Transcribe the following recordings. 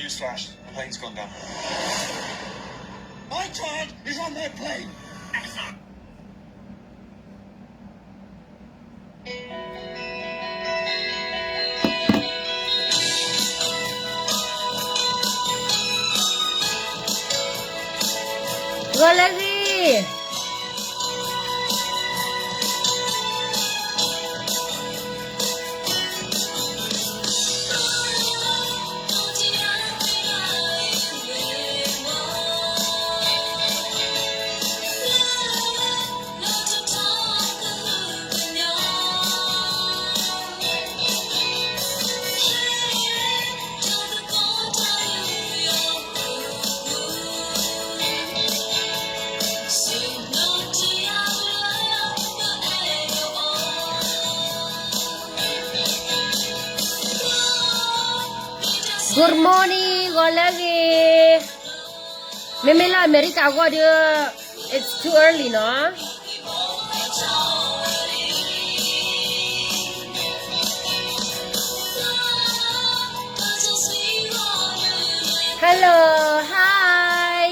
Newsflash, the plane's gone down. My child is on that plane. Gole ghi. Good morning, ဂီၤလၢအဂ့ၤ. မ့မ့ၢ်လၢအမဲရကၤအဂီၢ်ဒီး it's too early နီၤ. Hello, hi.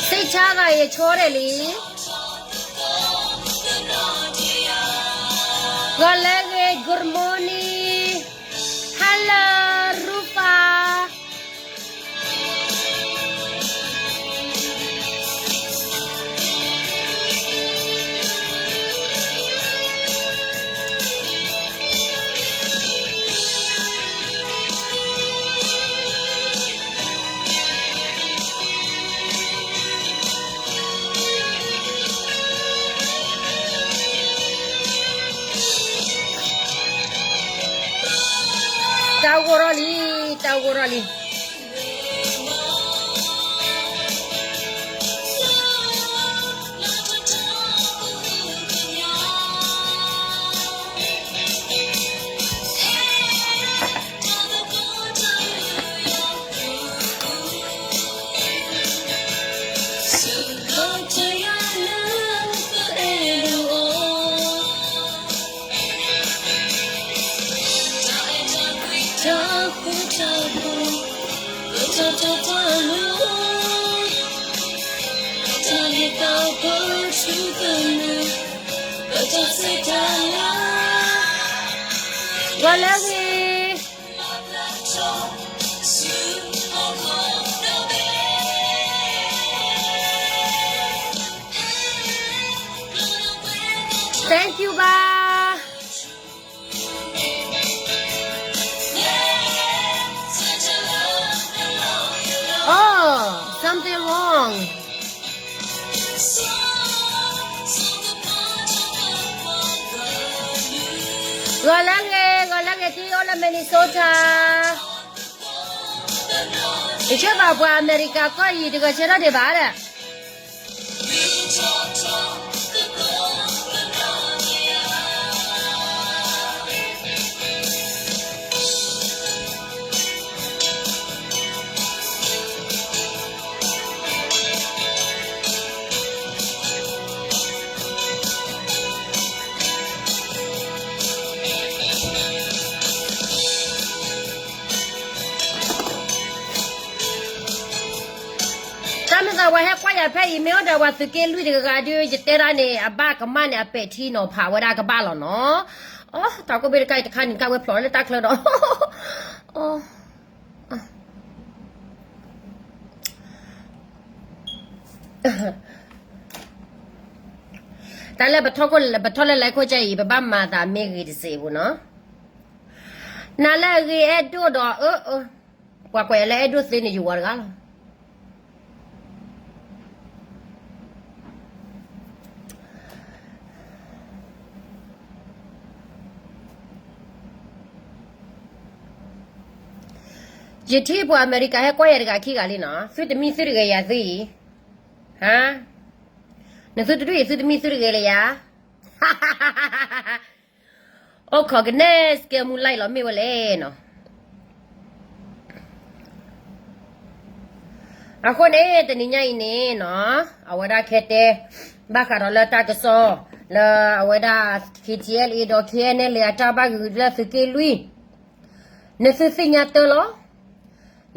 Sejala ye chore li. Gole ghi, good morning. Hello, Rupa. Taworo li, taworo li. Gole ghi. Thank you, ba. Oh, something wrong. Gole ghi, gole ghi, တံၤအိၣ်လၢ Minnesota. ယဆၢဘၣ်ပှၤအမဲရကၤကီၢ်အံၤ တဂၤဆၢထီၣ်ဒံးဘၣ်ဒီး တၢ်မ့ၢ်သးဝဲဟဲကွၢ်ယၤဖဲအံၤ မ့ၢ်အိၣ်ဒီးပှၤသုးက့လွံၢ်တဂၤဂၤဒီး ယတဲဒၣ်န့ၣ် အဘၣ်ကမၣ်န့ၣ် အပဲာ်ထံနီၤဖးဝဲဒၣ်ကဘၣ်လီၤနီၤ. အိ တၢ်ကိၣ်ဘ့ၣ်တခါအံၤတခါန့ၣ် ကဝဲဖျိးလၢတၢ်ချၢဒီး အိ အိ Thank you, ba. တၢ်လၢပထီၣ်လၢ like ခိၣ်ကၢအံၤ ပဘၣ်မၤသးမ့ၢ်ဂ့ၤတစဲးဖိနီၤ. နၤလၢအဂ့ၤအဲၣ်ဒိၣ်ဒီး အၢ အၢ ပှၤကွၢ်ယၤလၢအဲၣ်ဒိၣ်သ့န့ၣ် ယဝၤတဂၤလီၤ. ယထံၣ်ပှၤအမဲရကၤဟဲကွၢ်ယၤတဂၤခံဂၤလံနီၤ, သုတမံသုတဂဲၤယၤသုအံၤ, ဟါ, နသုတဒူၣ်အံၤ သုတမံသုတဂဲၤလၢယၤ, အိၣ်ခိးကနဲၣ်စကဲမူ like လီၤမ့ၢ်ဝဲလဲၣ်နီၤ. အဃိန့ၣ် တနံၤညါအံၤန့ၣ်နီၤ, အဝဲဒၣ်ခဲတဲ ဘၣ်ဃးဒီးလၢတၢ်ကစီၣ် လၢအဝဲဒၣ် KTLA ဒီး KNLA အတၢ်ဘၣ်ဂုာ်လၢသုးက့လွံၢ်, နသုသ့ၣ်ညါတၢ်လီၤ.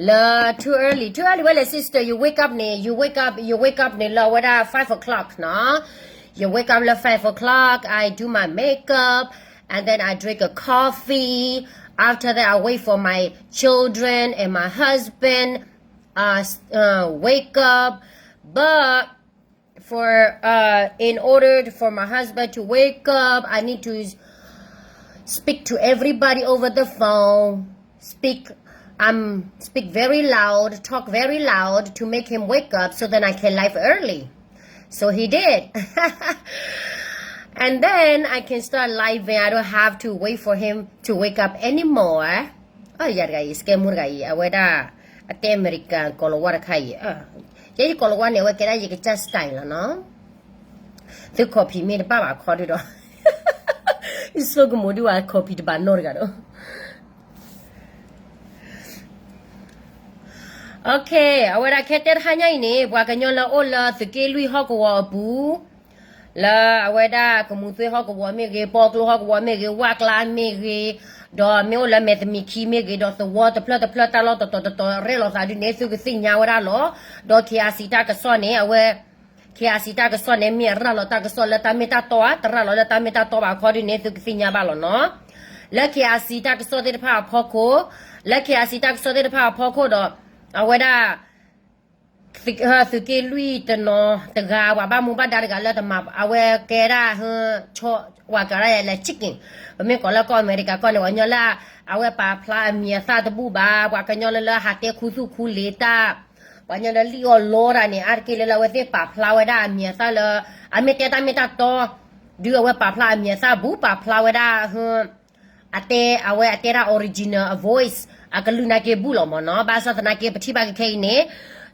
လၢ too early, too early ဝဲလဲၣ် sister, you wake up န့ၣ်, you wake up, you wake up န့ၣ် လၢအဝဲဒၣ် five o'clock နီၤ. You wake up လၢ five o'clock, I do my makeup, and then I drink a coffee. After that, I wait for my children and my husband, uh, s- uh, wake up. But for, uh, in order for my husband to wake up, I need to speak to everybody over the phone. Speak, um, speak very loud, talk very loud to make him wake up so then I can live early. So he did. And then I can start living. I don't have to wait for him to wake up anymore. ယၤတဂၤအံၤ စကဲမူတဂၤအံၤ အဝဲဒၣ် အတဲအမဲရကၤ ကိၤလၤဝါတခါအံၤ, ယဲယကိၤလၤဝါန့ၣ် အဝဲကဲဒၣ်ယကစၢ် style လီၤနီၤ. သု copy မ့ၢ်တဘၣ်ဘၣ်ခီဒုဒီး ယဆိကမိၣ်ဒုးဝဲ copy တဘၣ်နီတဂၤဒီး Okay, အဝဲဒၣ်ခဲတဲတဟါညါအံၤန့ၣ် ပှၤကညီလၢအိၣ်လၢသုးက့လွံၢ်ဟီၣ်ကဝီၤအပူၤ, လၢအဝဲဒၣ်ကမူၤသွ့ဟီၣ်ကဝီၤမ့ၢ်ဂ့ၤ, ပီကျိဟီၣ်ကဝီၤမ့ၢ်ဂ့ၤ, ဝၣ်ကျါမ့ၢ်ဂ့ၤ, ဒီးမ့ၢ်အိၣ်လၢမဲာ်သမံးခံမ့ၢ်ဂ့ၤ, ဒီးသဝီတဖျၢၣ်တဖျၢၣ် တၢ်လီၢ်တတီၤတတီၤရဲၣ်လီၤသးဒုန့ၣ် သုကသ့ၣ်ညါဝဲဒၣ်လီၤ. ဒီး KIC တၢ်ကစီၣ်န့ၣ် အဝဲ KIC တၢ်ကစီၣ်န့ၣ် မ့ၢ်အရၤလီၤတၢ်ကစီၣ်လၢတၢ်မ့ၢ်တၢ်တီဧါ, တရၤလီၤလၢတၢ်မ့ၢ်တၢ်တီဘၣ်ခီဒုန့ၣ် သုကသ့ၣ်ညါဘၣ်လီၤနီၤ. လၢ KIC တၢ်ကစီၣ်သ့ၣ်တဖၣ်အဖီခိၣ်, လၢ KIC တၢ်ကစီၣ်သ့ၣ်တဖၣ်အဖီခိၣ်ဒီး အဝဲဒၣ် သုးက့လွံၢ်တနီၤတဂၤ ပှၤဘၣ်မူဘၣ်ဒါတဂၤလၢတမၤ အဝဲကဲဒၣ် ဟ ဝၤကရၢလၢ chicken, ပမ့ၢ်ကိးလၢကီၢ်အမဲရကၤကီၢ်န့ၣ် ပှၤကညီလၢ အဝဲပာ်ဖျါအမံၤအသၣ်တဘူၣ်ဘၣ်, ပှၤကညီလၢလၢဟးတဲခူသူၣ်ခူလ့ၤတၢ်, ပှၤကညီလၢလံၣ်အီၣ်လီတၢ်န့ၣ် အါတက့ၢ်လၢလၢအဝဲသ့ၣ်ပာ်ဖျါဝဲဒၣ်အမံၤအသၣ်လၢ အမ့ၢ်တဲတၢ်မ့ၢ်တၢ်တီ, ဒုးအဝဲပာ်ဖျါအမံၤအသၣ်ဘူး ပာ်ဖျါဝဲဒၣ် အတဲ အဝဲအတဲဒၣ် original voice အကလုၢ်နာ်က့ဘူးလီၤမ့ၢ်နီၤ. ဘၣ်ဆၣ်သနာ်က့ ပထံၣ်ဘၣ်ကခဲအံၤန့ၣ်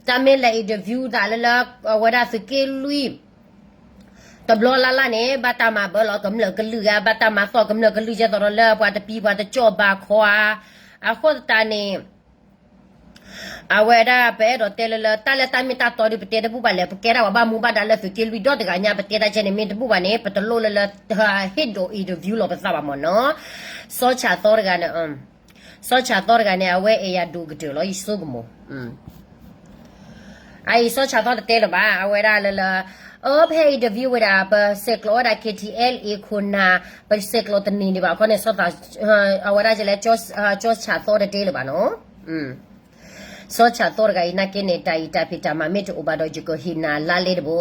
တၢ်မ့ၢ်လဲၤ interview သးလၢလၢ အဝဲဒၣ်သုးက့လွံၢ် တဘျီလၢ်လၢ်န့ၣ် ဘၣ်တၢ်မၤဘၢလီၤကမျၢၢ်ကလုၢ်ဧါ, ဘၣ်တၢ်မၤသီၣ်ကမျၢၢ်ကလုၢ် ဒ်သိးဒီးလၢပှၤတပံၤပှၤတကၠီၣ်ဘၣ်ခီဧါ. အဃိသတးန့ၣ် အဝဲဒၣ်ပအဲၣ်ဒိးတဲလၢလၢ တၢ်လၢတၢ်မ့ၢ်တၢ်တီဒုး ပတဲတဘူၣ်ဘၣ်လဲၣ်, ပကဲဒၣ်ပှၤဘၣ်မူဘၣ်ဒါလၢသုးက့လွံၢ်ဒီတဂၤညါ ပတဲတၢ်ကဲန့ၣ် မ့ၢ်တဘူၣ်ဘၣ်န့ၣ် ပတလိၣ်လၢလၢ ဟ့ၣ်ဒိး interview လီၤပသးဘၣ်မ့ၢ်နီၤ. စီၤဆၣ်သီတဂၤန့ၣ် စီၤဆၣ်သီတဂၤန့ၣ် အဝဲအဲၣ်ယၤဒိၣ်ကတၢၢ်လီၤ ယဆိကမိၣ် အအံၤ စီၤဆၣ်သီတတဲလၢၤဘၣ်, အဝဲဒၣ်လၢလၢ အၢ ပဟဲ interview ဝဲဒၣ် ပဆဲးကျိးဝဲဒၣ် KTLA ခိၣ်နၢ်, ပဆဲးကျိးတန့ၢ်ဒံးဘၣ်ခီန့ၣ် စီၤသး အဝဲဒၣ်ကလဲၣ် စီၤဆၣ်သီတတဲလၢၤဘၣ်နီၤ. စီၤဆၣ်သီတဂၤအံၤနာ်က့န့ၣ် တၢ်အံၤတၢ်ဖံးတၢ်မၤမ့ၢ်တအိၣ်ဘၣ်ဒီး ယကဟ့ၣ်နၤလါလဲတဘိ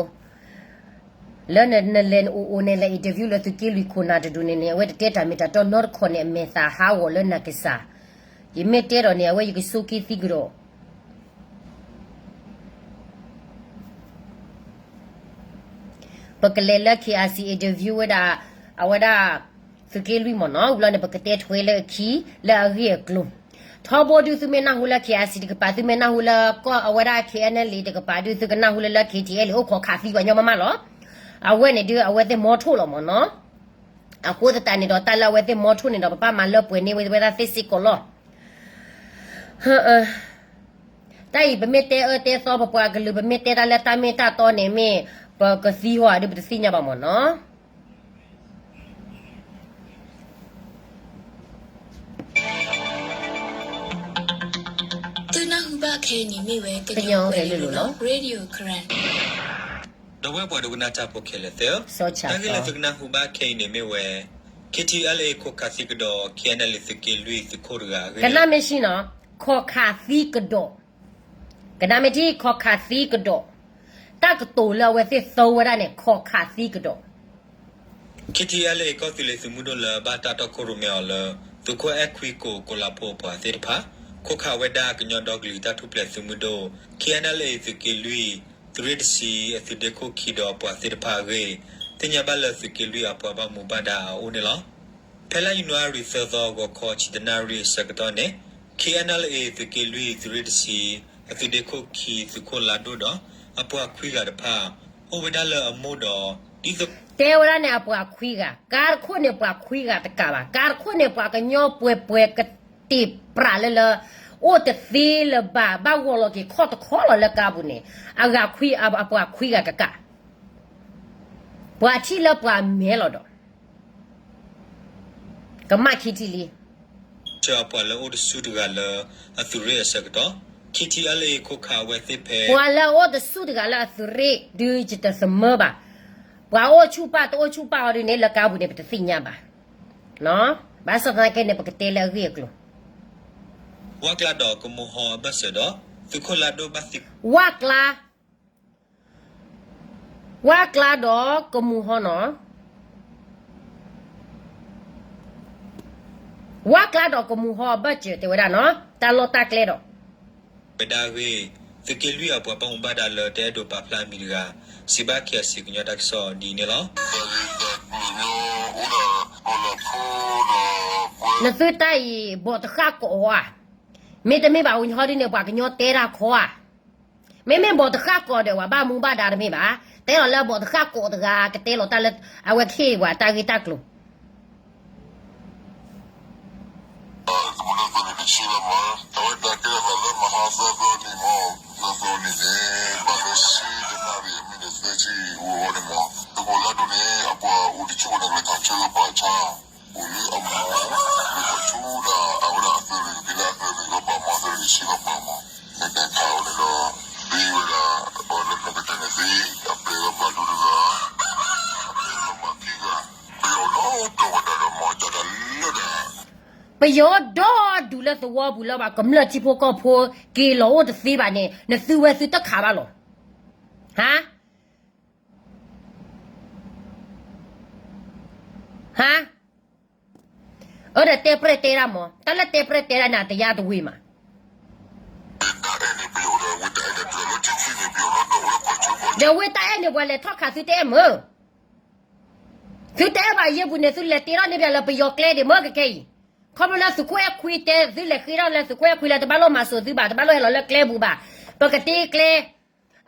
လၢနလဲၤနအိၣ်အိၣ်န့ၣ် လဲၤ interview လၢသုးက့လွံၢ်ခိၣ်နၢ်တဒူၣ်န့ၣ်န့ၣ် အဝဲတတဲတၢ်မ့ၢ်တၢ်တီနီတခီၣ်န့ၣ် အမဲာ်သၣ်ဟးဂီၤလၢနကစၢ်, ယမ့ၢ်တဲဒီးန့ၣ် အဝဲယကဆိးက့သံကဒီး ပကလဲၤလၢ KIC interview ဝဲဒၣ် အဝဲဒၣ် သုးက့လွံၢ်မ့ၢ်နီၤ, ဝံၤလီၤန့ၣ် ပကတဲထွဲလၢအခံ လၢအဂ့ၢ်အကျိၤ, ထီဘိဒုးသုမ့ၢ်နၢ်ဟူလၢ KIC တကပၤ သုမ့ၢ်နၢ်ဟူလၢကီၢ်အဝဲဒၣ် KNLA တကပၤဒုး သုကနၢ်ဟူလၢလၢ KTLA အိၣ်ခိးခးသံပှၤညီမးမးလီၤ. အဝဲန့ၣ်ဒုး အဝဲသ့ၣ်မီထိၣ်လီၤမ့ၢ်နီၤ. အဃိသတးန့ၣ်ဒီး တၢ်လၢအဝဲသ့ၣ်မီထိၣ်န့ၣ်ဒီး ပဘၣ်မၤလၢပှဲၤန့ၢ်ဝဲဝဲဒၣ်သ့ၣ်စ့ၢ်ကီးလီၤ. တၢ်အံၤ ပမ့ၢ်တဲအၢတဲသီပပှၤကလုာ် ပမ့ၢ်တဲတၢ်လၢတၢ်မ့ၢ်တၢ်တီန့ၣ်မ့ၢ် ပကသံဟီဧါဒုး ပတသ့ၣ်ညါဘၣ်မ့ၢ်နီၤ. သုနၢ်ဟူဘၣ်ခဲအံၤန့ၣ်မ့ၢ်ဝဲ ကညီကလုာ်လီၤ Radio Karen ဒီပုၢ်ဝဲၢ်ပှၤဒိကနၣ်တၢ်ဖိခဲလၢာ်သ့ၣ်ဧၢ, တၢ်ဂ့ၢ်လၢသုကနၢ်ဟူဘၣ်ခဲအံၤန့ၣ်မ့ၢ်ဝဲ KTLA ခိးခးသံကဒီး KNLA သုးက့လွံၢ်သုးခိၣ်တဂၤ ကနၣ်မ့ၢ်ဆံနီၤ, ခိးခးသံကဒီး, ကနၣ်မ့ၢ်ထံ ခိးခးသံကဒီး, တၢ်ကတိၤလၢအဝဲသ့ၣ်သီဝဲဒၣ်န့ၣ် ခိးခးသံကဒီး. KTLA ကီၢ်သူလ့ၤသုးမုၢ်ဒိၣ်လၢဘၣ်တၢ်တီခိၣ်ရိၣ်မဲအီၤလၢ သုးခိၣ်အဲၣ်ခွံကိးကိးလးဖိအပှၤသ့ၣ်တဖၣ် ခိးခးဝဲဒၣ်ကညီဒီကလုာ်တၢ်ထူၣ်ဖျဲးသုးမုၢ်ဒိၣ် KNLA သုးက့လွံၢ် သုးရ့ၣ်တဆံ အသုးဒ့ခိၣ်ခံဒီးအပှၤသ့ၣ်တဖၣ်အဂ့ၢ် သ့ၣ်ညါဘၣ်လၢသုးက့လွံၢ်အပှၤဘၣ်မူဘၣ်ဒါအအိၣ်န့ၣ်လီၤ. ဖဲလါယနူၤအါရံၤသၢသီ ဂီၤခီဆံတနၣ်ရံၣ်အဆၢကတီၢ်န့ၣ် KNLA သုးက့လွံၢ် သုးရ့ၣ်တဆံ အသုးဒ့ခိၣ်ခံ သုးခိၣ်လါဒိၣ်ဒီး အပှၤခွံဂၤတဖၣ် အိၣ်ဝဲဒၣ်လၢအမိၢ်ဒီး ဒ်သိး တဲဝဲဒၣ်န့ၣ် အပှၤခွံဂၤ, ကါတခိၣ်န့ၣ်ပှၤခွံဂၤတကးဘၣ်, ကါတခိၣ်န့ၣ်ပှၤကညီပှဲၤပှဲၤကတ့ၢ်ပြးလၢလၢ အိၣ်တသ့လၢၤဘၣ်, ဘၣ်ဂီၤလီၤက့ၤခီၣ်တခီလီၤလၢကါပူၤန့ၣ် အဂၤခွံ အပှၤခွံဂၤတကး, ပှၤထံၣ်လၢပှၤမဲလီၤဒီး ကမၣ်ခံထံၣ်လံ ဆှၢအပှၤလၢအအိၣ်တဆူၣ်တဂၤလၢအသုးရ့ၣ်အဆၢကတီၢ်, KTLA ခိးခးအဝဲသ့ၣ်ဖဲ ပှၤလၢအအိၣ်တဆူၣ်တဂၤလၢအသုးရ့ၣ် ဒုးယတသမၢဘၣ်, ပှၤအိၣ်ဆူၣ်ပၢ်တအိၣ်ဆူၣ်ပၢ်အီၤဒ်န့ၣ် လၢကါပူၤန့ၣ် ပတသ့ၣ်ညါဘၣ်, ဘၣ်ဆၣ်သနာ်က့န့ၣ် ပကတဲလၢအဂ့ၢ်အကျိၤ ဝၣ်ကျါဒီးကမူၤဟီအဘၢၣ်စၢၤဒီး သုးခိၣ်လါဒိၣ်ဘၣ်သံ ဝၣ်ကျါ ဝၣ်ကျါဒီးကမူၤဟီနီၤ, ဝၣ်ကျါဒီးကမူၤဟီအဘၢၣ်စၢၤတဲဝဲဒၣ်နီၤ, တၢ်လီၢ်တၢ်ကျဲဒီး ဝဲဒၣ်အဂ့ၢ်, သုးက့လွံၢ်အပှၤဘၣ်မူဘၣ်ဒါလၢတအဲၣ်ဒိးပာ်ဖျါအမံၤတဂၤ စံးဘၣ် KIC ကညီတၢ်ကစီၣ်ဒ်အံၤန့ၣ်လီၤ. နသုတၢ်အံၤ ဘီးတဃၣ်ကိးဧါ, မ့တမ့ၢ်ဘၣ် ဟီဒ်န့ၣ် ပှၤကညီတဲတၢ်ခီဧါ, မ့မ့ၢ်ဘီးတဃၣ်ကိးဒီး ပှၤဘၣ်မူဘၣ်ဒါတမ့ၢ်ဘၣ်, တဲလီၤလၢဘီးတဃၣ်ကိးတဂၤ ကတဲလီၤတၢ်လၢ အဝဲကဟ့ၣ်ပှၤတၢ်ဂ့ၢ်တၢ်ကျိၤ သုးခိၣ်လါဒိၣ်န့ၣ် တဆံလၢမး, အဝဲဒၣ်ကဲထီၣ်သးလၢမဟါသၢသီနံၤမး, သၢသီနံၤန့ၣ် ဘၣ်လၢဆံတနၣ်ရံၣ်အမံးနံးသၢဆံဝီဝီန့ၣ်မး, သုးခိၣ်လါဒိၣ်န့ၣ် အပှၤအိၣ်တဆူၣ်ဝဲန့ၣ် ကလဲၤခးဆၢလၢပှၤဆါ, အိၣ်လၢအမူ, လၢပှၤဆူၣ်ဒၣ် အဝဲဒၣ်အသုးရ့ၣ်က့ၤလၢအသုးရ့ၣ်ကီၢ်ပၤမး အသုးရ့ၣ်ဆံကီၢ်ပၤမး, လဲၤခးဝဲန့ၣ်ဒီး သံဝဲဒၣ် ပှၤလၢနီၢ်ကစၢ်န့ၣ်သံ, အပျဲၢ်ဂီၢ်ပှၤဒိၣ်တဂၤ, အပျဲၢ်ဂီၢ်မၤခံဂၤ, ပယီၤဒီဒူၣ်ဝဲဒၣ်ဒီးမၤတၢ်တၢ်လၢဒၣ် ပယီၤဒီဒူၣ်လၢသဝီပူၤလၢပှၤကမျၢၢ်ထံဖိကီၢ်ဖိက့ၤလီၤအိၣ်တသ့ဘၣ်န့ၣ် နသုဝဲသုတခးဘၣ်လီၤ. ဟါ, ဟါ, အၢဒီးတဲပြဲၢ်တဲဒၣ်မး, တၢ်လၢတဲပြဲၢ်တဲဒၣ်န့ၣ် အတယါတဝ့ၤမး ဒီးဝ့ၢ်တၢ်အဲၣ်န့ၣ် ပှၤလဲၤထီၣ်ခးသုတအဲၣ်မၢ်, သုတအဲၣ်ဘၣ်ယဲၢ်ပူၤန့ၣ် သုလဲၤတ့ထီၣ်န့ၢ်ပှၤလၢပယီၤကျဲဒံးမၢ်ကခဲအံၤ, ခီဖျိလၢသုးခိၣ်အဲၣ်ခွံတဲ သုလဲၤဃ့ထီၣ်လၢသုးခိၣ်အဲၣ်ခွံလၢတဘၣ်လိၣ်မၤစိာ်သုဘၣ် တဘၣ်လိၣ်ဟဲလီၤလၢကျဲပူၤဘၣ်, ပကတ့ကျဲ,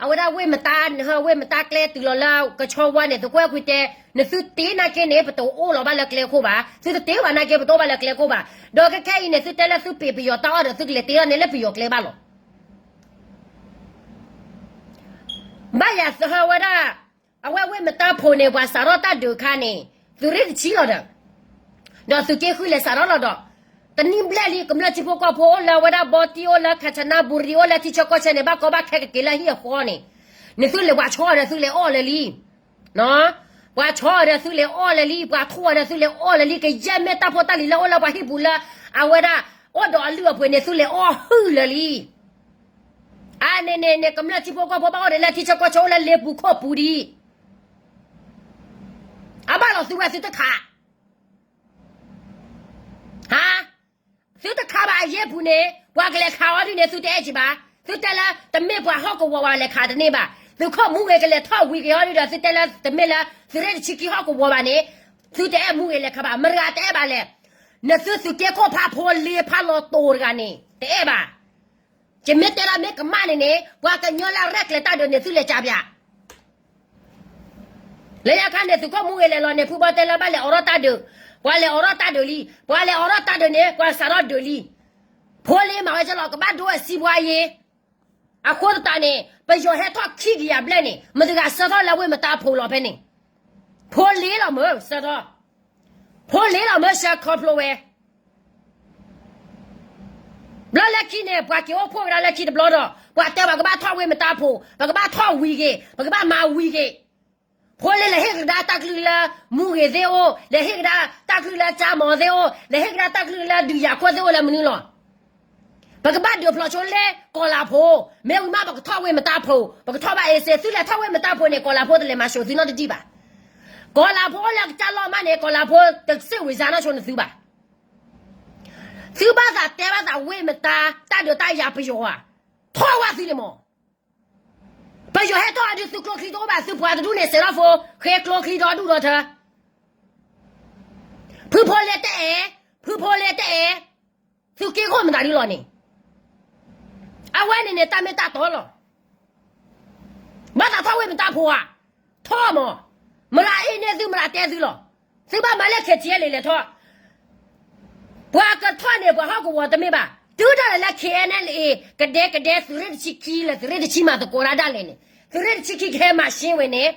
အဝဲဒၣ်ဝ့ၢ်မတါ, ဝ့ၢ်မတါကျဲတုၤလီၤလၢကဆီဝါန့ၣ် သုးခိၣ်အဲၣ်ခွံတဲ, နသုတ့နာ်က့န့ၣ် ပတအိၣ်လီၤဘၣ်လၢကျဲခိၣ်ဘၣ်, သုတတ့ဘၣ်နာ်က့ ပတအိၣ်ဘၣ်လၢကျဲခိၣ်ဘၣ်, ဒီးခဲခဲအံၤန့ၣ် သုတဲလၢသုပ့ၤပယီၤတၢ်အီၣ်ဒီး သုကလဲၤတ့ထီၣ်န့ၢ်လၢပယီၤကျဲဘၣ်လီၤ. ဘၣ်ယၤသဟၢဝဲဒၣ်, အဝဲဝ့ၢ်မတါဖိန့ၣ် ပှၤစးထီၣ်တၢ်ဒုးအခါန့ၣ် သုးရ့ၣ်တဆံလီၤဒီး, ဒီးသုးက့ဃုလဲၤစးထီၣ်လီၤဒီး, တနံၣ်ဘျဲၣ်လံ ကမျၢၢ်ထံဖိကီၢ်ဖိအိၣ်လၢဝဲဒၣ်ဘီတံၢ် အိၣ်လၢကၣ်စနၣ်ဘူရံၤ အိၣ်လၢထံဆၢကီၢ်ဆၢန့ၣ် ဘၣ်ကီဘၣ်ခဲကက့ၤလၢဟံၣ်အဃီန့ၣ်, နသုလဲၤပှၤဆီဒီးသုလဲၤအီၣ်လၢာ်လံ ပှၤဆီဒီးသုလဲၤအီၣ်လၢာ်လံ, ပှၤထိၣ်ဒီးသုလဲၤအီၣ်လၢာ်လံ, ကယဲၢ်မ့ၢ်တၢ်ဖိတၢ်လံၤလၢအိၣ်လၢပှၤဟံၣ်ပူၤလၢ အဝဲဒၣ် အိၣ်ဒီးအလုၢ်အပှ့ၤန့ၣ် သုလဲၤအီၣ်ဟုၣ်လၢာ်လံ. အန့ၣ်န့ၣ်န့ၣ် ကမျၢၢ်ထံဖိကီၢ်ဖိဘၣ်အိၣ်ဒီးလၢထံဆၢကီၢ်ဆၢအိၣ်လၢလ့ပူၤခိၣ်ပူၤဒံး, အဘၣ်လီၤသုဝဲသုတခး ဟါ, သုတခးဘၣ်အယဲၢ်ပူၤန့ၣ် ပှၤကလဲၤခးအီၤဒ်န့ၣ် သုတအဲၣ်က့ၤဘၣ်, သုတဲလၢ တမ့ၢ်ပှၤဟီၣ်ကဝီၤဘၣ်လဲၤခးတန့ၢ်ဘၣ်, သုးခိၣ်မူဂ့ၤကလဲၤထီၣ်ဝံၤက့ၤအီၤဒ်ဒီး သုတဲလၢ တမ့ၢ်လၢသုးရ့ၣ်တဆံခံဟီၣ်ကဝီၤဘၣ်န့ၣ်, သုတအဲၣ်မူဂ့ၤလဲၤခးဘၣ်, မတၤတဂၤတအဲၣ်ဘၣ်လဲၣ်, နသုသုးက့ခိၣ်ဖးဖိလ့ဖးလီၤတိၤတဂၤန့ၣ် တအဲၣ်ဘၣ် ယမ့ၢ်တဲဒၣ်မ့ၢ်ကမၣ်န့ၣ်န့ၣ် ပှၤကညီလၢအရဲၣ်ကျဲၤတၢ်ဒုးန့ၣ် သုလဲၤကးပၠး လၢညါခါန့ၣ် သုးခိၣ်မူဂ့ၤလဲၤလီၤန့ၣ် ဖုဘီတဲလၢဘၣ်လဲၤအိးထီၣ်တၢ်ဒုး, ပှၤလဲၤအိးထီၣ်တၢ်ဒုးလံ, ပှၤလဲၤအိးထီၣ်တၢ်ဒုးန့ၣ် ပှၤစးထီၣ်ဒုးလံ. ဖိလ့မၤဝဲကလီၤ ကဘၣ်ဒိအစံးပှၤယ့ၤ, အဃိသတးန့ၣ် ပယီၤဟဲထီၣ်ခံကယၤဘျဲၣ်န့ၣ် မတၤတဂၤဆၢထၢၣ်လၢဝ့ၢ်မတါဖိလီၤဖဲန့ၣ်, ဖိလ့လီၤမၢဆၢထၢၣ် ဖိလ့လီၤမၢဆၢခီဖျိဝဲ ဘျီလၢခံန့ၣ် ပှၤက့ၤအိၣ်ဖှိၣ်ကဒါလၢခံတဘျီဒီး ပှၤတဲပှၤကဘၣ်ထီၣ်ဝ့ၢ်မတါဖိ, ပကဘၣ်ထီၣ်ဝံၤက့ၤ, ပကဘၣ်မၤဝံၤက့ၤ. ဖိလ့လဲၤဟ့ၣ်ကဒါတၢ်ကလုၢ်လၢမူဂ့ၤသ့ၣ်အိၣ်, လဲၤဟ့ၣ်ကဒါတၢ်ကလုၢ်လၢကၠါမီၤသ့ၣ်အိၣ်, လဲၤဟ့ၣ်ကဒါတၢ်ကလုၢ်လၢဒုးယၤခိၣ်သ့ၣ်အိၣ်လၢမနုၤလီၤ. ပကဘၣ်ဒုးဖျိးဆိလၢကီၤလၤဖိ, မ့ၢ်ဝံၤမးပကထီၣ်ဝ့ၢ်မတါဖိ, ပကထီၣ်ဘၣ်အ့စ့, သုလဲၤထီၣ်ဝ့ၢ်မတါဖိန့ၣ် ကီၤလၤဖိတလဲၤမၤၡိးသုနီတဒံးဘၣ်. ကီၤလၤဖိအိၣ်လၢကစၢ်လီၢ်မးန့ၣ် ကီၤလၤဖိတစ့ၣ်ဝံၤစါနီၢ်ဆိနသုဘၣ်. သုဘၣ်သးတဲဘၣ်သးဝ့ၢ်မတၤ တၢ်ဒုးတၢ်ယၤပယီၤဧါ, ထီၣ်ဝဲသုန့ၣ်မး. ပယီၤဟဲထီၣ်အဒုးသုကျိချံတအိၣ်ဘၣ် သုပှၤတဒူၣ်န့ၣ် စဲးထီၣ်ဖိ ဃ့ကျိချံဒီဒူၣ်ဒီထၢ ဖုဖိလ့တအဲၣ်, ဖုဖိလ့တအဲၣ်, သုးက့ခိၣ်မတၤဒုလီၤန့ၣ်, အဝဲန့ၣ်န့ၣ် တၢ်မ့ၢ်တၢ်တီလီၤ. ဘၣ်သးထီၣ်ဝ့ၢ်မတၤဖိဧါ, ထီၣ်မး, မရၤအ့န့ၢ်သု မရၤတဲသုလီၤ. သုဘၣ်မၤလၢ ခ့ၣ်ထံၣ်အဲၣ်လဲၣ်လဲၤထီၣ် ပှၤကထီၣ်န့ၣ် ပှၤဟီၣ်ကဝီၤတမ့ၢ်ဘၣ်, တုၤဒၣ်လဲာ်လၢ ခ့ၣ်အဲၣ်လဲၣ် ကဒဲကဒဲ သုးရ့ၣ်တဆံခံလၢသုးရ့ၣ်တဆံမၤသကိးဒၣ်ဒၣ်လဲာ်န့ၣ်, သုးရ့ၣ်တဆံခံကဟဲမၤရှ့ဝဲန့ၣ်,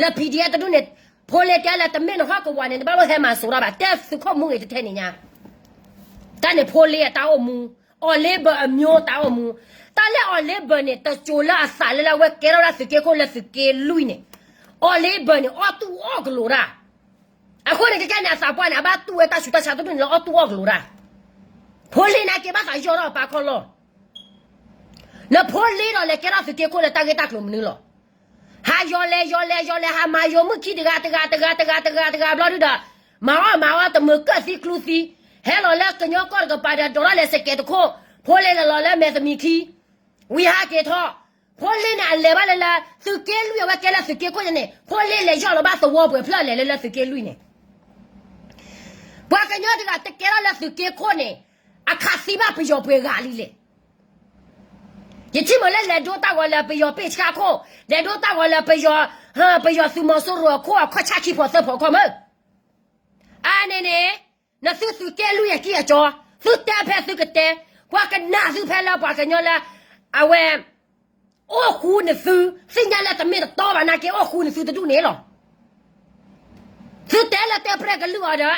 လၢ PDF တဒူၣ်န့ၣ်, ဖိလ့တဲလၢတမ့ၢ်နဟီၣ်ကဝီၤန့ၣ် နဘၣ်အိၣ်ဟဲမၤစိးထီၣ်ဘၣ်, တဲသုးခိၣ်မူဂ့ၤတထဲန့ၣ်ညါ, တၢ်န့ၣ်ဖိလ့အတၢ်အိၣ်မူ, အီၤလ့ဘၢၣ်အမျိုးတၢ်အိၣ်မူ, တၢ်လၢအီၤလ့ဘၢၣ်န့ၣ် တစိၤလၢအသးလၢလၢအဝဲကဲထီၣ်ဒၣ်သုးက့ခိၣ်လၢသုးက့လွံၢ်န့ၣ်, အီၤလ့ဘၢၣ်န့ၣ် အီၣ်တူၢ်အီၣ်ကလိၤတၢ် အဃိန့ၣ် ကကဲန့ၣ် အသးပှၢ်န့ၣ် အဘၣ်တူၢ်ဝဲတၢ်ဆူးတၢ်ဆါတဒူၣ်န့ၣ်လၢအီၣ်တူၢ်အီၣ်ကလိၤတၢ်, ဖိလ့နာ်က့ဘၣ်သးယီၢ်ထီၣ်အပၢ်ခီၣ်လီၢ်, နဖိလ့ဒီးလဲၤကဲထီၣ်သုးက့ခိၣ်လၢတၢ်ဂ့ၢ်တၢ်ကျိၤမနုၤလီၤ. ဟးယီၤလဲၤယီၤလဲၤယီၤလဲၤ ဟးမၤယိၤမုၣ်ခံတဂၤတဂၤတဂၤတဂၤတဂၤဘျီဒုဒီး, မၤအီၣ်မၤအီတမုာ်ကၢၢ်သံကျူသံ, ဟဲလီၤလၢကညီကီၢ်တကပၤဒီး ဒိးထီၣ်လဲၤစကဲးတခိၣ်, ဖိလ့လဲၤလီၤလၢမဲာ်တမံၤခံ ဝံၤဟးက့ၤထီၣ်, ဖိလ့န့ၣ် အလဲၤဘၣ်လၢလၢ သုးက့လွံၢ်အဝဲကဲလၢသုးက့ခိၣ်န့ၣ်, ဖိလ့လဲၤယီၢ်လီၤဘၣ်သဝီပှဲၤဖျၢၣ်လဲၤလၢလၢသုးက့လွံၢ်န့ၣ်, ပှၤကညီတဂၤတကဲထီၣ်လၢသုးက့ခိၣ်န့ၣ်, အခးသံဘၣ်ပယီၤပှဲၤဂၤလံလဲၣ်. ယထံၣ်မ့ၢ်လၢလဲၤဒိတၢ်ဂီၤလၢပယီၤပ့ၢ်ဆှၣ်ခိၣ်, လဲၤဒိတၢ်ဂီၤလၢပယီၤ, ပယီၤသုးမီၤစိရိၤအခိၣ်အခီၣ်ဆၣ်ခံဖီသၢဖီခီမ့ၢ် အန့ၣ်န့ၣ်, နသုသုးက့လွံၢ်အကံၢ်အကီ, သုတဲဖဲသုကတဲ, ပှၤကနၣ်သုဖဲလၢပှၤကညီလၢ, အဝဲ, အိၣ်ဃူနသု, သ့ၣ်ညါလၢတမ့ၢ်တတီဘၣ်နာ်က့ အိၣ်ဃူနသုတဒူၣ်န့ၣ်လီၤ. သုတဲလၢတဲပြဲၢ်ကလုၢ်အီၤဒီး,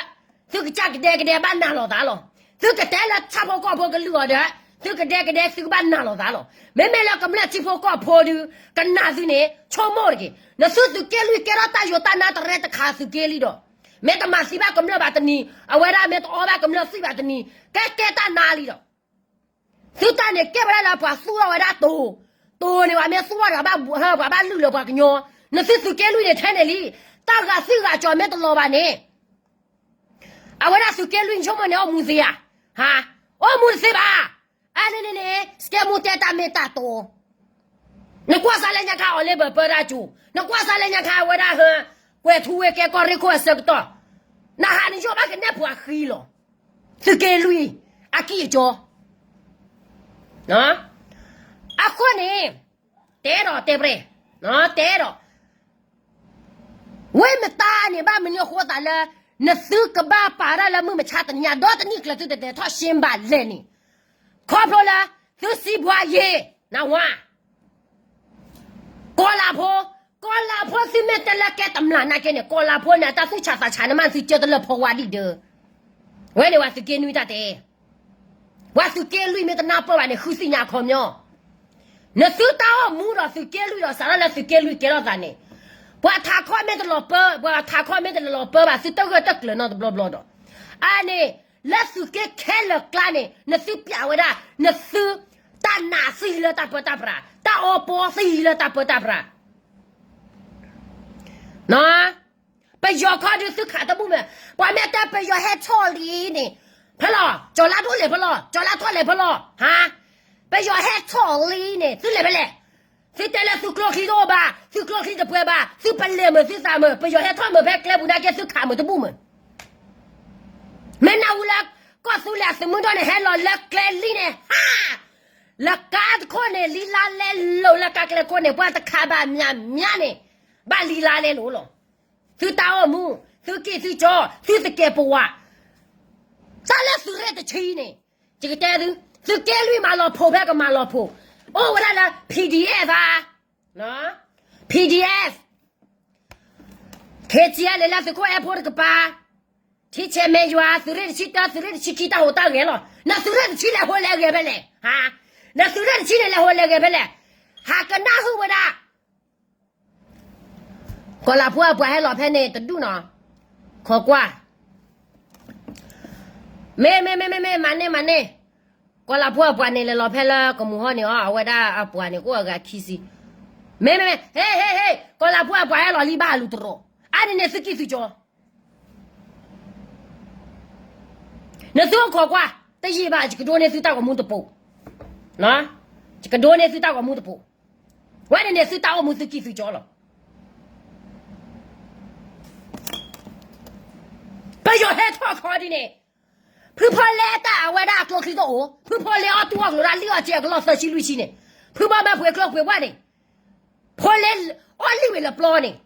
သုကစၢ်ကဒဲကဒဲဘၣ်နာ်လိာ်သးလီၤ. သုကတဲလၢဆၣ်ဖိကီၢ်ဖိကလုၢ်အီၤဒီး, သုကဒဲကဒဲသုကဘၣ်နာ်လိာ်သးလီၤ. မ့မ့ၢ်လၢကမျၢၢ်ထံဖိကီၢ်ဖိဒု, ကနၣ်သုန့ၣ်, ဆိကမိၣ်တက့ၢ်. နသုသုးက့လွံၢ်ကဲထီၣ်တၢ်ယိၤတၢ်နါတရဲတခါသုးက့လံဒီး, မ့ၢ်တမၤသံဘၣ်ကမျၢၢ်ဘၣ်တနံၤ, အဝဲဒၣ်မ့ၢ်တအီဘၣ်ကမျၢၢ်သွံၣ်ဘၣ်တနံၤ, ကဲကဲတၢ်နါလံဒီး သုတၢ်န့ၣ်ကဲဝဲဒၣ်လၢပှၤသူၣ်ထီၣ်ဝဲဒၣ်တိၤ, တိၤန့ၣ်ပှၤမ့ၢ်သူၣ်ထီၣ်ဒီးဘၣ်, ပှၤဘၣ်လုၢ်လၢပှၤကညီ, နသုသုးက့လွံၢ်န့ၣ်ထဲန့ၣ်လံ, တၢ်ဂၤသံဂၤကၠီၤမ့ၢ်တလီၤဘၣ်န့ၣ်, အဝဲဒၣ်သုးက့လွံၢ်ဆိကမိၣ်န့ၣ် အိၣ်မူသ့ဧါ, ဟါ, အိၣ်မူတသ့ဘၣ်. အန့ၣ်န့ၣ်န့ၣ် စကဲမူတဲတၢ်မ့ၢ်တၢ်တီ နကွၢ်စးလၢညါခါအီၤလ့ဘၢၣ်ပၢတၢ်ကၠိ, နကွၢ်စးလၢညါခါအဝဲဒၣ်ဟၢ, ကွဲၤထူဝ့ကဲကီၢ်ရ့ၣ်ခိၣ်အဆၢကတီၢ်, နဟးနယီၢ်ဘၣ်ကနဲၣ်ပှၤဃံလီၤ. သုးက့လွံၢ်, အကံၢ်အကီ, အဃိန့ၣ်, တဲဒီးတဲပြဲၢ်, တဲဒီး ဝ့ၢ်မတၤန့ၣ် ဘၣ်မနုၤအဃိသးလၢ နသုကဘၣ်ပာ်တၢ်လၢမုၢ်မဆါတနံၤညါ ဒီးတနံၣ်ကျၢၤသုတတဲာ်ထီၣ်ရှ့ဘၣ်လဲၣ်န့ၣ်, ခီဖျိလၢ သုစံးဘှါယ့ၤ, နဝါ, ကီၤလၤဖိ, ကီၤလၤဖိသုမ့ၢ်တဲလၢကဲတမျၢ်နာ်က့န့ၣ် ကီၤလၤဖိန့ၣ် အတၢ်သူၣ်ဆးသးဆးန့ၣ်မး သုကၢတလၢဖီဝါဒံၣ်ဒၢ, ဝဲန့ၣ်ပှၤသုးက့နွံတၢ်တဲ ပှၤသုးက့လွံၢ်မ့ၢ်တနၢ်ပၢၢ်ဘၣ်န့ၣ် ဃုသ့ၣ်ညါအခီပညီ, နသုတၢ်အိၣ်မူဒီးသုးက့လွံၢ်ဒီးစးထီၣ်လၢသုးက့လွံၢ်ကဲထီၣ်သးန့ၣ်, ပှၤထးခီမ့ၢ်တလီၤပၢ, ပှၤထးခီမ့ၢ်တလီၤပၢဘၣ် သုတဂၢၢ်တကျၢၤနီတဘျီဘျီဒီး, အန့ၣ်, လၢသုးက့ခဲလၢာ်ကျါန့ၣ် နသုပျဲဝဲဒၣ်, နသု, တၢ်နာ်သံလၢတၢ်ပၢတၢ်ပြး, တၢ်အီပီသံလၢတၢ်ပၢတၢ်ပြး ပယီၤခီဒုးသုခးတဘူၣ်မ့ၢ်, ပှၤမ့ၢ်တဲပယီၤဟဲထီၣ်လံန့ၣ်, ဖဲလီၤ, ကၠီၤလါဒိၣ်လဲၤဖဲလီၤ, ကၠီၤလါထီၣ်လဲၤဖဲလီၤ, ဟါ, ပယီၤဟဲထီၣ်လံန့ၣ် သုလဲၤဖဲလဲၣ်, သုတဲလၢသုကျိချံတအိၣ်ဘၣ်, သုကျိချံတပှဲၤဘၣ်, သုပလဲၤမုာ်သုသးမုာ်, ပယီၤဟဲထီၣ်မုာ်ဖဲကျဲပူၤနာ်က့သုခးမုာ်တဘူၣ်မ့ၢ် မ့ၢ်နၢ်ဟူလၢ ကီၢ်သူလ့ၤအသုးမုၢ်ဒိၣ်န့ၣ် ဟဲလီၤလၢကျဲလံန့ၣ် ဟါ, လၢကါတခိၣ်န့ၣ် လံလါလဲလိာ်လၢကါကျဲခိၣ်န့ၣ် ပှၤတခးဘၣ်မၠးမၠးန့ၣ် ဘၣ်လံလါလဲလိာ်လီၤ. သုတၢ်အိၣ်မူ, သုကံၢ်သုကီ, သုသကဲးပဝး, တၢ်လၢသုးရ့ၣ်တဆံန့ၣ်, ယကတဲသု, သုးက့လွံၢ်မၤလီၤဖိးဖဲကမၤလီၤဖိး, အိၣ်ဝဲဒၣ်လၢ PDF ဧါ, PDF ခ့ၣ်ထံၣ်လဲၤလၢသုးခိၣ်အဲၣ်ဖိတကပၤ, ထံဆဲးမဲာ်ယွၤ, သုးရ့ၣ်တဆံတၢ, သုးရ့ၣ်တဆံခံတၢ်ဟူးတၢ်ဂဲၤလီၤ. နသုးရ့ၣ်တဆံလဲၤဟူးလဲၤဂဲၤဖဲလဲၣ်, ဟါ, နသုးရ့ၣ်တဆံန့ၣ်လဲၤဟူးလဲၤဂဲၤဖဲလဲၣ်, ဟးကနၣ်ဟုၣ်ဝဲဒၣ် ကီၤလၤဖိအပှၤဟဲလီၤဖဲန့ၣ်တဒူၣ်နီၤ, ခိးကွၢ် မ့ၢ် မ့ၢ် မ့ၢ် မ့ၢ် မ့ၢ် မၤန့ၢ် မၤန့ၢ်, ကီၤလၤဖိအပှၤန့ၣ် လဲၤလီၤဖဲလၢကမူၤဟီၣ်န့ၣ်အီၤ, အဝဲဒၣ်အပှၤန့ၣ် ကအိၣ်အဂၤခံဆံ, မ့ၢ် မ့ၢ် မ့ၢ် ဟ့ ဟ့ ဟ့ ကီၤလၤဖိအပှၤဟဲလီၤလံဘၣ်အလူၤတရိး, အါန့ၢ်န့ၣ်သုကံၢ်သုကီၤ, နသုအိၣ်ခိးကွၢ်, တယံာ်ဘၣ် ယကဒိးန့ၢ်သုတၢ်ဂီၤမူတပိၤ, ယကဒိးန့ၢ်သုတၢ်ဂီၤမူတပိၤ, ဝဲန့ၣ်န့ၣ်သုတၢ်အိၣ်မူသုကံၢ်သုကီၤလီၤ. ပယီၤဟဲထီၣ်ခီဒ်န့ၣ်, ဖုဖီလဲတၢ်အဝဲဒၣ်အကျိချံတအိၣ်, ဖုဖီလဲအီၣ်တူၢ်အီၣ်ကျိဒၣ်လံၣ်အီၣ်ကဲအကလီၢ်သၢဆံလွံၢ်ဆံန့ၣ်, ဖုဘီမၢဖှဲးကျိဖှဲးဝၣ်န့ၣ်, ဖီလဲအီၣ်လံၣ်ဝံၤလၢပျီန့ၣ်,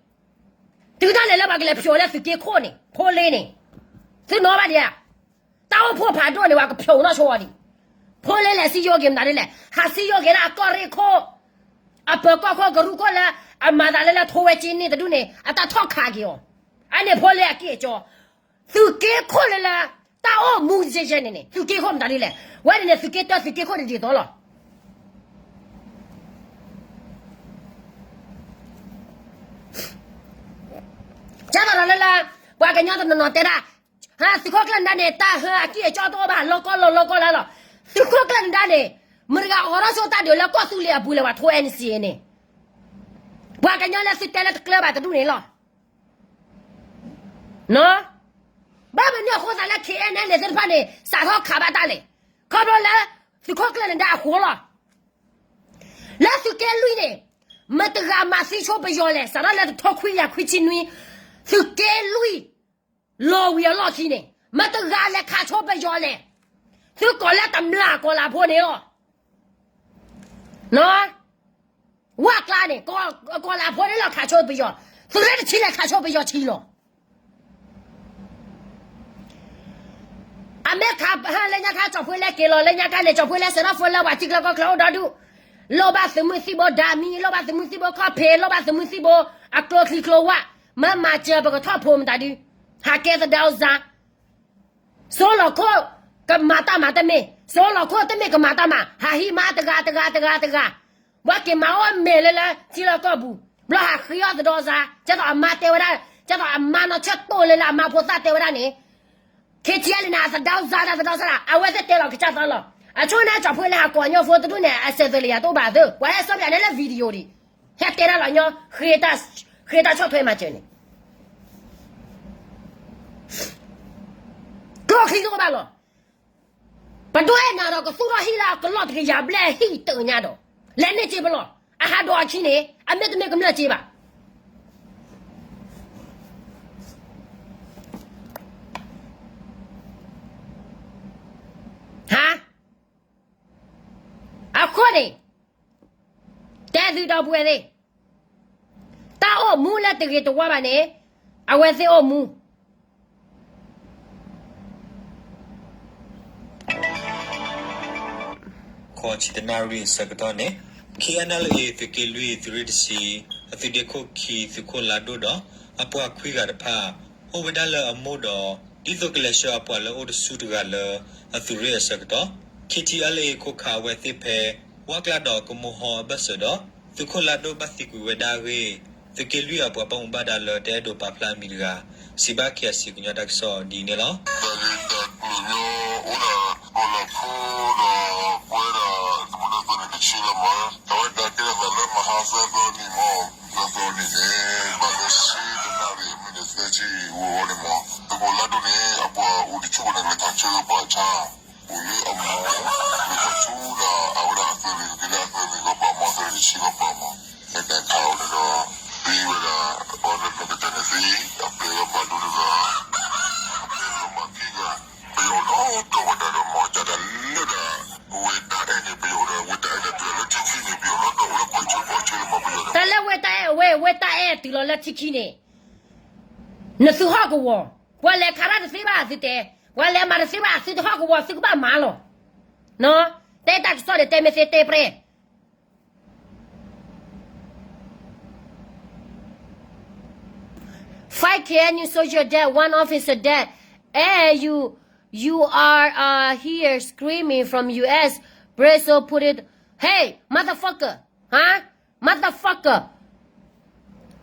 တုၤတၢ်လဲၤလၢပှၤကလဲၤဖျိးလၢသုးက့ခိၣ်န့ၣ် ဖီလဲန့ၣ်, သုနီၣ်ဘၣ်ဒံးဧါ, တၢ်အိၣ်ဖှိၣ်ဖးဒိၣ်န့ၣ် ပှၤကဖျိးနီၣ်ဆိအီၤဒံး, ဖီလဲလဲၤစံယိက့ၤမတၤဒ်လဲၣ်, ဟးစံယိက့ၤလၢအကီၢ်ရ့ၣ်ခိၣ်, အပၢၤကီၢ်ခိၣ်ကရူၢ်ခိၣ်လၢ အမၤသးလၢလၢထိဝဲက့န့ၣ်တဒူၣ်န့ၣ် အတၢ်ထီၣ်ခးက့ၤအီၤ, အန့ၣ်ဖီလဲအကံၢ်အကီၤ, သုးက့ခိၣ်လၢလၢ တၢ်အိၣ်မူယဲၢ်ယဲၢ်န့ၣ်န့ၣ် သုးက့ခိၣ်မတၤဒ်လဲၣ်, ဝဲန့ၣ်န့ၣ် သုးက့တၢသုးက့ခိၣ်တဒ်သိးလီၤ. ကၢ်သိးဒီးလၢလၢ ပှၤကညီတနီၤနီၤတဲဒၣ်, ဟါ သုးခိၣ်ကျၢၢ်နဒါန့ၣ် တၢ်ဟၢအကံၢ်အကီတအိၣ်ဘၣ် လီၤကီလီၤလီၤကီလၢလီၤ. သုးခိၣ်ကျၢၢ်နဒါန့ၣ် မတဂၤအိးထီၣ်ဆိတၢ်ဒုးလၢကီၢ်သူလ့ၤအပူၤလဲၣ် ပှၤထိ N C A န့ၣ်, ပှၤကညီလၢသုတဲလၢတကျၢၤဘၣ်တဒူၣ်န့ၣ်လီၤ. ဘၣ်မနုၤအဃိသးလၢ K N L သ့ၣ်တဖၣ်န့ၣ် စးထီၣ်ခးဘၣ်တၢ်လဲၣ်, ခီဖျိလၢ သုးခိၣ်ကျၢၢ်နဒါအဃိလီၤ. လၢသုးက့လွံၢ်န့ၣ် မတဂၤမၤသံဆိပယီၤလဲၣ်, စးထီၣ်လၢတထိခွံကယၤခွံဆံနွံ, သုးက့လွံၢ် လီၤဝံၤအလီၢ်ခံန့ၣ် မတဂၤလဲၤခးဆိပယီၤလဲၣ်. သုကိးလၢတမျၢ်ကီၤလၤဖိန့ၣ်လီၤ. ဝၣ်ကျါန့ၣ် ကီၤလၤဖိန့ၣ်လီၤခးဆိပယီၤ, သုးရ့ၣ်တဆံလဲၤခးဆိပယီၤဆံလီၤ. အမ့ၢ်ခး လၢညါခါကၠီၤဖှ့လဲက့ၤလီၤ, လၢညါခါန့ၣ် ကၠီၤဖှ့လဲစဲးထီၣ်ဖိလၢပှၤထံကျိကီၢ်ကျိအိၣ်ဒီဒူၣ်, လိၣ်ဘၣ်သုးမုၢ်သံၣ်ဘိဒၣ်မံ, လိၣ်ဘၣ်သုးမုၢ်သံၣ်ဘိခီၣ်ဖံး, လိၣ်ဘၣ်သုးမုၢ်သံၣ်ဘိအကျိချံကျိဝၣ်, မ့ၢ်မၤစၢၤပကထီၣ်ဖိမတၤဒု, ဟးကဲသဒၢအီၤစါ စိလီၤခိၣ်ကမၤတၢ်မၤတမ့ၢ်, စိလီၤခိၣ်တမ့ၢ်ကမၤတၢ်မၤ, ဟးဟံးမါတဂၤတဂၤတဂၤတဂၤ, ဘၣ်က့ၤမၤအီၣ်မဲာ်လၢလၢထံလီၢ်ကီၢ်ပူၤ, ဘျီဟးဃ့အီၣ်သဒၢအီၤစါ, ကဲသိးအမါတဲဝဲဒၣ်, ကဲသိးအမါနီၢ်ဆၢၣ်တိၢ်လၢလၢအမါဖိသၣ်တဲဝဲဒၣ်န့ၣ်, ခ့ထံအလံန့ၣ် အသဒၢအီၤစါဒၣ်သဒၢအီၤစါဒၣ်, အဝဲသ့ၣ်တဲလီၤကစၢ်သီလီၤ. အဆိန့ၣ်ကၠီၤဖှ့လဲဟးကိးညီဖိတဒူၣ်န့ၣ် အစဲးသလံးယၤတအိၣ်ဘၣ်သ့, ပှၤဟဲစီပယၤန့ၣ်လၢ video ဒံး, ဟဲတဲဒၣ်လီၤညီ, ဃ့တၢ်ဆီၣ်ထွဲမၤစၢၤန့ၣ် ကျိချံတအိၣ်ဘၣ်လီၤ. ပဒိၣ်အဲၣ်နၤဒီးကသူၣ်ထီၣ်ဟံၣ်လၢအကလီၢ်တကယၤဘျဲၣ်ဟံၣ်တညါဒီး, လဲၤန့ၢ်စ့ပလီၢ်, အဟးဒိးအခံန့ၣ် အမ့ၢ်တမ့ၢ်ကမျၢၢ်စ့ဘၣ်. ဟါ, အဃိန့ၣ် တဲသုဒီပုၢ်ဝဲၢ်သ့ၣ်, တၢ်အိၣ်မူလၢတဂ့ၤတဝါဘၣ်န့ၣ် အဝဲသ့ၣ်အိၣ်မူ ခီဆံတနၣ်ရံၣ်အဆၢကတီၢ်န့ၣ် K N L A သုးက့လွံၢ် သုးရ့ၣ်တဆံ အသုးဒ့ခိၣ်ခံ သုးခိၣ်လါဒိၣ်ဒီး အပှၤခွံဂၤတဖၣ် အိၣ်ဝဲဒၣ်လၢအမိၢ်ဒီး ဒ်သိးကလဲၤဆှၢအပှၤလၢအိၣ်တဆူၣ်တဂၤလၢ အသုးရ့ၣ်အဆၢကတီၢ် K T L A ခိးခးအဝဲသ့ၣ်ဖဲ ဝၣ်ကျါဒီးကမိၢ်ဟီအဘၢၣ်စၢၤဒီး သုးခိၣ်လါဒိၣ်ဘၣ်သံကွံာ်ဝဲဒၣ်အဂ့ၢ် သုးက့လွံၢ်အပှၤဘၣ်မူဘၣ်ဒါလၢတအဲၣ်ဒိးပာ်ဖျါအမံၤတဂၤ စံးဘၣ် K I C ကညီတၢ်ကစီၣ်ဒ်အံၤန့ၣ်လီၤ. တၢ်ဂ့ၢ်တၢ်ကျိၤညီအိၣ်ဒီး ကီၤလၤဖိဒီးကွဲဒီး သုးမုၢ်ဒိၣ်သုးန့ၣ်တဆံလၢမး, အဝဲဒၣ်ကဲထီၣ်သးလၢမဟါသၢသီနံၤမး, သၢသီနံၤန့ၣ် ဘၣ်လၢဆံတနၣ်ရံၣ်အမုၢ်နံၤသၢဆံဝီဝီန့ၣ်မး, သုးခိၣ်လါဒိၣ်န့ၣ် အပှၤအိၣ်တဆူၣ်န့ၣ်ကလဲၤခးဆၢပှၤဆါ အိၣ်လၢအမူ လၢခီဆူၣ်ဒီး အဝဲဒၣ်အသုးရ့ၣ် က့ၤလၢအသုးရ့ၣ်ကီၢ်ပၤမး သုးရ့ၣ်တဆံကီၢ်ပၤမး, လဲၤတၢ်ခးအီၤန့ၣ်ဒီး သံဝဲဒၣ် ပှၤလၢမ့ၢ်ကတၢၢ်န့ၣ်သံ အပျဲၢ်ဂီၢ်ဘၣ်ဒိတဂၤ အပျဲၢ်ဂီၢ်မၤခံဂၤ ပယီၤလီၤတီၤဝဲဒၣ်ဒီးမၤကၢ်တၢ်လၢဒၣ် ဝဲတၢ်အဲၣ်န့ၣ် ပယီၤဒီး ဝဲတၢ်အဲၣ်ဒၣ်တုၤလီၤလၢထံခံန့ၣ် ပယီၤလီၤတီၤဝဲလၢကွၢ်ဆိကွၢ်ဆိလၢမၤပယီၤဒီး တၢ်လၢဝဲတၢ်အဲၣ်ဝဲ ဝဲတၢ်အဲၣ်တုၤလီၤလၢထံခံန့ၣ် နသုဟီၣ်ကဝီၤ, ပှၤလဲၤခးတၢ်တသ့ဘၣ်သုတဲ, ပှၤလဲၤမၤတသ့ဘၣ် သုတဟီၣ်ကဝီၤ သုကဘၣ်မၤလီၤ. တဲတၢ်ကစီၣ်န့ၣ် တဲမ့ၢ်သ့တဲပြဲၢ် Five K N U soldier dead, one officer dead, and you, you are uh, here screaming from U S, Brazil put it, hey, motherfucker, huh? Motherfucker,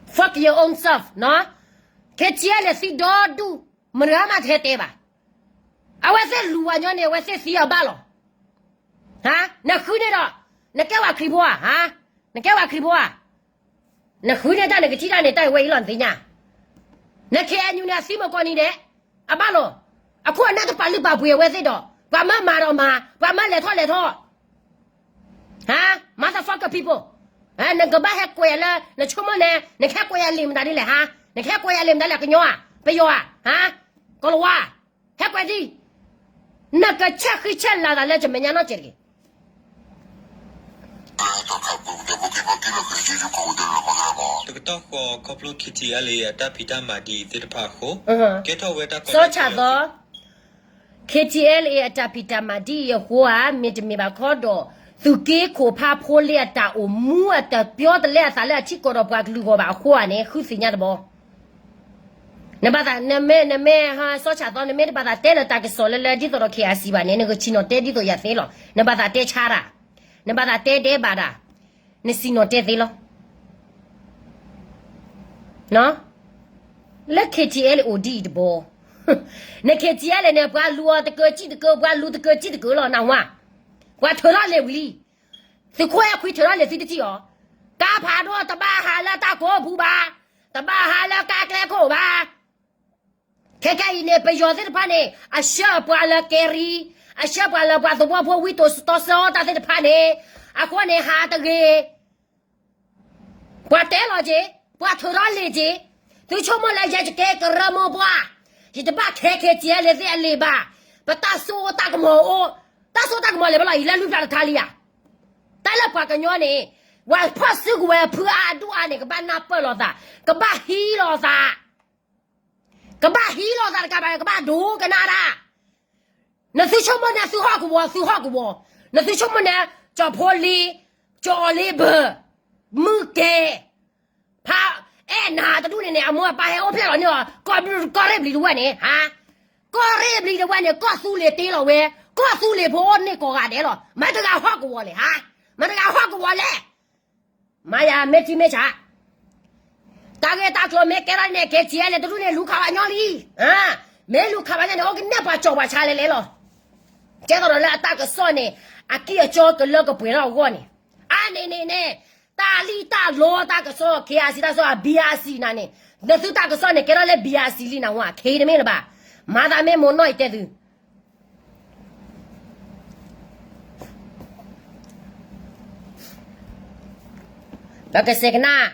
fuck your own self, no? ခဲထံအလဲၤသံဒီဒူၣ် မတဂၤမးတဟဲတဲဘၣ်. အဝဲသ့ၣ်လူၤဝဲညီန့ၣ် အဝဲသ့ၣ်သံအီၤဘၣ်လီၤ. ဟါ, နဃုန့ၣ်ဒီး နကဲဝဲခရံာ်ဖိဧါ, ဟါ, နကဲဝဲခရံာ်ဖိဧါ, နဃုန့ၣ်တၢ်နကထံၣ်တၢ်န့ၣ် တၢ်အံၤဝဲအံၤလီၤနသ့ၣ်ညါ. န K N U န့ၣ် အသံမကီးနံၤဒဲး, အဘၣ်လီၤ. အခိၣ်အနၢ်တပာ်လုၢ်ပာ်ပှ့ၤအဝဲသ့ၣ်ဒီး ပှၤမၢမၤဒီးမၤ, ပှၤမၢလဲၤထီၣ်လဲၤထီၣ်, ဟါ, motherfucker people, နကဘၣ်ဟဲကွဲးလၢ နဆိကမိၣ်န့ၣ် နကဟဲကွဲးယၤလံာ်မတၤဒ်လဲၣ်ဟါ, နကဟဲကွဲးယၤလံာ်မတၤလဲၣ် ကညီဧါ, ပယီၤဧါ, ဟါ, ကီၤလၤဝါ, ဟဲကွဲးဒံး, နကဆဲးဃံဆဲးလၤသးလၢယမဲာ်ညါနီတစဲးတဂ့ၤ. တကတီၢ်ဃီခီဖျိ K T L A အတၢ်ဖံးတၢ်မၤဒ်အံၤသ့ၣ်တဖၣ်အဃိ, ကဲထီၣ်ဝဲတၢ်ကီ, စီၤဆၣ်သီ, K T L A အတၢ်ဖံးတၢ်မၤဒ်အံၤအဃိဧါ, မ့တမ့ၢ်ဘၣ်ခီဒီး သုးက့ခိၣ်ဖးဖိလ့အတၢ်အိၣ်မူအတပျီတလဲအသးလၢအထံကီၢ်ဒီးပှၤကလုာ်အဂီၢ်ဘၣ်အဃိဧါန့ၣ် ဃုသ့ၣ်ညါတဘျီ. နဘၣ်သး, နမ့ၢ်, နမ့ၢ်, စီၤဆၣ်သီ နမ့ၢ်တဘၣ်သးတဲလၢတၢ်ကစီၣ်လၢလၢ ဒ်သိးဒီး K R C ဘၣ်န့ၣ် နကဆ့ၣ်နီၤတဲဒ်သိးယၤသ့လီၤ. နဘၣ်သးတဲဆါတၢ်, နဘၣ်သးတဲဒဲးဘးတၢ်, နဆ့ၣ်နီၤတဲသ့လီၤ. လၢ K T L A အိၣ်ဒ်အံၤတဘျီ, န K T L A န့ၣ် ပှၤလူၤအီၤတကၢၢ်စံၣ်တကၢၢ်, ပှၤလူၤတကၢၢ်စံၣ်တကၢၢ်လီၤ နၢ်ဟူဧါ. ပှၤထုးထီၣ်လံာ်ဝံၤလံ. သုးခိၣ်အဲၣ်ခွံထုးထီၣ်လံာ်သုတထံၣ်အီၤ, ကါဖးဒိၣ်တဘၣ်ဟးလၢတၢ်ကိးပူၤဘၣ်, တဘၣ်ဟးလၢကါကျဲခိၣ်ဘၣ်. ခဲခဲအံၤန့ၣ် ပယီၤသ့ၣ်တဖၣ်န့ၣ် အဆှၢအပှၤလၢကဲရံ, အဆှၢပှၤလၢပှၤသဝီဖိဝံတိၤတီဆှၢအီၣ်တၢ်သ့ၣ်တဖၣ်န့ၣ်, အဃိန့ၣ်ဟးတဂ့ၤ. ပှၤတဲလီၤက့ၤ, ပှၤထုးထီၣ်လံာ်က့ၤ, သုဆိကမိၣ်လၢယဲယကဲကရၢမိၢ်ပှၢ်, ယတဘၣ်ခဲ K T L A သ့ၣ်အလံာ်ဘၣ်, ပတၢ်စိတၢ်ကမီၤအိၣ်, တၢ်စိတၢ်ကမီၤလဲၤဘၣ်လီၤ ယလဲၤလုၢ်ပျၢ်တခါလံဧါ. တၢ်လၢပှၤကညီန့ၣ်, ဝဲဖီၣ်စုကဝဲၤဖုအါဒူၣ်အါန့ၣ် ကဘၣ်နၢ်ပၢၢ်လိာ်သး, ကဘၣ်ဟံးလိာ်သး ကဘၣ်ဟံးလိာ်သးတကးဘၣ် ကဘၣ်ဒိကနၣ်တၢ်. နသုဆိကမိၣ်န့ၣ် သုဟီၣ်ကဝီၤ သုဟီၣ်ကဝီၤ, နသုဆိကမိၣ်န့ၣ် ကၠီၤဖိလ့, ကၠီၤလ့ဘၢၣ်, မုၢ်ကဲ, ဖးအဲၣ်နၤတဒူၣ်န့ၣ်န့ၣ် အမိၢ်အပၢ်ဟဲအိၣ်ဖျဲၣ်လီၤန့ၢ်အီၤ ကီၢ်ရ့ၣ်ဘျံးတဝဲၢ်န့ၣ်, ဟါ, ကီၢ်ရ့ၣ်ဘျံးတဝဲၢ်န့ၣ် ကီၢ်သူလ့ၤတ့လီၤဝဲ, ကီၢ်သူလ့ၤဖိအိၣ်န့ၢ်ကိးဂၤဒဲးလီၤ. မတၤတဂၤဟီၣ်ကဝီၤလဲၣ်, ဟါ, မတၤတဂၤဟီၣ်ကဝီၤလဲၣ်. မၤယၤမ့ၢ်ထံမ့ၢ်ဆး, တၢ်ဂ့ၢ်တၢ်ကျိၤမ့ၢ်ကဲထီၣ်န့ၣ် K T L A တဒူၣ်န့ၣ် လူၤခးပှၤညီလံ. မ့ၢ်လူၤခးပှၤညီန့ၣ် အိၣ်ကနဲၣ်ပှၤကၠီၤပှၤဆါလဲၣ်လဲၣ်လီၤ. ကဲသိးဒီးလၢအတၢ်ကစီၣ်န့ၣ် အကံၢ်အစီကလၢကပှဲၤထီၣ်အဂီၢ်န့ၣ်, အါန့ၣ်န့ၣ်န့ၣ်, တၢ်လံၣ်တၢ်လီတၢ်ကစီၣ် K R C တၢ်ကစီၣ် B R C နၤန့ၣ်, နသုတၢ်ကစီၣ်န့ၣ် ကဲထီၣ်လၢ B R C လံနၤဝဲ ခ့တမ့ၢ်လၢၤဘၣ်. မၤသးမ့ၢ်မိၢ်နီၢ်အံၤတဲသု ပကစဲးကနၣ်.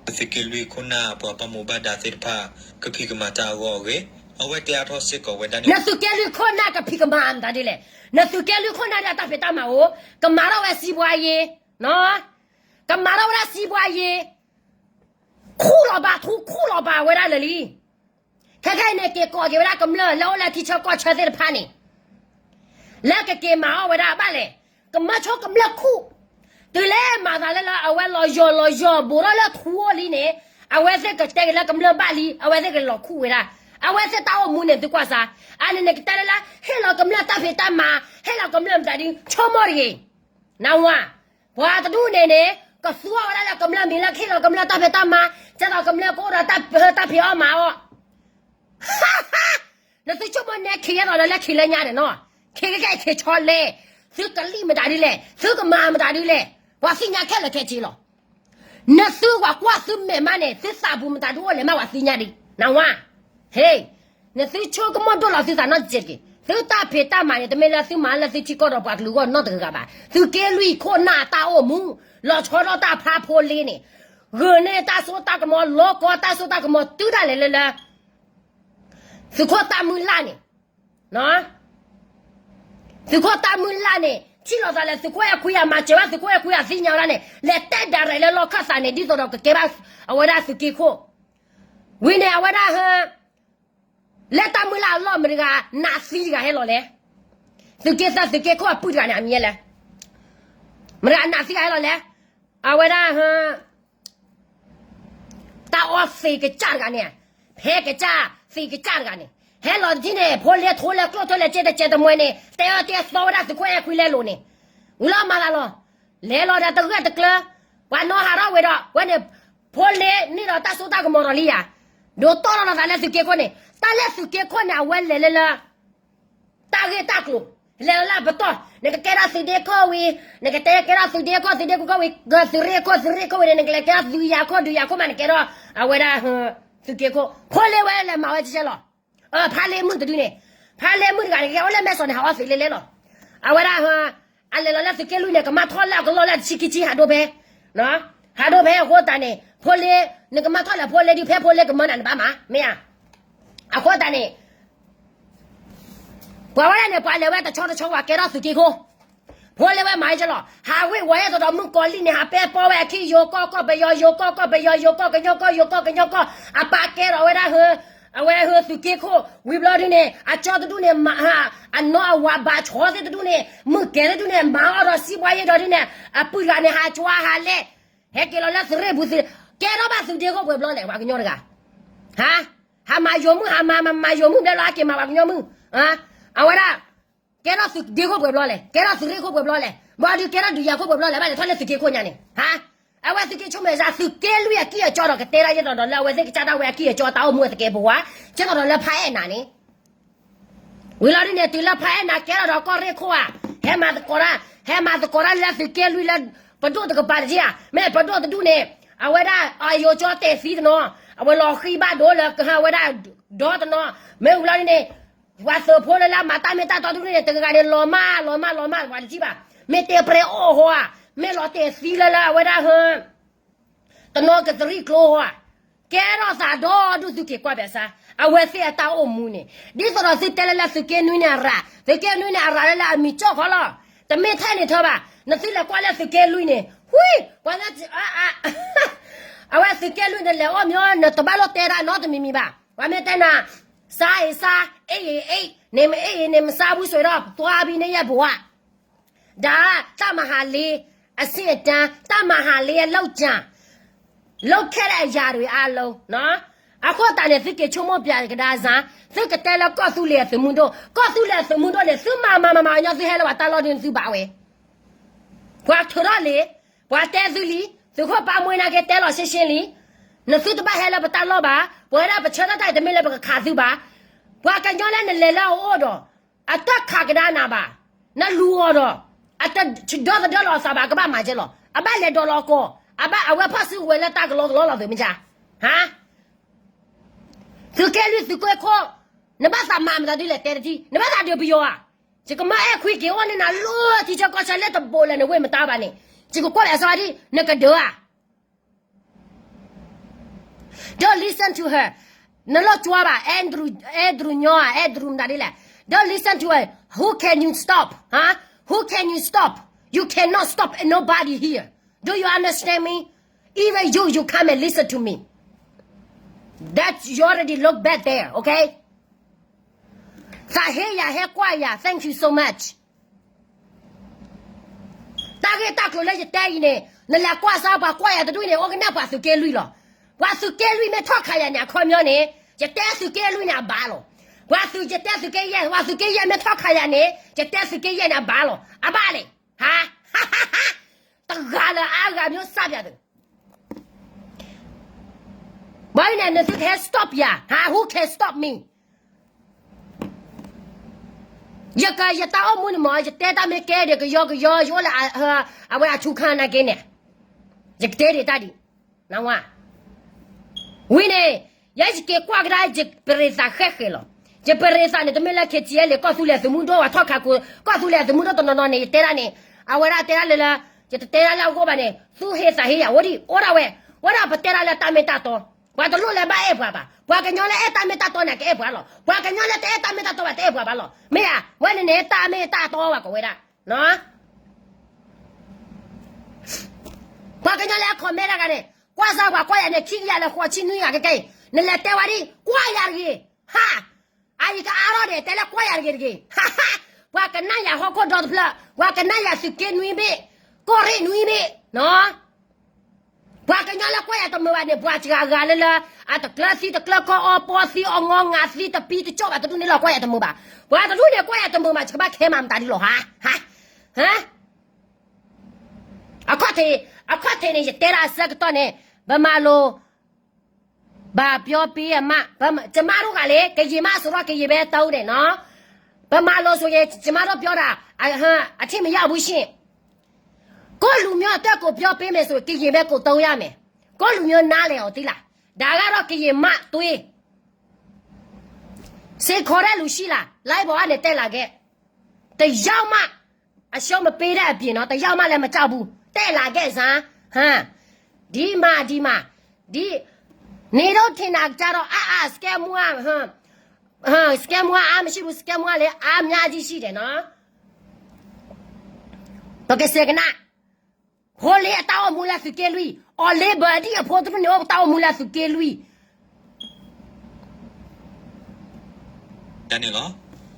သုးက့လွံၢ်ခိၣ်နၢ်အပှၤဘၣ်မူဘၣ်ဒါသ့ၣ်တဖၣ် ကဖံးကမၤတၢ်အဂီၢ်အဂ့ၢ် အဝဲတဲအါထီၣ်စ့ၢ်ကီးဝဲဒၣ်န့ၣ်, နသုးက့လွံၢ်ခိၣ်နၢ်ကဖံးကမၤမတၤဒ်လဲၣ်, နသုးက့လွံၢ်ခိၣ်နၢ်ဒ်အတၢ်ဖံးတၢ်မၤအိၣ်, ကမၤထီၣ်ဝဲစံးပှၤယ့ၤ, ကမၤထီၣ်ဝဲဒၣ်စံးပှၤယ့ၤ, ခူၣ်လီၤဘၣ်ထူခူၣ်လီၤဘၣ်ဝဲဒၣ်လၢာ်လံ. ခဲခဲအံၤန့ၣ် က့ၤကိးက့ၤဝဲဒၣ်ကမျၢၢ်လၢအိၣ်လၢထံဆၢကီၢ်ဆၢသ့ၣ်တဖၣ်န့ၣ်, လၢကက့ၤမၤအီၣ်ဝဲဒၣ်ဘၣ်လဲၣ်, ကမၢဆိကမျၢၢ်ခူၣ်, တုၤလၢမၤသးလၢလၢအဝဲလီၤယီၤလီၤယီၤဘူးထီၣ်လၢထူအိၣ်လံန့ၣ်, အဝဲသ့ၣ်ကတဲက့ၤလၢကမျၢၢ်ဘၣ်လံ, အဝဲသ့ၣ်ကလီၤခူၣ်ဝဲဒၣ်, အဝဲသ့ၣ်တၢ်အိၣ်မူန့ၣ်သုကွၢ်စၢ်, အန့ၣ်န့ၣ်ကတဲလၢလၢ ဟ့ၣ်လီၤကမျၢၢ်တၢ်ဖံးတၢ်မၤ, ဟ့ၣ်လီၤကမျၢၢ်မတၤဒ် ဆိကမိၣ်တဂ့ၤ, နဝၤ ပှၤတဒူၣ်န့ၣ်န့ၣ် ကသူအီၤဝဲဒၣ်လၢကမျၢၢ်မံၤလၢ ဟ့ၣ်လီၤကမျၢၢ်တၢ်ဖံးတၢ်မၤ, ကဲသိးကမျၢၢ်ကအိၣ်ဒီးတၢ်ဖံးအီၣ်မၤအီၣ်, နသုဆိကမိၣ်န့ၣ် ခ့ယဲသိးဒီးလၢခ့လၢညါန့ၣ်နီၤ, ခ့ကဲခ့ဆီလဲၣ်, သုကလံၣ်မတၤဒ်လဲၣ်, သုကမၤမတၤဒ်လဲၣ်, ပှၤသ့ၣ်ညါခဲလၢာ်ခဲဆ့လီၤ. နသုပှၤကွၢ်သုမဲာ်မးန့ၣ် သုသးပူၤမတၤဒ်အိၣ်လဲၣ်မး ပှၤသ့ၣ်ညါဒံး, နဝၤ ဟ့, နသုဆိကမိၣ်ဒိၣ်လီၤသုသးနီတစဲးတက့ၢ်. သုတၢ်ဖံးတၢ်မၤန့ၣ် တမ့ၢ်လၢသုမၤလၢသုထံကီၢ်ဒီးပှၤကလုာ်အဂီၢ်နီတဂၤဘၣ်. သုးက့လွံၢ်ခိၣ်နၢ်အတၢ်အိၣ်မူ, လီၤဆီဒၣ်တၢ်ဖးဖိလ့န့ၣ်, ဂုာ်န့ၢ်တၢ်စိတၢ်ကမီၤ, လီၤကီတၢ်စိတၢ်ကမီၤ တုၤဒၣ်လဲာ်လၢလၢ သုးခိၣ်တၢ်မုၢ်လၢ်န့ၣ် သုးခိၣ်တၢ်မုၢ်လၢ်န့ၣ် ထံၣ်လိာ်သးလၢသုးခိၣ်အဲၣ်ခွံအမၤစၢၤဘၣ်, သုးခိၣ်အဲၣ်ခွံအသ့ၣ်ညါဝဲဒၣ်န့ၣ် လဲၤတဲဒၣ်ရဲၣ်လၢလီၢ်ခၢၣ်သးန့ၣ် ဒ်သိးဒီးကကဲဘၣ်အဝဲဒၣ်သုးက့ခိၣ်, ဝံၤန့ၣ် အဝဲဒၣ်ဟၢ လၢတၢ်မုၢ်လၢ်အလီၢ် မတၤတဂၤနးသံတဂၤဟဲလီၤလဲၣ်. သုးက့သၢသုးက့ခိၣ်အပုၢ်တဂၤန့ၣ် အမံၤလဲၣ်. မတၤတဂၤနးသံတဂၤဟဲလီၤလဲၣ်. အဝဲဒၣ်ဟၢ တၢ်အီသံးကစၢ်တဂၤန့ၣ်, ဖဲကစၢ်သံးကစၢ်တဂၤန့ၣ်, ဟဲလီၤတထံၣ်န့ၣ် ဖိလ့ထိလဲကျိၣ်ထိလဲစ့တစဲးတမှဲန့ၣ် တဲအီၤတဲသီဝဲဒၣ်သုးခိၣ်အဲၣ်ခွံလဲလိာ်န့ၣ်, ဝံၤလီၤမၤသးလီၤ. လဲၤလီၤဒီးတဂၢၢ်တကျၢၤ, ပှၤနီၢ်ဟးထီၣ်ဝဲဒီး ဝဲန့ၣ် ဖိလ့န့ၢ်ဒီးတၢ်စိတၢ်ကမီၤဒီးလံဧါ. ဒိးတီၢ်လီၤသးလၢသုးက့ခိၣ်န့ၣ်, တၢ်လၢသုးက့ခိၣ်န့ၣ် အဝဲလဲၤလၢလၢ တၢ်ဂ့ၢ်တၢ်ကျိၤ လဲၤလီၤလၢအပတီၢ် နကကဲထီၣ်သုးဒ့ခိၣ်ဝံၤ နကတဲကဲထီၣ်သုးဒ့ခိၣ် သုးဒ့ခိၣ်ဝံၤ သုးရ့ၣ်ခိၣ် သုးရ့ၣ်ခိၣ်ဝံၤန့ၣ် နကလဲၤကဲထီၣ်သုးယၤခိၣ် ဒုးယၤခိၣ်မး နကဲထီၣ် အဝဲဒၣ် သုးက့ခိၣ် ဖိလ့ဝဲလဲၤမၤဝဲကဲလီၤ. ဖါလ့မုၣ်တဒုန့ၣ် ဖါလ့မုၣ်တဂၤန့ၣ် ကဲအိၣ်လၢမဲၢ်စီၤန့ၣ် ဟးအီၣ်သုးလ့လဲလီၤ. အဝဲဒၣ် အလဲၤလီၤလၢသုးက့လွံၢ်န့ၣ် ကမၣ်ထီၣ်လၢအကလီၢ်လၢအတဆံခံဆံဟးဒိဖဲ ဟးဒိဖဲအဃိသတးန့ၣ် ဖိလ့ နကမၣ်ထီၣ်လၢဖိလ့ဒုး ဖဲဖိလ့ကမၢနၤနဘၣ်မး မ့ၢ်ဧါ. အဃိသတးန့ၣ် ပှၤဝဲဒၣ်န့ၣ် ပှၤလဲၤဝဲတဆီတဆီ ပှၤကဲထီၣ်သုးက့ခိၣ် ဖိလ့ဝဲမၤကဲလီၤ. ဟးဝ့ၤဝီၤယဲသိးဒီးမုၣ်ကီၤလံၢ်န့ၣ် ဟးပဲပီဝဲအခံ ယိၤကီၢ်ကီၢ်ပယီၤ ယိၤကီၢ်ကီၢ်ပယီၤ ယိၤကီၢ်ကညီကီၢ် ယိၤကီၢ်ကညီကီၢ် အပာ်ကဲထီၣ်ဝဲဒၣ် အဝဲဟၢသုးက့ခိၣ် ဝံၤဘျီဒုန့ၣ် အကၠီတဒူၣ်န့ၣ် အနီၢ်အဝၤဘၣ်ဆီသ့ၣ်တဒူၣ်န့ၣ် မုၣ်ကဲၤသ့ၣ်တဒူၣ်န့ၣ် မၤအီၣ်ဒီးစံးဘှါယဲဒီးဒုန့ၣ် အပုၢ်တဂၤန့ၣ် ဟးကွၢ်ဟးလဲၣ် ဟဲက့ၤလီၤလၢသုးရ့ၣ်ပူၤသုး ကဲထီၣ်ဘၣ်သုးက့ခိၣ်ပှဲၤဘျီလဲၣ် ပှၤကညီတဂၤ ဟး ဟးမၤယိၤမုၣ် ဟးမၤမၤယိၤမုၣ်ဘျဲလီၤ ဟဲက့ၤမၤပှၤကညီမုၣ် အဝဲဒၣ် ကဲထီၣ်သုးက့ခိၣ်ပှဲၤဘျီလဲၣ် ကဲထီၣ်သုးရ့ၣ်ခိၣ်ပှဲၤဘျီလဲၣ် ဘၣ်ဒုးကဲထီၣ်ဒုးယၤခိၣ်ပှဲၤဘျီလဲၣ် ဘၣ်လဲၤထီၣ်လၢသုးက့ခိၣ်ညါန့ၣ် ဟါ အဝဲသုးက့ဆိကမိၣ်စ့ၢ် သုးက့လွံၢ်အကံၢ်အကီဒီး ကတဲဒၣ်ယဲသိးဒီးလၢအဝဲသ့ၣ်ကစၢ်ဒၣ်ဝဲအကံၢ်အကီ တၢ်အိၣ်မူအသကဲးပဝး ကဲသိးဒီးလၢဖါအဲၣ်နၤန့ၣ် ဝံၤလီၤဒုန့ၣ် တုၤလၢဖါအဲၣ်နၤကဲထီၣ်ဒီးကီၢ်ရ့ၣ်ခိၣ်ဧါ ဟဲမၤသကိးတၢ် ဟဲမၤသကိးတၢ်လၢသုးက့လွံၢ်လၢ ပဒိၣ်တကပၤတက့ၢ်ဧါ မ့ၢ်ပဒိၣ်တဒူၣ်န့ၣ် အဝဲဒၣ်အယိၤကၠီတဲာ်သံတနီၤ အဝဲလီၤဃံဘၣ်ဒိလၢကဟၢဝဲဒၣ်ဒီတနီၤ မ့ၢ်ဝံၤလီၤဒုန့ၣ် ပှၤသုးဖိလၢလၢမၤတၢ်မ့ၢ်တၢ်တီတဒူၣ်န့ၣ် တဂၤဂၤန့ၣ် လီၤမၢ်လီၤမၢ်လီၤမၢ် ပှၤတထံၣ်ဘၣ် မ့ၢ်တဲပြဲအိၣ်ဟီဧါ မ့ၢ်လီၤတဲာ်သံလၢလၢအဝဲဒၣ်ဟၢ တနီၤကသရံၣ်ကျိဟီဧါ ကဲထီၣ်သးဒီဒူၣ်သုးက့ၤကွၢ်ဘၣ်ဆၣ် အဝဲသ့ၣ်အတၢ်အိၣ်မူန့ၣ် ဒ်သိးဒီးသုတဲလၢလၢသုးက့နွံန့ၣ်အရၤ သုးက့နွံန့ၣ်အရၤလၢလၢအမံၤကၠီၣ်ခီလီၤ တမ့ၢ်ထဲန့ၣ်ထီဘၣ် နသုလဲၤကွၢ်လၢသုးက့လွံၢ်န့ၣ် ဝံ ပှၤလၢ အဝဲသုးက့လွံၢ်န့ၣ်လဲၤအိၣ်မ့ၢ် နတဘၣ်လိၣ်တဲတၢ်နီတမံၤမံၤဘၣ် ပှၤမ့ၢ်တဲနၤ စားရင်စား အိပ်ရင်အိပ် နေမအိပ်ရင်နေမစားဘူးဆိုတော့ သွားပြီ နရဲ့ဘဝ ဒါက တၢ်မဟာလေး အဆင့်အတန်း တၢ်မဟာလေးအလုပ်ကြံ လုပ်ခဲ့တဲ့အရာတွေအားလုံးနော် အဃိသတးန့ၣ် သုက့ၤဆိကမိၣ်ပျဲကဒါစၢ် သုကတဲလၢကီၢ်သူလ့ၤအသုးမုၢ်ဒိၣ် ကီၢ်သူလ့ၤအသုးမုၢ်ဒိၣ်န့ၣ် သုမၤမၤမၤမၤညီသုဟဲလၢပှၤတၢ်လီၢ်ဒ်န့ၣ်သုဘၣ်ဝဲ ပှၤထုးထီၣ်လံ ပှၤတဲသုလံ သုးခိၣ်ပၢ်မွှေးနာ်က့တဲလီၤရှင်းရှင်းလံ နသုတဘၣ်ဟဲလၢပတၢ်လီၢ်ဘၣ် ပဝဲဒၣ်ပဆၢထၢၣ်တၢ်အံၤတမ့ၢ်လၢပကခးသုဘၣ် ပှၤကညီလၢနလဲၤလၢအအိၣ်ဒီး အတၢ်ခးကဒါနၤဘၣ် နလူၤအီၤဒီး အတဆဒီသဒၢလီၤအသးဘၣ် ကဘၣ်မၤကဲလီၤ အဘၣ်လဲၤဒိးလီၤကီၢ် အဘၣ်အဝဲဖီၣ်စုကဝဲၤလၢတၢ်ကလီကလီလီၤသုးမ့ၢ်ဆါ ဟါ သုးက့လွံၢ်သုးက့ခိၣ် နဘၣ်သးမၤမတၤဒ်လဲၣ်တဲတထံၣ် နဘၣ်သးဒုးပယီၤဧါ ယကမၢအဲၣ်ခွံက့ၤအိၣ်န့ၢ်နၤလၢထံဆၢကီၢ်ဆၢလၢတဘိးလဲၣ်နဝ့ၢ်မတါဘၣ်န့ၣ် ယကကွၢ်လၢအစီဒ် နကဒၢဧါ Don't listen to her နလီၢ်ကွၢ်ဘၣ် အဲဒရူၣ်ညီဧါ အဲဒရူၣ်မတၤဒ်လဲၣ် Don't listen to her Who can you stop ဟါ Who can you stop You cannot stop nobody here Do you understand me Even you you come and listen to me That you already look bad there okay သးဟ့ယၤဟဲကွၢ်ယၤ thank you so much တၢ်ဂ့ၢ်တၢ်ကျိၤလၢယတဲအံၤန့ၣ် နလဲၤကွၢ်စၢ်ပှၤကွၢ်ယၤတဒူၣ်န့ၣ် အိၣ်ကနၣ်ပှၤသုးက့လွံၢ်လီၤ ပှၤသုးက့လွံၢ်မ့ၢ်ထီၣ်ခးယၤန့ၣ် အခီပညီန့ၣ် ယတဲသုးက့လွံၢ်န့ၣ်အဘၣ်လီၤ ပှၤသုးယတဲသုးက့ယဲၢ် ပှၤသုးက့ယဲၢ်မ့ၢ်ထီၣ်ခးယၤန့ၣ် ယတဲသုးက့ယဲၢ်န့ၣ်အဘၣ်လီၤ အဘၣ်လဲၣ် ဟါ တဂၤလၢအါဂၤမျိုးစၢ်ပြာ်သူ ဘၣ်အံၤန့ၣ် နသုကဟဲ stop ယၤ ဟါ who can stop me ယက ယတၢ်အိၣ်မူန့ၣ်မ့ၢ် ယတဲတၢ်မ့ၢ်ကဲဒီး ကယီကယီ ယအိၣ်လၢ အဝဲအထူခါနာ်က့န့ၣ် ယကတဲဒံးတၢ်ဒံး နဝါ ဝံၤန့ၣ် ယဲယက့ၤကွၢ်ကဒါ ယပရံးသးဃဲဃဲလီၤ ယပရံးသးန့ၣ် တမ့ၢ်လၢ K T L လၢ ကီၢ်သူလ့ၤသုးမုၢ်ဒိၣ် ပှၤထီၣ်ခးကိး ကီၢ်သူလ့ၤသုးမုၢ်ဒိၣ်တနီၤနီၤန့ၣ် ယတဲဒၣ်န့ၣ် အဝဲဒၣ်တဲဒၣ်လၢလၢ ယတတဲဒၣ်လၢအဂီၢ်ဘၣ်န့ၣ် သူၣ်ဟ့သးဟ့ယၤ အိၣ်ဒံး အိၣ်ဒၣ်ဝဲ ဝဲဒၣ်ပတဲဒၣ်လၢတၢ်မ့ၢ်တၢ်တီ ပှၤတလိၣ်လၢဘၣ်အဲၣ်ပှၤဘၣ် ပှၤကညီလၢအဲၣ်တၢ်မ့ၢ်တၢ်တီန့ၣ် ကအဲၣ်ပှၤလီၤ ပှၤကညီလၢတအဲၣ်တၢ်မ့ၢ်တၢ်တီဘၣ် တအဲၣ်ပှၤဘၣ်လီၤ မ့ၢ်ဧါ ဝဲန့ၣ်န့ၣ် တၢ်မ့ၢ်တၢ်တီဘၣ်ကီးဝဲဒၣ် ပှၤကညီလၢအ comment တဂၤန့ၣ် ကွၢ်စၢ်ပှၤကွၢ်ယၤန့ၣ် ခံကယၤလၢဃိးဆံနွံဂၤကကဲအံၤ နလဲၤတဲဝဲဒၣ် ကွၢ်ယၤတဂ့ၤ ဟါ အအံၤကအါထီၣ်န့ၣ် တဲလၢကွၢ်ယၤတဂ့ၤတဂ့ၤ ဟါဟါ ပှၤကနၣ်ယၤဟီၣ်ခိၣ်ဒီတဖျၢၣ် ပှၤကနၣ်ယၤသုးက့နွံဘ့ၣ် ကီၢ်ရ့ၣ်နွံဘ့ၣ် ပှၤကညီလၢကွၢ်ယၤတမုာ်ဘၣ်န့ၣ် ပှၤစှၤဂၤလၢလၢ အတကျၢၤသံတကျၢၤကီၢ်အီပီသံအီငီငးသံတပံတကၠီၣ်ဘၣ်တဒူၣ်န့ၣ်လီၤ ကွၢ်ယၤတမုာ်ဘၣ် ပှၤတဒူၣ်န့ၣ်ကွၢ်ယၤတမုာ်ဘၣ် ယကဘၣ်ခဲမၤမတၤဒ်လီၤ ဟါ ဟါ အခီၣ်ထံး အခီၣ်ထံးန့ၣ် ယတဲဒၣ်အဆၢကတီၢ်န့ၣ် ဗမာလို ဘာပြောပေးအမှ ကျမတို့ကလေ ကရင်မဆိုတော့ ကရင်ပဲသုံးတယ်နော် ပမၤလိၤဆိယဲ ကမၤထီၣ်ပၠီဒၣ် အထံၣ်မယၢ်အပူၤဆ့ၣ်, ကိၣ်လူၤမၠိအတၢ်ကိးပၠီပ့မဲာ်ဆိ ကယံာ်မဲာ်ကိးတၢ်ယၢ်မဲာ်, ကိၣ်လူၤမၠိနါလဲၣ်အီၤသ့လၢ်, ဒၣ်ဂၤဒီးကယံာ်မးတွ့ စ့ခိးရဲၣ်လူၤဆံလၢ် လၢဘီအါန့ၣ်တဲလၢကဲ, တယၢ်မး, အရှောင်မပေးတဲ့အပြင်နော် တယောက်မှလည်းမကြောက်ဘူး တဲလၢကဲစမ်း, ဟမ်, ဒီမှာ ဒီမှာ, ဒီ, နေတော့ထင်တာကြတော့ အါ အါ scammer ဟမ်, scammer အါမရှိဘူး scammer လည်းအါအများကြီးရှိတယ်နော်, ပကစဲကနၣ်, ဖိလ့အတၢ်အိၣ်မူလၢသုးက့လွံၢ်, အီၤလ့ဘၢဒံၣ်အဖိတဖုန့ၣ်အိၣ်တၢ်အိၣ်မူလၢသုးက့လွံၢ် ဒၣ်န့ၣ်လီၤ.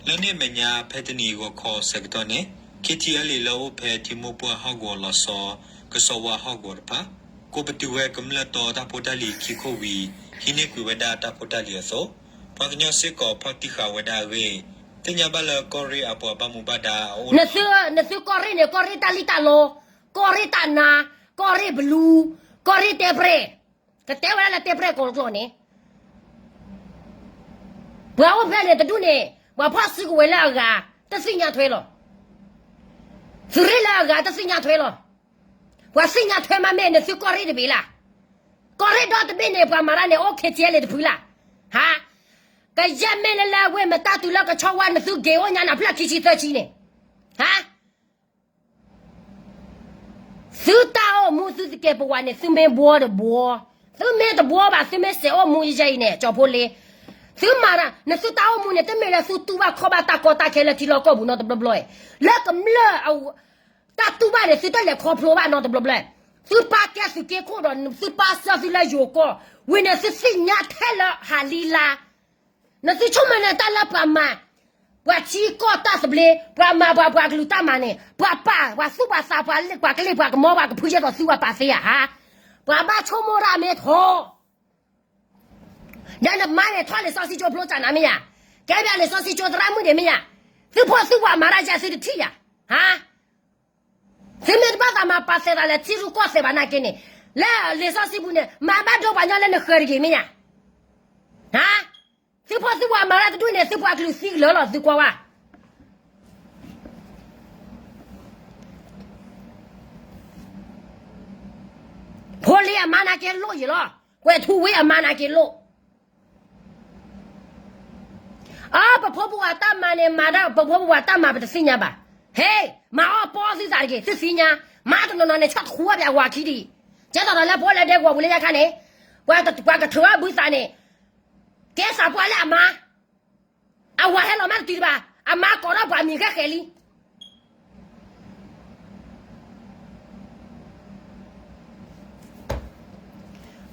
လၢန့ၣ်အမဲာ်ညါ ဖဲတနံၤအဂီၤခီဆၢကတီၢ်န့ၣ် KTLA လၢအိၣ်ဖဲထံမိၢ်ပှၢ်ဟီၣ်ကဝီၤလီၤဆီ ကစီၤဝါဟီၣ်ကဝီၤတဖၣ် ကိးပတုာ်ဝဲကမျၢၢ်တီတၢ်ဖိတၢ်လံၤခံခိၣ်ဝံၤ ဟံးန့ၢ်ကွံာ်ဝဲဒၣ်တၢ်ဖိတၢ်လံၤအသိး ပှၤကညီစ့ၢ်ကီးဖီၣ်တံၢ်ဃာ်ဝဲဒၣ်အဂ့ၢ် သ့ၣ်ညါဘၣ်လၢကီၢ်ရ့ၣ်အပှၤဘၣ်မူဘၣ်ဒါအအိၣ် နသုကီၢ်ရ့ၣ်န့ၣ် ကီၢ်ရ့ၣ်တၢ်လံၣ်တၢ်လီ, ကီၢ်ရ့ၣ်တၢ်နါ, ကီၢ်ရ့ၣ်ဘလူ, ကီၢ်ရ့ၣ်တဲပြဲၢ်, ကတဲဝဲဒၣ်လၢတဲပြဲၢ်ကိးကျိာ်န့ၣ် ပှၤအိၣ်ဖျဲၣ်န့ၣ်တဒူၣ်န့ၣ် ပှၤဖီၣ်စုကဝဲၤလၢအဂၤ တသ့ၣ်ညါထွဲလီၤ. သုးရ့ၣ်လၢအဂၤတသ့ၣ်ညါထွဲလီၤ. ပှၤသ့ၣ်ညါထွဲမးမ့ၢ်နသုကီၢ်ရ့ၣ်တဘ့ၣ်လၢ်. ကီၢ်ရ့ၣ်ဒီတဘ့ၣ်န့ၣ် ပှၤမၤတၢ်န့ၣ် အိၣ် KTLA တဖုလၢ်. ဟါ, ကယဲၢ်မ့ၢ်လၢလၢအဝ့ၢ်မတၢ်တုၤလၢကဆီဝါ နသုက့ၤအိၣ်ညါနဖျၢၣ်ခံဆံသၢဆံန့ၣ်, ဟါ သုတၢ်အိၣ်မူသုတကဲပဝးန့ၣ် သုမ့ၢ်ဘှီတဘှီ, သုမ့ၢ်တဘှီဘၣ် သုမ့ၢ်စဲးအိၣ်မူယဲအံၤန့ၣ် ကၠီဖိလ့, သုမၤတၢ် နသုတၢ်အိၣ်မူန့ၣ် တမ့ၢ်လၢသုတူၢ်ဘၣ်ခီၣ်ဘၣ်တၢ်ကီတၢ်ခဲလၢထံလီၢ်ကီၢ်ပူၤနီတဘျီဘျီ, လၢကမျၢၢ်အတၢ်တူၢ်ဘၣ်န့ၣ် သုတလဲၤခီဖျိဘၣ်နီတဘျီဘျီ, သုပာ်ကဲသုးက့ခိၣ်ဒီး သုပာ်စၢၤသုလၢယိၤကီၢ်, ဝံၤန့ၣ်သုသ့ၣ်ညါထဲလၢဟးလံလါ နသုဆိကမိၣ်န့ၣ်တၢ်လၢပှၤမၤ, ပှၤထံကီၢ်တၢ်သဘျ့, ပှၤမၤပှၤပှၤကလုာ်တၢ်မၤန့ၣ်, ပှၤပာ်, ပှၤသူၣ်ပှၤသး, ပှၤလ့ၣ်ပှၤကလ့ၣ်ပှၤကမီၤပှၤကဖုယဲၢ်ဒီးသုပှၤပာ်သ့ဧါဟါ, ပှၤဘၣ်ဆိကမိၣ်တၢ်မ့ၢ်ထီၣ်, ဒီးနမါန့ၣ်ထီၣ်လံာ်စီဆှံကၠိဖျိစၢ်နၤမ့ၢ်ယါ, ကဲဘၣ်လံာ်စီဆှံကၠိသရၣ်မုၣ်ဒံးမ့ၢ်ယါ, သုဖိသုဝၤမၤတၢ်ယဲၢ်သုတထံၣ်ယါ, ဟါ သုမ့ၢ်တဘၣ်သးမၤပာ်သဲးသးလၢထံရူၢ်ကီၢ်သဲးဘၣ်နာ်က့န့ၣ်, လၢလံာ်စီဆှံပူၤန့ၣ် မၤဘၣ်ဒိပှၤညီလၢနဃၢၤတဂ့ၤမ့ၢ်ယါ, ဟါ, သုဖိသုဝၤမၤတၢ်တဒူၣ်န့ၣ် သုပှၤကလုာ်သံကလၢာ်လီၤသုကွၢ်ဝါ ဖိလ့အမါနာ်က့လိၣ်ယံၤလီၤ, ကွဲးထူဝ့အမါနာ်က့လိၣ်, အၢ ပဖိပဝၤတၢ်မၤန့ၣ် မၤဒၣ်ပဖိပဝၤတၢ်မၤပတသ့ၣ်ညါဘၣ်, ဟ့, မၤအီၣ်ပီသုသးတက့ၢ် သုသ့ၣ်ညါ, မၤတနီၤနီၤန့ၣ် ဆီၣ်တခူအီၣ်ပှၤဝၤခံဒံး, ကဲသိးဒီးလၢပအိၣ်လၢဒဲကဝီၤပူၤလၢညါခါန့ၣ်, ပှၤကထုးအီၣ်ဘုသးန့ၣ်, ကဲသးပှၢ်လၢအမါ အဝၤဟဲလီၤမးတတုၤတဘၣ်, အမါကိးထီၣ်ပှၤမံၤဃဲဃဲလံ,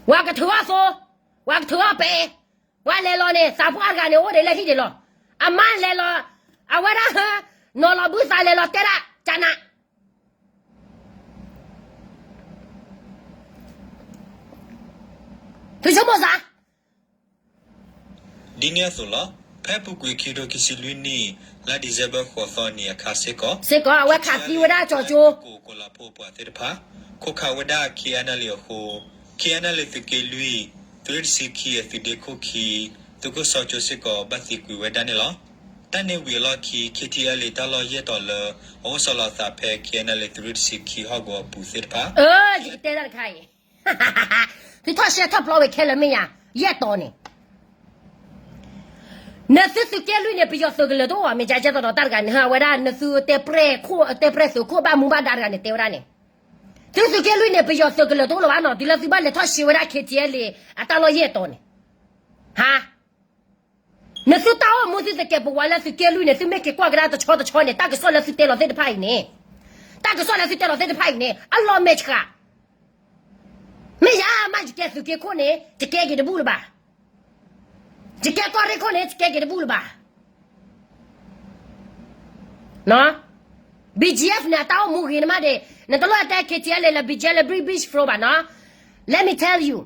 ပှၤကထုးအီၣ်သိ, ပှၤကထုးအီၣ်ပဲ, ပှၤလဲၤလီၤန့ၣ် သးပှၢ်တဂၤန့ၣ် အိၣ်ဒံးလၢဟံၣ်ဒံးလီၤ, အမါလဲၤလီၤ, အဝဲဒၣ်ဟဲ, နီၤလီၤဘုသးလဲၤလီၤတဲဒၣ်ကနး သုဆိကမိၣ်သး ဒ်န့ၣ်အသိးလီၤ. ဖဲအပူၤကွံာ်ခံကထိခံဆံလွံၢ်နံၣ် လါဒံၣ်စ့ဘၢၣ်ဃိးသီနံၤအခါစ့ၢ်ကီး, စ့ၢ်ကီးအဝဲခးသံဝဲဒၣ်ကၠီကၠိ, ကီၢ်ခိၣ်ကီၤလၤဖိပှၤသ့ၣ်တဖၣ် ခိးခးဝဲဒၣ် KNLA အဃိ, KNLA သုးက့လွံၢ်, သုးရ့ၣ်တဆံခံအသုးဒ့ခိၣ်ခံ, သုးခိၣ်စီၤကၠိစ့ၢ်ကီး ဘၣ်သံကွံာ်ဝဲဒၣ်န့ၣ်လီၤ. တၢ်န့ၣ်ဝံၤအလီၢ်ခံ KTLA တၢ်လီၢ်ယဲၢ်တီၤလၢ အအိၣ်ဆီလီၤအသးဖဲ KNLA သုးရ့ၣ်တဆံခံဟီၣ်ကဝီၤအပူၤသ့ၣ်တဖၣ်, ယကတဲတၢ်တခါအံၤ သုထီၣ်ရှဲထီၣ်ပျီဝဲခဲလၢာ်မ့ၢ်ယါ, ယဲၢ်တီၤန့ၣ်, နသုသုးက့လွံၢ်န့ၣ် ပယီၤသုးကလၢၤတအိၣ်ဘၣ် မ့ၢ်ကကဲသိးဒီးတၢ်တဂၤန့ၣ် ဟးဝဲဒၣ် နသုတဲပြဲၢ်ခိၣ် တဲပြဲၢ်သုးခိၣ်ဘၣ်မူဘၣ်ဒါတဂၤန့ၣ် တဲဝဲဒၣ်န့ၣ်, သုသုးက့လွံၢ်န့ၣ် ပယီၤသုးကလၢၤတအိၣ်လၢၤဘၣ်နီၤ တုၤလၢသုဘၣ်လဲၤထီၣ်ရှဲဝဲဒၣ် KTLA အတၢ်လီၢ်ယဲၢ်တီၤန့ၣ်, ဟါ နသုတၢ်အိၣ်မူသုတကဲးပဝးလၢသုးက့လွံၢ်န့ၣ် သုမ့ၢ်က့ၤကွၢ်ကဒါတဆီတဆီန့ၣ် တၢ်ကစီၣ်လၢသုတဲလီၤသ့ၣ်တဖၣ်အံၤန့ၣ်, တၢ်ကစီၣ်လၢသုတဲလီၤသ့ၣ်တဖၣ်အံၤန့ၣ် အလီၢ်မဲာ်ဆှး, မ့ၢ်ယါမး ယကဲသုးက့ခိၣ်န့ၣ် ယကဲက့ၤတဘူၣ်လၢၤဘၣ်, ယကဲကီၢ်ရ့ၣ်ခိၣ်န့ၣ် ယကဲက့ၤတဘူၣ်လၢၤဘၣ် BGF န့ၣ် အတၢ်အိၣ်မူဂ့ၤန့ၣ်မးဒဲး, နတလိၣ်တဲ KTLA လၢ BGF လၢ British Front ဘၣ်နီၤ, let me tell you,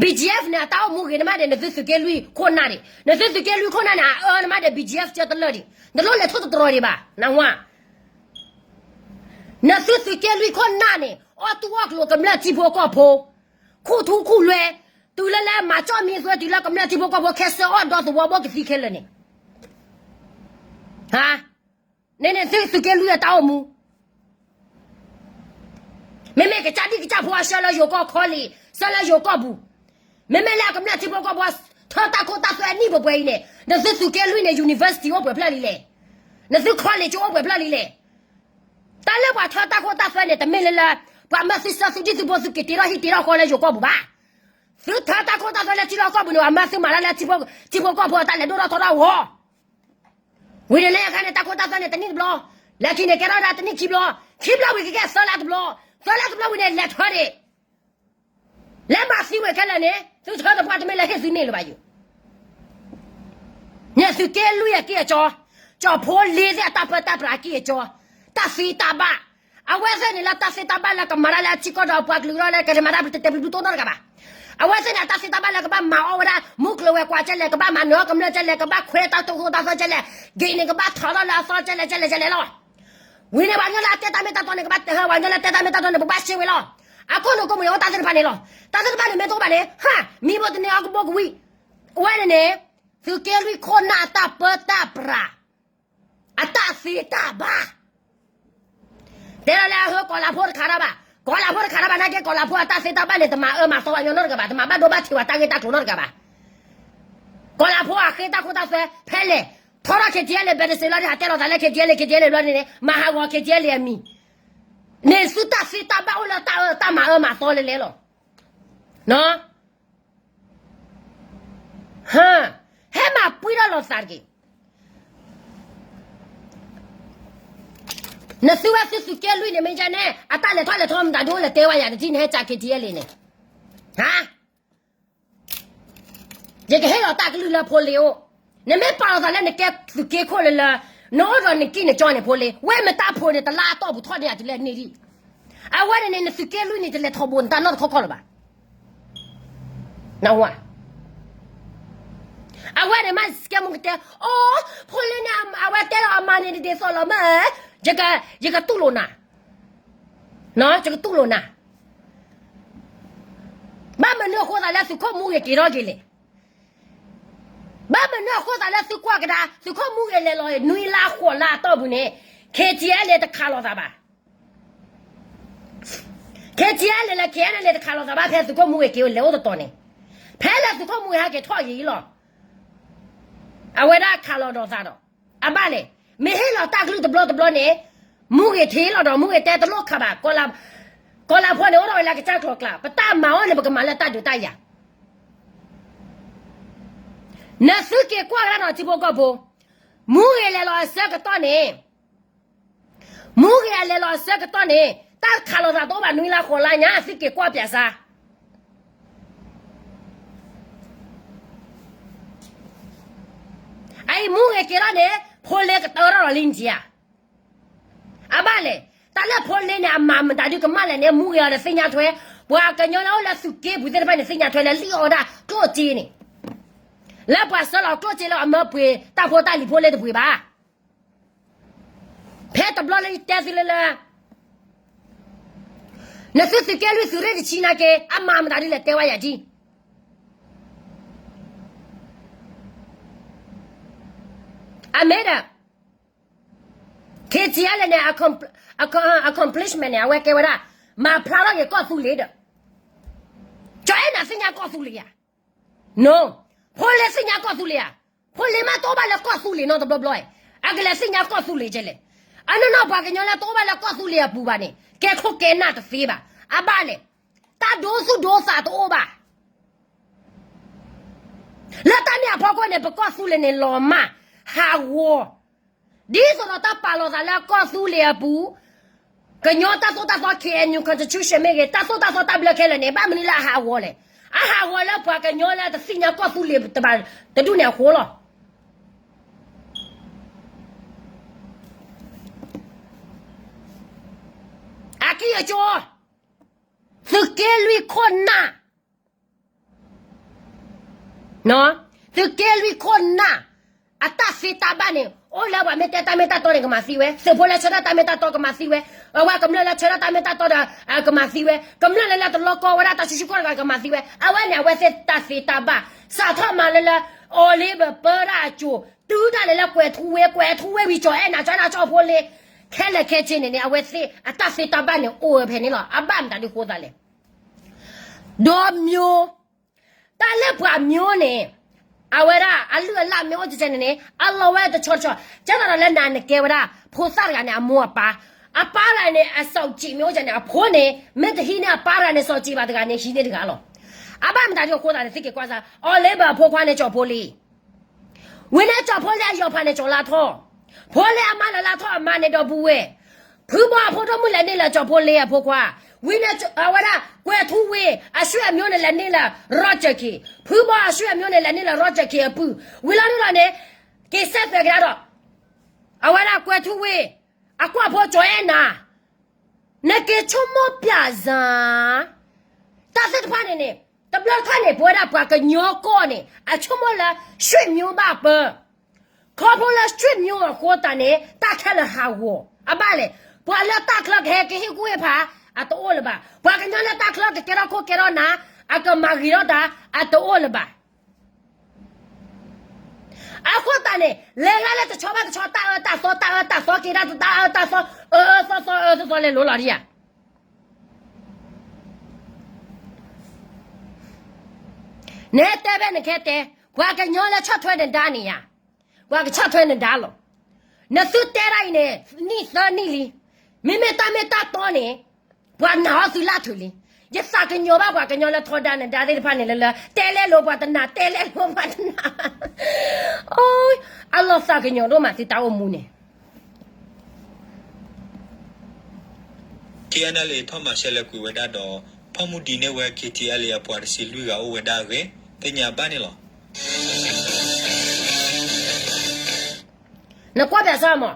BGF န့ၣ် အတၢ်အိၣ်မူဂ့ၤန့ၣ်မးဒဲး နသုသုးက့လွံၢ်ခိၣ်နၢ်ဒံး, နသုသုးက့လွံၢ်ခိၣ်နၢ်န့ၣ် အအၢန့ၣ်မးဒဲး BGF ကၢတလၢာ်ဒံး, နတလိၣ်လဲၤထိၣ်သတြီၤဒံးဘၣ်, နဝါ နသုသုးက့လွံၢ်ခိၣ်နၢ်န့ၣ် အီၣ်တူၢ်အီၣ်ကျိၤကမျၢၢ်ထံဖိကီၢ်ဖိ, ခူၣ်ထူခူၣ်လွဲ, တုၤလၢလၢမၤကၠီၣ်မံသွဲ တုၤလၢကမျၢၢ်ထံဖိကီၢ်ဖိခဲဆၢအီၣ်ဒီသဝီဘီကသံခဲလၢာ်န့ၣ်, ဟါ, န့ၣ်န့ၣ်သုသုးက့လွံၢ်အတၢ်အိၣ်မူ မ့မ့ၢ်ကစၢ်ဒံၣ်ကစၢ်ဖိအဆှၢလၢယိၤကီၢ်ခီလ့ၣ် ဆှၢလၢယိၤကီၢ်ပူၤ, မ့မ့ၢ်လၢအကမျၢၢ်ထံဖိကီၢ်ဖိ ထၢတၢ်ခိတၢ်သွဲအနံၣ်ပှဲၤပှဲၤအံၤန့ၣ် နသုသုးက့လွံၢ်န့ၣ် university အိၣ်ပှဲၤဖျၢၣ်လံလဲၣ်, နသု college အိၣ်ပှဲၤဖျၢၣ်လံလဲၣ်, တၢ်လၢပှၤထၢတၢ်ခိတၢ်သွဲန့ၣ် တမ့ၢ်လၢလၢ ပှၤမၢသုဆှၢသုဒံၣ်သုဖိသုက့ၤတ့ထီၣ်ဟံၣ်တ့ထီၣ်ဃီလၢယိၤကီၢ်ပူၤဘၣ်, သုထၢတၢ်ခိတၢ်သွဲလၢထံလီၢ်ကီၢ်ပူၤန့ၣ် အမၢသုမၤတၢ်လၢ ထံဖိကီၢ်ဖိအတၢ်လဲၤဒိၣ်ထီၣ်ထီထီၣ်အဂီၢ် ဝံၤန့ၣ်လၢအခါန့ၣ် တၢ်ခိတၢ်သွဲန့ၣ် တနံၣ်တဘျီ, လၢခံန့ၣ် ကဲထီၣ်ဒၣ်တနံၣ်ခံဘျီ, ခံဘျီဝံၤကကဲသၢလါတဘျီ, သၢလါတဘျီဝံၤန့ၣ် လဲၤထၢဒံး, လဲၤမၤသံဝဲခဲလၢာ်န့ၣ် သုထၢတပှၢ်တမ့ၢ်လၢဟ့ၣ်သုန့ၢ်လၢၤဘၣ်ယိၤ န့ၣ်သုးက့လွံၢ်အကံၢ်အကၠီ, ကၠီၤဖိလ့သ့ၣ်အတၢ်ပၢတၢ်ပြးအကံၢ်အကၠီ, တၢ်သံတၢ်ဘၣ်, အဝဲသ့ၣ်န့ၣ်လၢတၢ်သံတၢ်ဘၣ်လၢကမၤတၢ်လၢအထံကီၢ်ဒီးပှၤကလုာ်ဒီးလၢကမၤတၢ်ပတဲပဒူတိၢ်နီတဂၤဘၣ်, အဝဲသ့ၣ်န့ၣ် အတၢ်သံတၢ်ဘၣ်လၢကဘၣ်မၤအီၣ်ဝဲဒၣ် မူကျိၤဝဲၤကွာ်ကဲလဲၣ် ကဘၣ်မၤနၢၤအီၣ်ကမျၢၢ်ကဲလဲၣ် ကဘၣ်ခွဲးတၢ်တိၢ်ခိတၢ်သွဲကဲလဲၣ်, ဂ့ၤန့ၣ်ကဘၣ်ထီထီၣ်လၢအသီကဲလဲၣ်ကဲလဲၣ်ကဲလဲၣ်လီၤ. ဝံၤန့ၣ်ပှၤကညီလၢအတဲတၢ်မ့ၢ်တၢ်တီန့ၣ် ကဘၣ်တဲဟဲပှၤကညီလၢတဲတၢ်မ့ၢ်တၢ်တီန့ၣ် ပဘၣ်ရှဲဝဲလီၤ. အခိၣ်နူာ်ကိးမုၢ်အံၤအိၣ်တၢ်သ့ၣ်တဖၣ်န့ၣ်လီၤ. တၢ်သ့ၣ်တဖၣ်န့ၣ်မ့ၢ်တအိၣ်ဘၣ်န့ၣ် ဟါ, မံဘိတန့ၢ်အီၤကဘိကဝံၣ်, အဝဲန့ၣ်န့ၣ် သုးက့လွံၢ်ခိၣ်နၢ်အတၢ်ပၢတၢ်ပြး အတၢ်သံတၢ်ဘၣ် တဲလီၤလၢအဟၢကီၤလၤဖိတခးတၢ်ဘၣ်, ကီၤလၤဖိတခးတၢ်ဘၣ်နာ်က့ ကီၤလၤဖိအတၢ်သံတၢ်ဘၣ်န့ၣ် တမၤအၢမၤသီပှၤကညီနီတဂၤဘၣ်, တမၤဘၣ်ဒိဘၣ်ထံးပှၤတၢ်ဂ့ၢ်တၢ်ကျိၤနီတဂၤဘၣ်. ကီၤလၤဖိအဃ့တၢ်ခိတၢ်သွဲဖဲလဲၣ်, ထီထီၣ် K T L ဘဲတစ့လီၤဒီး အတဲလီၤသးလၢ K T L K T L ဘျီန့ၣ်န့ၣ် မၤဟးဂီၤ K T L အမံၤ, န့ၣ်သုတၢ်သံတၢ်ဘၣ်အိၣ်လၢတၢ်အၢတၢ်မၤအၢမၤသီလဲၣ်လဲၣ်လီၤ. ဟဲမၤပှံထီၣ်လိာ်သးတက့ၢ်. နသုဝဲသုသုးက့လွံၢ်န့ၣ်မ့ၢ်ယဲန့ၣ် အတၢ်လဲၤထီၣ်လဲၤထီမတၤဒိလဲၤတဲဝဲယၤတထံၣ် နဟဲကး K T L န့ၣ်, ဟါ, ယကဟ့ၣ်လီၤတၢ်ကလုၢ်လၢဖိလ့အိၣ်, နမ့ၢ်ပာ်လီၤသးလၢနကဲသုးက့ခိၣ်လၢလၢ, နအိၣ်ဒီးနကံၢ်နကၠီန့ၣ်ဖိလ့, ဝဲမ့ၢ်တၢ်ဖိန့ၣ် တလါအတီၢ်ပူၤထီၣ်န့ၢ်ယၤတုၤလၢန့ၣ်ဒံး, အဝဲန့ၣ်န့ၣ် နသုးက့လွံၢ်န့ၣ် တလဲၤထီဘိးနတၢ်နီတခီခီလၢၤဘၣ်. အဝဲန့ၣ်မ့ၢ်စကဲမူကတဲ, အိ, ဖိလ့န့ၣ် အဝဲတဲလီၤအမါန့ၣ်ဒ်သိးလီၤမ့ၢ်, ယကတူၢ်လိာ်နၤ, ယကတူၢ်လိာ်နၤ. ဘၣ်မနုၤအဃိသးလၢသုးခိၣ်မူဂ့ၤက့ၤထီၣ်က့ၤလဲၣ်. ဘၣ်မနုၤအဃိသးလၢသုကွၢ်ကဒါ သုးခိၣ်မူဂ့ၤလဲၤလီၤ နွံလါဃိးလါအတီၢ်ပူၤန့ၣ် K T L တခးလိာ်သးဘၣ်. K T L လဲၤ K N L တခးလိာ်သးဘၣ် ဖဲသုးခိၣ်မူဂ့ၤက့ၤလဲၤအိၣ်တတီၤန့ၣ်, ဖဲလၢသုးခိၣ်မူဂ့ၤဟဲက့ၤထီၣ်ယံၤလီၤ. အဝဲဒၣ်ခးလိာ်ဒီးသးဒီး, အဘၣ်လဲၣ်, မ့ၢ်ဟ့ၣ်လီၤတၢ်ကလုၢ်တဘျီတဘျီန့ၣ်, မူဂ့ၤထံၣ်လီၤဒီး မူဂ့ၤတဲတလိၣ်ခးဘၣ်, ကီၤလၤဖိန့ၣ် အိၣ်ထီၣ်ဝဲလၢကစၢ်ကျိၤကျါ, ပတၢ်မၤအီၣ်န့ၣ် ပကမၤလၢတၢ်ဒုးတၢ်ယၤ နသုက့ၤကွၢ်ကဒါဒီးထံဖိကီၢ်ဖိ, မူဂ့ၤလဲၤလီၤအဆၢကတီၢ်န့ၣ်, မူဂ့ၤအလဲၤလီၤအဆၢကတီၢ်န့ၣ် တၢ်ခးလိာ်သးတအိၣ်ဘၣ်နွံလါဃိးလါညါ သုက့ၤကွၢ်ပၠးစါ အအံၤမူဂ့ၤက့ၤထီၣ်န့ၣ် ဖိလ့ကတၢၢ်ထီၣ်လီၤလံနက့ဧါ. အဘၣ်လဲၣ်, တၢ်လၢဖိလ့န့ၣ် အမၤမတၤဒုကမၣ်လဲၣ်န့ၣ် မူဂ့ၤအီၤဒီးသ့ၣ်ညါထွဲ, ပှၤကညီလၢအိၣ်လၢသုးက့ပူၤသ့ၣ်တဖၣ်န့ၣ် သ့ၣ်ညါထွဲလၢလံၣ်အီၤဝဲဒၣ်ကျိၣ်စ့န့ၣ်, လၢပှၤဆှၢလီၤကျိၣ်စ့လၢအမၢပှ့ၤတၢ်ဖိတၢ်လံၤဖိလ့တပှ့ၤဘၣ်. ဖဲတဘျီလၢယတဲသုလၢလၢ, နသုသုးက့လွံၢ်သုးရ့ၣ်တဆံနာ်က့ အမၤမတၤဒ်လဲၣ်တဲဝဲယၤဒ် အမ့ၢ်ဒီး K T L န့ၣ် accomplishment န့ၣ် အဝဲကဲဝဲဒၣ် မၤဖျါထီၣ်က့ၤကီၢ်သူလ့ၤဒီး ကၠီအဲၣ်နၤသ့ၣ်ညါကီၢ်သူလ့ၤဧါ. န, ဖိလ့သ့ၣ်ညါကီၢ်သူလ့ၤဧါ. ဖိလ့မ့ၢ်တအိၣ်ဘၣ်လၢကီၢ်သူလ့ၤနီတဘျီဘျီ, အကလဲၤသ့ၣ်ညါကီၢ်သူလ့ၤကဲလဲၣ်. အနီၢ်နီၢ်ပှၤကညီလၢတအိၣ်ဘၣ်လၢကီၢ်သူလ့ၤအပူၤဘၣ်န့ၣ် ကဲခိၣ်ကဲနၢ်တသ့ဘၣ်. အဘၣ်လဲၣ်, တၢ်ဒိသူၣ်ဒိသးတအိၣ်ဘၣ် လၢတၢ်န့ၣ်အဖီခိၣ်န့ၣ် ပကီၢ်သူလ့ၤန့ၣ် လီၤမၢ်ဟးဂီၤ, ဒ်သိးဒီးတၢ်ပာ်လီၤသးလၢကီၢ်သူလ့ၤအပူၤ, ကညီတၢ်သိၣ်တၢ်သီ K N U Constitution မ့ၢ်ဂ့ၤ, တၢ်သိၣ်တၢ်သီတၢ်ဘျၢခဲလၢာ်န့ၣ် ဘၣ်မနုၤလၢအဟးဂီၤလဲၣ်. အဟးဂီၤလၢပှၤကညီလၢတသ့ၣ်ညါကီၢ်သူလ့ၤတဒူၣ်န့ၣ်အဃိလီၤ. အကံၢ်အကၠီ, သုးက့လွံၢ်ခိၣ်နၢ် သုးက့လွံၢ်ခိၣ်နၢ် အတၢ်သ့တၢ်ဘၣ်န့ၣ် အိၣ်လၢပှၤမ့ၢ်တဲတၢ်မ့ၢ်တၢ်တီန့ၣ် ကမၤသံဝဲ, သုးဖိလၢဆၢထၢၣ်တၢ်မ့ၢ်တၢ်တီကမၤသံဝဲ, အဝဲကမျၢၢ်လၢဆၢထၢၣ်တၢ်မ့ၢ်တၢ်တီဒီးကမၤသံဝဲ, ကမျၢၢ်လၢလၢတလီကီဝဲဒၣ်တၢ်ဆူၣ်ဆူၣ်ကီၢ်တဂၤကမၤသံဝဲ, အဝဲန့ၣ် အဝဲသ့ၣ်တၢ်သ့တၢ်ဘၣ်, စးထီၣ်မၤလၢလၢ အီၤလ့ပပၢဒၣ်အစိၤ တုၤဒၣ်လဲာ်လၢကွဲၤထူဝ့ ကွဲၤထူဝ့ဝံၤ ကၠီၤအဲၣ်နၤ ကၠီၤအဲၣ်နၤ ကၠီၤဖိလ့ ခဲလၢာ်ခဲဆ့န့ၣ်န့ၣ် အဝဲသ့ၣ်အတၢ်သ့တၢ်ဘၣ်န့ၣ် အိၣ်ဝဲဖဲန့ၣ်လီၤ. အဘၣ်မတၤဒ်ဃိသးလဲၣ်. ဒီးမျိုး တၢ်လၢပှၤမျိုးန့ၣ် အဝဲဒၣ်အလုၢ်အလၢ်မ့ၢ်အိၣ်ကဲကဲန့ၣ်န့ၣ် အလီၤဝဲတဆီတဆီ ကဲသးဒီးလၢနၤနကဲဝဲဒၣ် ဖိသၣ်တဂၤန့ၣ် အမိၢ်အပၢ်, အပၢ်တဂၤန့ၣ် အစီၣ်ကံးမ့ၢ်အိၣ်ကဲန့ၣ် အဖိန့ၣ် မ့ၢ်တဟံးန့ၢ်အပၢ်တဂၤန့ၣ် စီၣ်ကံးဘၣ်တဂၤန့ၣ် ဟံးန့ၢ်တဂၤလီၤ. အဘၣ်မတၤဒ်အဃိသးန့ၣ် သုက့ၤကွၢ်စၢ် အီၤလ့ဘၢၣ်အဖိခွါန့ၣ် ကၠီၤဖိလ့ ဝံၤန့ၣ် ကၠီၤဖိလ့အယီၤဖးန့ၣ် ကၠီၤလါထီၣ်, ဖိလ့အမါလၢလါထီၣ်အမါန့ၣ် ဒီပုၢ်ဝဲၢ်, ဖုဘီအဖိဒိၣ်မုၣ်လဲၤန့ၢ်လၢကၠီၤဖိလ့အဖိခွါ, ဝံၤန့ၣ် အဝဲဒၣ် ကွဲၤထူဝ့ အဆွေမျိုးန့ၣ် လဲၤန့ၢ်လၢ Roger K, ဖုဘီအဆွေမျိုးန့ၣ် လဲၤန့ၢ်လၢ Roger K အပုၢ်, ဝံၤလီၤဒ်လီၤန့ၣ် က့ၤစဲးသွဲးကဒါဒီး အဝဲဒၣ်ကွဲၤထူဝ့ အကွၢ်ဖိ ကၠီၤအဲၣ်နၤ နက့ၤဆိကမိၣ်ပျးစၢ်, တၢ်သ့ၣ်တဖၣ်န့ၣ်န့ၣ် တဘျီတခီၣ်န့ၣ် ပဝဲဒၣ်ပှၤကညီကီၢ်န့ၣ် အဆိကမိၣ်လၢ ဆွေမျိုး ဘၣ်ပၢ, ခီဖျိလၢ ဆွေမျိုး အဃိသတးန့ၣ် တၢ်ခဲလၢာ်ဟးဂီၤ အဘၣ်လဲၣ်. ပှၤလၢတၢ်ချၢကဟဲကဟ့ၣ်ကူၣ်ဟ့ၣ်ဖး အတအိၣ်လၢၤဘၣ်. ပှၤကညီလၢတၢ်ချၢကကဲထီၣ်ခိၣ်ကဲထီၣ်နၢ် အကမၤဂ့ၤထီၣ်တၢ် အတအိၣ်လၢၤဘၣ်. အဃိသတးန့ၣ် လဲၤဂၤလၢတဆီဘၣ်တဆီ တၢ်အၢတၢ်သီ တၢ်အၢတၢ်သီ က့ၤဒၣ်တၢ်အၢတၢ်သီ အၢအၢသီသီအၢသီသီလဲၤလိၤလီၤဒံးဧါ. နဟဲတဲဖဲနခဲတဲ, ပှၤကညီလၢဆီၣ်ထွဲနဒါန့ၣ်ဧါ, ပှၤကဆီၣ်ထွဲနဒါလီၤ. နသုတဲဒၣ်အံၤန့ၣ် နံၣ်သၢနံၣ်လံ, မ့မ့ၢ်တၢ်မ့ၢ်တၢ်တီန့ၣ် ပှၤနာ်အီၤသုလၢ်ထုးလံ. ယသးကညီၤဘၣ်ပှၤကညီလၢထီဒါနဒါသ့ၣ်တဖၣ်န့ၣ်လၢလၢ တဲလဲလိာ်ပှၤတနာ် တဲလဲလိာ်ပှၤတနာ်, အလီၤသးကညီၤဒိၣ်မးသုတၢ်အိၣ်မူန့ၣ် K N L A ထီၣ်မၤရှဲလဲၤကွံာ်ဝဲဒၣ်ဒီး ဖီၣ်မူဒံးန့ၢ်ဝဲ K T L A အပှၤတဆံလွံၢ်ဂၤအိၣ်ဝဲဒၣ်အဂ့ၢ် သ့ၣ်ညါဘၣ်န့ၣ်လီၤ. နကွၢ်ပၠးစၢ်မး,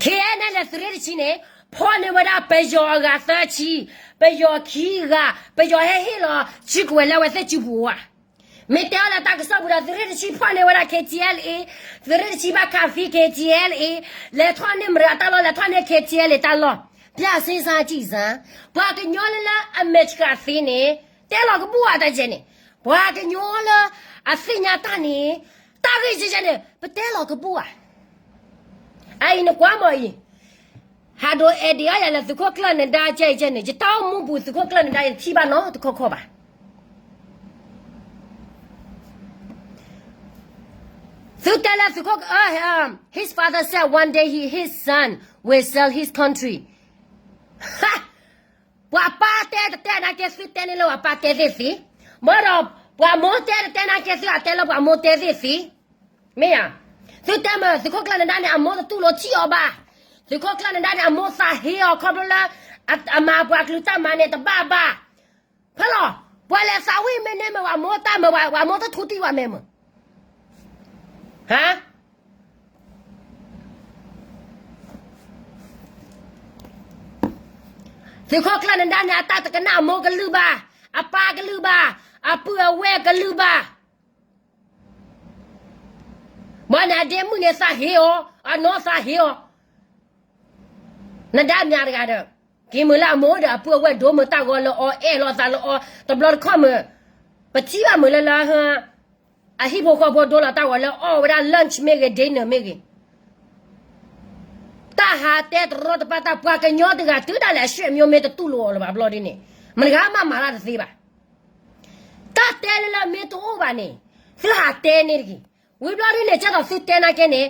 K N L A သုးရ့ၣ်တဆံန့ၣ် ဖီၣ်န့ၢ်ဝဲဒၣ်ပယီၤအဂၤသၢဆံ, ပယီၤခံဂၤ, ပယီၤဟဲဟ့ၣ်လီၤစုကဝဲၤလၢအဝဲသ့ၣ်စုပူၤဧါ. မ့ၢ်တဲအီၤလၢတၢ်ကစီၣ်ပူၤဒီး သုးရ့ၣ်တဆံဖီၣ်န့ၢ်ဝဲဒၣ် K T L A, သုးရ့ၣ်တဆံဘၣ်ခးသံ K T L A, လဲၤထီၣ်န့ၢ်မရၤတၢ်လီၢ် လဲၤထီၣ်န့ၢ် K T L A တၢ်လီၢ်, ပျၢ်စ့စၢ်စံၣ်စၢ်, ပှၤကညီလၢလၢအမဲာ်ဆှးသ့န့ၣ် တဲလီၤကဘူၣ်ဧါတၢ်ကဲန့ၣ်, ပှၤကညီလၢအသ့ၣ်ညါတၢ်န့ၣ် တၢ်ဂ့ၢ်ကဲန့ၣ် ပတဲလီၤကဘူၣ်ဧါ. အအံၤနကွၢ်မးအံၤ, ဟးဒိးအဲၣ်ဒိးအီယၤလၢသုးခိၣ်ကျၢၢ်နဒါကဲအံၤကဲန့ၣ် ယတၢ်အိၣ်မူပူၤသုးခိၣ်ကျၢၢ်နဒါအံၤ တထံၣ်ဘၣ်နီတခီခီဘၣ်. သုတဲလၢသုးခိၣ်, his father said one day he, his son will sell his country. ပှၤပၢ်တဲတတဲနာ်က့ သုတဲန့ၣ်လၢပှၤပၢ်တဲသ့ၣ်သ့, ဘၣ်ဒီးပှၤမိၢ်တဲတတဲနာ်က့သုအတဲလၢပှၤမိၢ်တဲသ့ၣ်သ့, မ့ၢ်ဧါ. သုတဲမ့ၢ်သုးခိၣ်ကျၢၢ်နဒါန့ၣ် အမိၢ်တတူၢ်လိာ်ထံၣ်အီၤဘၣ်. သုးခိၣ်ကျၢၢ်နဒါန့ၣ် အမိၢ်သးဟ့အီၤခီဖျိလၢ အမၤပှၤကလုာ်တၢ်မၤန့ၣ်တဘၣ်ဘၣ်. ဖဲလီၤ, ပှၤလဲၤသးဝံၣ်မ့ၢ်န့ၢ်မ့ၢ်ပှၤမိၢ်တၢ်မၤ ပှၤမိၢ်တထူတံၢ်ဝဲမ့ၢ်မ့ၢ်, ဟါ သုးခိၣ်ကျၢၢ်နဒါန့ၣ် အတၢ်တကနၣ်အမိၢ်ကလုၢ်ဘၣ်, အပၢ်ကလုၢ်ဘၣ်, အပုၢ်အဝဲၢ်ကလုၢ်ဘၣ်. ဘၣ်န့ၣ်အဒ့မုၣ်န့ၣ်သးဟ့အီၤ, အနီၢ်သးဟ့အီၤ. နဒါမၠးတဂၤဒီး က့ၤမုာ်လၢအမိၢ်ဒီးအပုၢ်အဝဲၢ်ဒိမုာ်တၢ်ဂီၤလၢအီၤ အဲၣ်လိာ်သးလၢအီၤ တဘျီတခီၣ်မုာ်, ပထံၣ်ဘၣ်မုာ်လၢလၢ အဟံၣ်ဖိဃီဖိဒိလီၤတၢ်ဂီၤလၢအီၣ်ဝဲဒၣ် lunch မ့ၢ်ဂ့ၤ dinner မ့ၢ်ဂ့ၤ, တၢ်ဟးတဲတရီတပါတၢ် ပှၤကညီတဂၤတုၤဒၣ်လဲာ်အဆွေမျိုးမ့ၢ်တတူၢ်လိာ်အီၤလၢၤဘၣ်ဘျီဒ်န့ၣ် မတဂၤမးမၤတၢ်တသ့ဘၣ်. တၢ်တဲလၢလၢမ့ၢ်တအိၣ်ဘၣ်န့ၣ် သုဟးတဲန့ၣ်တဂ့ၤ. ဝံၤဘျီဒ်န့ၣ် ကဲသိးသုတဲနာ်က့န့ၣ်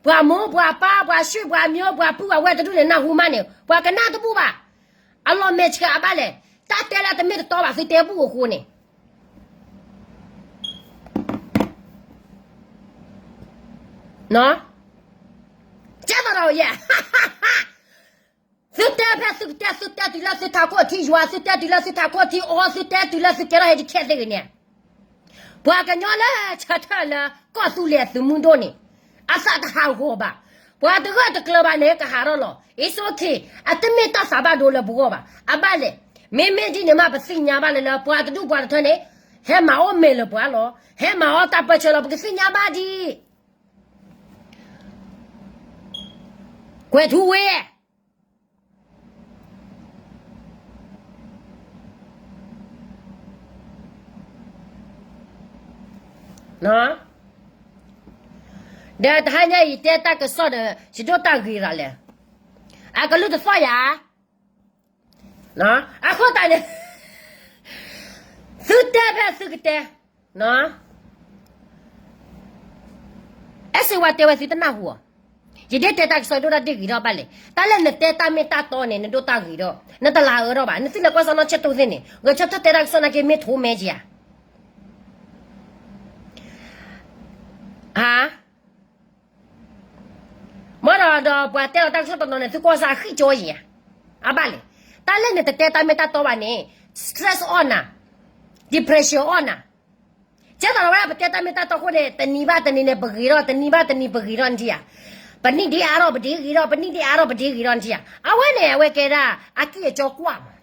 ပှၤမိၢ်ပှၤပၢ် ပှၤဆွေပှၤမျိုး ပှၤပုၢ်ပှၤဝဲၢ်တဒူၣ်န့ၣ် နၢ်ဟူမးန့ၣ် ပှၤကနၣ်တဘူၣ်ဘၣ်. အလီၤမဲာ်ဆှးအဘၣ်လဲၣ်. တၢ်တဲလၢတမ့ၢ်တတီဘၣ် သုတဲဘူၣ်အဃိန့ၣ် ကဲသိးဒီးယဲ သုတဲဖဲသုကတဲ သုတဲတုၤလၢသုထးခိၣ်ထံယွၤ သုတဲတုၤလၢသုထးခိၣ်ထံအီ သုတဲတုၤလၢသုကဲထီၣ်ဟဲတခဲသ့ဂ့ၤန့ၣ် ပှၤကညီလၢဆၢထၢၣ်လၢကီၢ်သူလ့ၤအသုးမုၢ်ဒိၣ်န့ၣ် အသးတဟးဂီၤဘၣ်. ပှၤတဂၢၢ်တကျၢၤဘၣ်န့ၣ် ကဟးထီၣ်လီၤ. It's okay. အတမ့ၢ်တၢ်သးဘၣ်ဒိလၢပဂီၢ်ဘၣ်. အဘၣ်လဲၣ်. မ့မ့ၢ်ဒ်န့ၣ်မး ပသ့ၣ်ညါဘၣ်လၢလၢ ပှၤတဒူၣ်ပှၤတထၢန့ၣ် ဟဲမၤအီၣ်မဲာ်လၢပှၤလီၤ. ဟဲမၤအီၣ်တၢ်ပၢဆှၢလီၤ. ပကသ့ၣ်ညါဘၣ်ဒ် ကွဲၤထူဝ့ နီၢ် ဒီးတဟါညါအံၤ ယတဲတၢ်ကစီၣ်ဒီး ယဒိၣ်တၢ်ဂ့ၤရၤလဲၣ်. အကလုၢ်တသီၣ်ယၤ. အဃိသတးန့ၣ် သုတဲဖဲသုကတဲ. အဲၣ်စ့ဝါတဲဝဲသုတနၢ်ဟူအီၤ. ယဒ်တဲတၢ်ကစီၣ်ဒိၣ်တၢ်ဒ်ဂ့ၤထီၣ်ဘၣ်လဲၣ်. တၢ်လၢနတဲတၢ်မ့ၢ်တၢ်တီန့ၣ် နဒိၣ်တၢ်ဂ့ၤဒီး နတလၤအၢထီၣ်ဘၣ်. နသုလဲၤကွၢ်စီနီၢ်ဆၢတိၢ်သ့ၣ်န့ၣ် ဂဲၤဆၢထၢၣ်တဲတၢ်ကစီၣ်နာ်က့မ့ၢ်ထိမဲက့ဧါ. မ့ၢ်ဒီး ဒီးပှၤတဲလီၤတၢ်ကစီၣ်တနီၤန့ၣ် သုကွၢ်စၢ်ဃံၣ်ကၠီယံၤဧါ. အဘၣ်လဲၣ်. တၢ်လၢနတတဲတၢ်မ့ၢ်တၢ်တီဘၣ်န့ၣ် stress အီၣ်နၤ, depression အီၣ်နၤ. ကဲသိးလီၤဝဲဒၣ် ပတဲတၢ်မ့ၢ်တၢ်တီအဃိန့ၣ် တနံၤဘၣ်တနံၤန့ၣ် ပဂ့ၤထီၣ်, တနံၤဘၣ်တနံၤပဂ့ၤထီၣ်နထံၣ်ဧါ. ပနံၣ်ဒ့အါထီၣ်ပဒ့ဂ့ၤထီၣ်, ပနံၣ်ဒ့အါထီၣ်ပဒ့ဂ့ၤထီၣ်နထံၣ်ဧါ. အဝဲန့ၣ် အဝဲကဲဒၣ် အကံၢ်အကၠီကွၢ်မး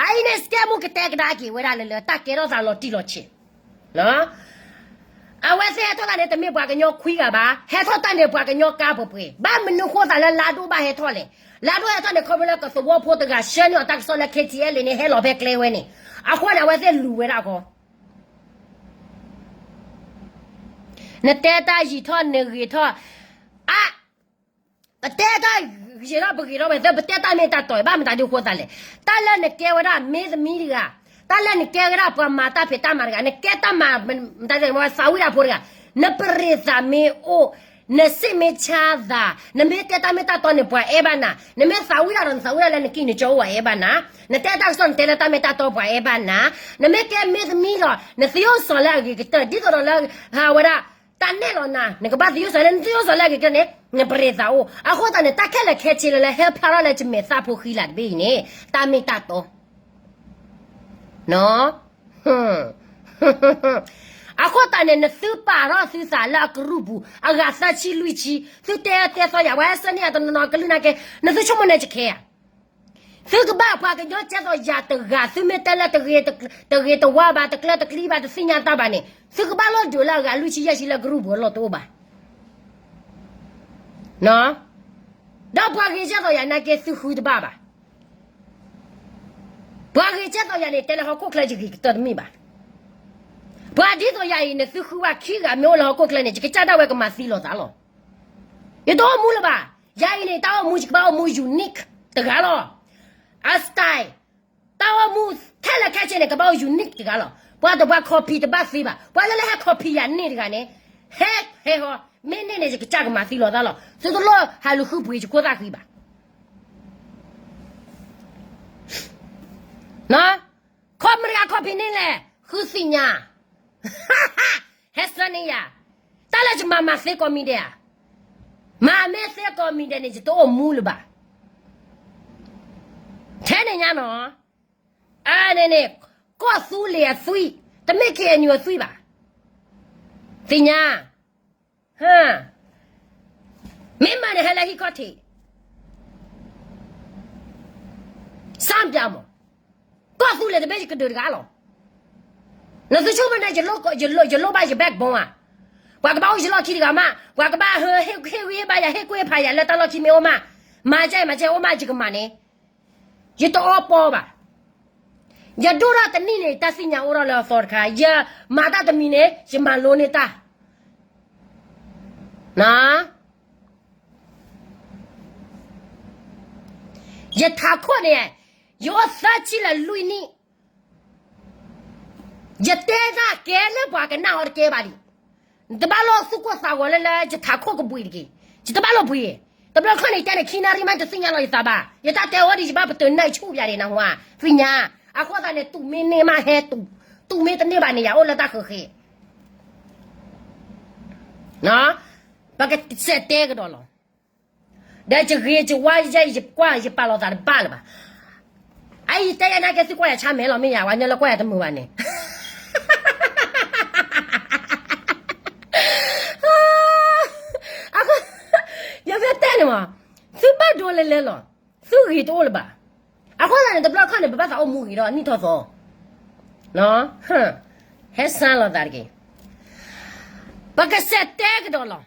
အအံၤန့ၣ် စကဲမူကတဲကဒါက့ၤဝဲဒၣ်လၢ လၢတၢ်ကဲထီၣ်သးလီၤတံၢ်လီၤဆဲး. အဝဲသ့ၣ်ဟဲထီၣ်တၢ်န့ၣ် တမ့ၢ်ပှၤကညီခွံဂၤဘၣ်, ဟဲထီၣ်တၢ်န့ၣ် ပှၤကညီကါပှဲၤပှဲၤ. ဘၣ်မနုၤဃိသးလၢလါဒိၣ်ဘၣ်ဟဲထီၣ်လဲၣ်. လါဒိၣ်ဟဲထီၣ်န့ၣ် ခီဖျိလၢကသဝီဖိတဂၤ ဆှၢန့ၢ်အီၤတၢ်ကစီၣ်လၢ KTLA န့ၣ် ဟဲလီၤဖဲကျဲဝဲန့ၣ်, အဃိန့ၣ် အဝဲသ့ၣ်လူၤဝဲဒၣ်ဃီ နတဲတၢ်ယံာ်ထီၣ်နဂ့ၤထီၣ်, အ ပတဲတၢ်ယံာ်ထီၣ်ပဂ့ၤထီၣ်ဝဲသ့ၣ် ပတဲတၢ်မ့ၢ်တၢ်တီ ဘၣ်မတၤဒ်ဃိသးလဲၣ်. တၢ်လၢနကဲဝဲဒၣ်မ့ၢ်သမံတဂၤ, တၢ်လၢနကဲဝဲဒၣ်ပှၤမၤတၢ်ဖံးတၢ်မၤတဂၤ, နကဲတၢ်မၤ သးဝံၣ်တၢ်ဖိတဂၤ, နပရ့ၤသးမ့ၢ်အိၣ်, နစံးမ့ၢ်ဆါသး, နမ့ၢ်တဲတၢ်မ့ၢ်တၢ်တီန့ၣ် ပှၤအဲၣ်ဘၣ်နၤ, နမ့ၢ်သးဝံၣ်တၢ်ဒီး နသးဝံၣ်တၢ်လၢနကံၢ်နကၠီအိၣ် ပှၤအဲၣ်ဘၣ်နၤ, နတဲတၢ်ကစီၣ် နတဲလၢတၢ်မ့ၢ်တၢ်တီ ပှၤအဲၣ်ဘၣ်နၤ, နမ့ၢ်ကဲမ့ၢ်သမံဒီး နသယိၣ်စီၤလၢအဂ့ၤကတၢၢ် ဒ်သိးဒီးလၢ ဟးဝဲဒၣ် တၢ်နဲၣ်လီၤနၤ နကဘၣ်သယိၣ်စီၤလၢ နသယိၣ်စီၤလၢအဂ့ၤကတၢၢ်န့ၣ် နပရ့ၤသးအိၣ်. အဃိသတးန့ၣ် တၢ်ခဲလၢာ်ခဲဆ့လၢ လၢဟဲဖျါထီၣ်လၢယမဲာ်သၣ်ဖိဃံလၤတဘ့ၣ်အံၤန့ၣ် တၢ်မ့ၢ်တၢ်တီ အဃိသတးန့ၣ် နသုပာ်ထီၣ်သုသးလၢအကရူၢ်ပူၤ အဂၤသၢဆံလွံၢ်ဆံ, သုတဲတဲသီယၤ ပှၤဟဲဆှၢန့ၢ်အတနီၤနီၤကလုၢ်နာ်က့ နသုဆိကမိၣ်န့ၣ်ကခဲဧါ. သုကဘၣ်ပှၤကညီကဲသိးယၤတဂၤ သုမ့ၢ်တဲလၢ တဂ့ၤတဝါဘၣ် တကျၢၤတကျံဘၣ် တသ့ၣ်ညါတၢ်ဘၣ်န့ၣ် သုကဘၣ်လီၤဒုးလၢအဂၤလွံၢ်ဆံယဲၢ်ဆံလၢကရူၢ်ပူၤအလီၢ်တအိၣ်ဘၣ်. ဒီးပှၤဂ့ၤကဲသိးယၤနာ်က့ သုဃုတဘၣ်ဘၣ်. ပှၤဂ့ၤကဲသိးယၤန့ၣ် တဲလၢဟီၣ်ခိၣ်ချၢယဂ့ၤကတၢၢ်တမ့ၢ်ဘၣ်. ပှၤဒ်သိးယၤအံၤန့ၣ် သုဃုဘၣ်ခံဂၤမ့ၢ်အိၣ်လၢဟီၣ်ခိၣ်ချၢန့ၣ် ယကစၢ်ဒၣ်ဝဲကမၤသံလီၤသးလီၤ. ယတအိၣ်မူလၢၤဘၣ်. ယၤအံၤန့ၣ် တၢ်အိၣ်မူ ယကဘၣ်အိၣ်မူ unique တဂၤလီၤ. အ style တၢ်အိၣ်မူခဲလၢာ်ခဲဆ့န့ၣ် ကဘၣ်အိၣ် unique တဂၤလီၤ. ပှၤတပှၤ copy တဘၣ်သ့ဘၣ်. ပှၤလၢလၢဟဲ copy ယၤန့ၣ်တဂၤန့ၣ် ဟဲ ဟဲဟီ, မ့ၢ်န့ၢ်န့ၣ် ယကစၢ်ကမၤသံလီၤသးလီၤ. သုတလိၣ်ဟးလူၤဃုပှ့ၤယခိၣ်သၣ်ဃံဘၣ်. ခီမတဂၤ copy န့ၢ်လဲၣ် ဃုသ့ၣ်ညါ ဟဲဆှၢန့ၢ်ယၤ, တၢ်လၢယမၤမၤသ့ကိးမံၤဒဲးဧါ, မၤမ့ၢ်သ့ကိးမံၤဒဲးန့ၣ် ယတအိၣ်မူလၢၤဘၣ်. ထဲန့ၣ်ညါနီၤ, အန့ၣ်န့ၣ်, ကီၢ်သူလ့ၤအသွံၣ်, တမ့ၢ် KNU အသွံၣ်ဘၣ်. သ့ၣ်ညါ, မ့ၢ်မၤန့ၣ်ဟဲလၢဟံၣ်ခီၣ်ထံး စၢ်ပၠးမး, ကီၢ်သူလ့ၤတဘ့ၣ်ယကဒုးတဂၤလီၤ. နသုဆိကမိၣ်န့ၣ် ယလိၣ်ဘၣ်ယ backbone ဧါ. ပှၤကဘၣ်အိၣ်ယလီၢ်ခံတဂၤမး, ပှၤကဘၣ်ဟ့ၣ်ဂံၢ်ဟ့ၣ်ဘါယၤ ဟ့ၣ်ကွံာ်ဖးယၤလၢတၢ်လီၢ်ခံမ့ၢ်အိၣ်မး, မၤကဲမၤကဲအိၣ်မး ယကမၤန့ၣ်, ယတအီပီဘၣ်. ယဒိၣ်ထီၣ်တနံၣ်န့ၣ် တၢ်သ့ၣ်ညါအိၣ်ထီၣ်လၢအသီတခါ, ယမၤတၢ်တမံၤန့ၣ် ယမၤလိန့ၢ်တၢ် ယထးခိၣ်န့ၣ်, ယအိၣ်သၢဆံလၢလွံၢ်နံၣ်, ယတဲတၢ်ကဲလၢပှၤကနၣ်အီၤတကဲဘၣ်လံ. နတဘၣ်လိၣ်သူၣ်ကိၢ်သးဂီၤလၢလၢယထးခိၣ်ကဘှံးတက့ၢ်. ယတဘၣ်လိၣ်ဘှံး, တဘျီခီန့ၣ် ယတဲန့ၣ် ခံနၣ်ရံၣ်မး တသ့ၣ်ညါလီၤယသးဘၣ်. ယတၢ်တဲအီၤဒ်ယဘၣ်ပတုာ်နၢ်ဆူၣ်ပယၤဒံး နၢ်ဟူဧါ, သ့ၣ်ညါ. အဃိသတးန့ၣ် တူၢ်မ့ၢ်န့ၢ်မးဟဲတူၢ်, တူၢ်မ့ၢ်တန့ၢ်ဘၣ်န့ၣ် ယၤအိၣ်လၢတၢ်ဃၢၤဃ့ ပကစဲးတဲကဒီးလီၤ. ဒီးယဂ့ၤယဝါယဲၢ် ယကွၢ်ယပာ်လီၤသးတဘၣ်လၢၤဘၣ်. အအံၤတဲယၤနာ်က့ သုကွၢ်ယၤဆါမဲာ်လီၤ မ့ၢ်ယၤ ပှၤညီလၢကွၢ်ယၤတမုာ်ဘၣ်န့ၣ် ယမ့ၢ်တဲန့ၣ်မး, သုဘၣ်ဒိလဲၤလဲၤလီၤ, သုဂ့ၤတအိၣ်လၢၤဘၣ်. အဃိသတးန့ၣ် တဘျီခီန့ၣ် ပဘၣ်သးအိၣ်မူဂ့ၤဒီးနံၣ်ထီၣ်သီ, ဟဲစၢ်လီၤသးတက့ၢ်. ပကစဲးတဲကဒီးလီၤ.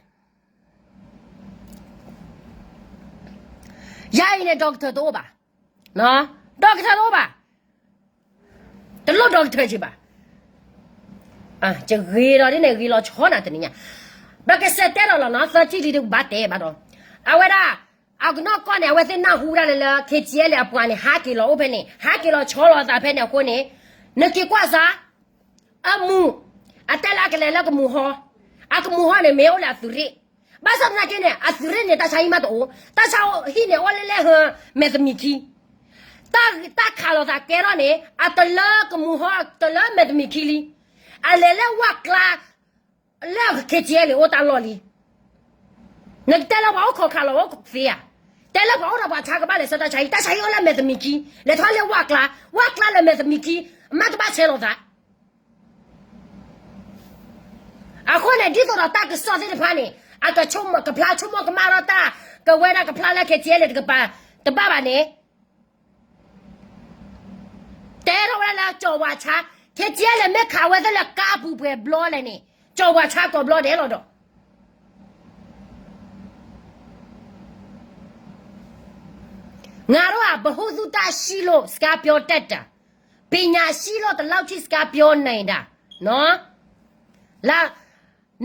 ယၤအံၤန့ၣ် doctor တအိၣ်ဘၣ်, doctor တအိၣ်ဘၣ်, တလိၣ် doctor က့ၤဘၣ်. ယဂ့ၤဒီးဒ်န့ၣ် ဂ့ၤလီၤဆီနၤတနံၤညါ, ပကစးတဲဒီးလီၤနီၤ သၢထံၣ်လံဒုးကဘၣ်တဲဘၣ်ဒီး, အဝဲဒၣ် အကနီၢ်ကီၢ်န့ၣ် အဝဲသ့ၣ်နၢ်ဟူဒၣ်လဲာ်လၢ ခ့ၣ်ကၠဲလၢအပှၤန့ၣ် ဟးက့ၤလီၤအိၣ်ဖဲန့ၣ် ဟးက့ၤလီၤဆီလီၤအသးဖဲန့ၣ်အဃိန့ၣ်, နက့ၤကွၢ်စၢ် အမူး, အတဲလၢအကလဲၤလၢကမူၤဟီ, အကမူၤဟီန့ၣ် မ့ၢ်အိၣ်လၢအသုးရ့ၣ်, ဘၣ်ဆၣ်သနာ်က့န့ၣ် အသုးရ့ၣ်န့ၣ် တၢ်ဆါဟံၣ်မးတအိၣ်, တၢ်ဆါဟံၣ်န့ၣ် အိၣ်လၢလၢဟၢ မဲာ်သမံးခံ, တၢ်ခးလိာ်သးကဲထီၣ်န့ၣ် အတလၢကမူၤဟီ တလၢမဲာ်သမံးခံလံ, အလဲၤလၢဝၣ်ကျါ လၢခ့ၣ်ကၠဲလံအိၣ်တၢ်လီၢ်လံ နကတဲလၢပှၤအိၣ်ခိးခးလီၤအိၣ်သ့ဧါ, တဲလၢပှၤအိၣ်ဒီးပှၤဆါကဘၣ်လဲၤဆှၢတၢ်ဆါဟံၣ်, တၢ်ဆါဟံၣ်အိၣ်လၢမဲာ်သမံးခံ, လဲၤထီၣ်လၢဝၣ်ကျါ, ဝၣ်ကျါလၢမဲာ်သမံးခံ, အမ့ၢ်တဘၣ်ဆဲးလိာ်သး အဃိန့ၣ် ဒ်သိးဒီးတၢ်ကစီၣ်သ့ၣ်တဖၣ်န့ၣ် အကဖျါဆိကမိၣ်ကမၣ်ထီၣ်တၢ်, ကဝဲဒၣ်ကဖျါလၢခ့ၣ်ကၠဲလံတကပၤ, တဘၣ်ဘၣ်န့ၣ် တဲထီၣ်ဝဲဒၣ်လၢကၠီၤဝါဆါ, ခ့ၣ်ကၠဲလံမ့ၢ်ခးဝဲသ့ၣ်လၢကါပူၤပှဲၤဘျီလဲၣ်န့ၣ် ကၠီၤဝါဆါကိးဘျီဒဲးလီၤဒီး ငါတို့ဟာ ဗဟုသုတရှိလို့ စကားပြောတတ်တာ, ပညာရှိလို့ ဒီလောက်ထိ စကားပြောနိုင်တာ, နော်, လာ,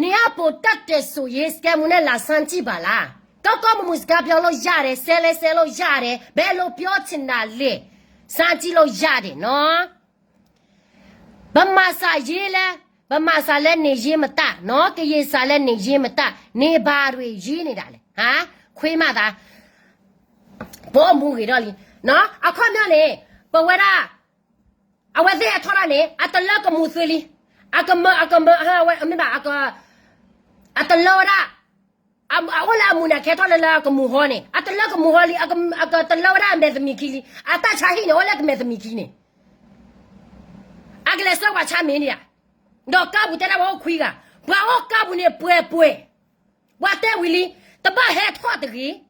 နင်က ပိုတတ်တယ်ဆိုရင် စကဲမူနဲ့ လာစမ်းကြည့်ပါလား. ကောင်းကောင်းမွန်မွန် စကားပြောလို့ရတယ်, ဆဲလဲဆဲလို့ရတယ်, ဘယ်လိုပြောချင်တာလဲ, စမ်းကြည့်လို့ရတယ်နော်. ဗမာစာရေးလဲ, ဗမာစာလည်း နင်ရေးမတတ်နော်, ကရင်စာလည်း နင်ရေးမတတ်, နင်ဘာတွေရေးနေတာလဲ, ဟါ, ခွေးမသား, ဘိၣ်မူဂ့ၤထီၣ်လံ, နော်, အခီပညီန့ၣ်, ပဝဲဒၣ် အဝဲသ့ၣ်ဟဲထီၣ်ဒၣ်န့ၣ် အတလၢကမူၤသုလံ, အကမၢ အကမၢ အဝဲ မ့ၢ်ဘၣ် အတလၢဝဲဒၣ်, အအိၣ်လၢအမူၤန့ၣ် ကဟဲထီၣ်လၢလၢအကမူၤဟီန့ၣ် အတလၢကမူၤဟီလံ, အကတလၢဝဲဒၣ်အမဲာ်သမံးခံလံ, အတၢ်ဆါဟံၣ်န့ၣ် အိၣ်လၢကမဲာ်သမံးခံန့ၣ်, အကလဲၤဆှၢပှၤဆါမ့ၤန့ၣ်ဧါ, ဒီးကါပူၤတဲဒၣ်ပှၤအိၣ်ခွံဂၤ, ပှၤအိၣ်ကါပူၤန့ၣ်ပှဲၤပှဲၤ, ပှၤတဲဝံၤလံ, တဘၣ်ဟဲထီၣ်တဂ့ၤ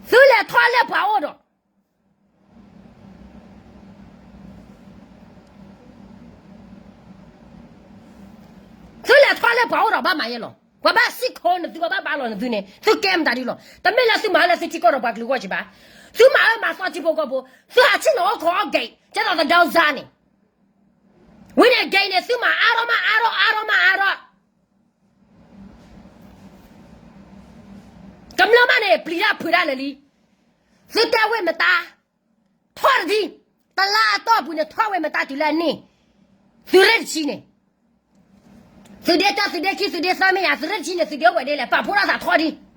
သုလဲၤထီၣ်လၢပှၤအိၣ်ဒီး, သုလဲၤထီၣ်လၢပှၤအိၣ်ဒီးဘၣ်မၤယဲလီၤ. ပှၤဘၣ်စံၣ်ခိနသု ပှၤဘၣ်ဘါလီၤနသုန့ၣ် သုကဲမတၤဒုလီၤ. တမ့ၢ်လၢသုမၤလၢသုထံကီၢ်ဒီးပှၤကလုာ်ဂီၢ်က့ၤဘၣ်. သုမၤအၢမၤသီထံဖိကီၢ်ဖိ, သုဟးဆ့ၣ်နီၤအိၣ်ခိးအီၣ်ကဲး ကဲသိးသဒၢစါန့ၣ်, ဝံၤန့ၣ်ကဲအံၤန့ၣ် သုမၤအါထီၣ်မးအါထီၣ်အါထီၣ်မးအါထီၣ် ကမျၢၢ်မးန့ၣ် ပျံၤတၢ်ဖုးတၢ်လၢာ်လံ. သုတဲဝ့ၢ်မတါ, ထီၣ်တထံၣ်, တလါအတီၢ်ပူၤန့ၣ် ထီၣ်ဝ့ၢ်မတါတုၤလၢအန့ၣ်, သုးရ့ၣ်တဆံန့ၣ်, သုးဒ့တၢ သုးဒ့ခံ သုးဒ့သၢမ့ၢ်ယၤ သုးရ့ၣ်တဆံန့ၣ် သုးဒ့အိၣ်ဝဲဒ်လဲၣ် ပာ်ဖှိၣ်ထီၣ်သးထီၣ်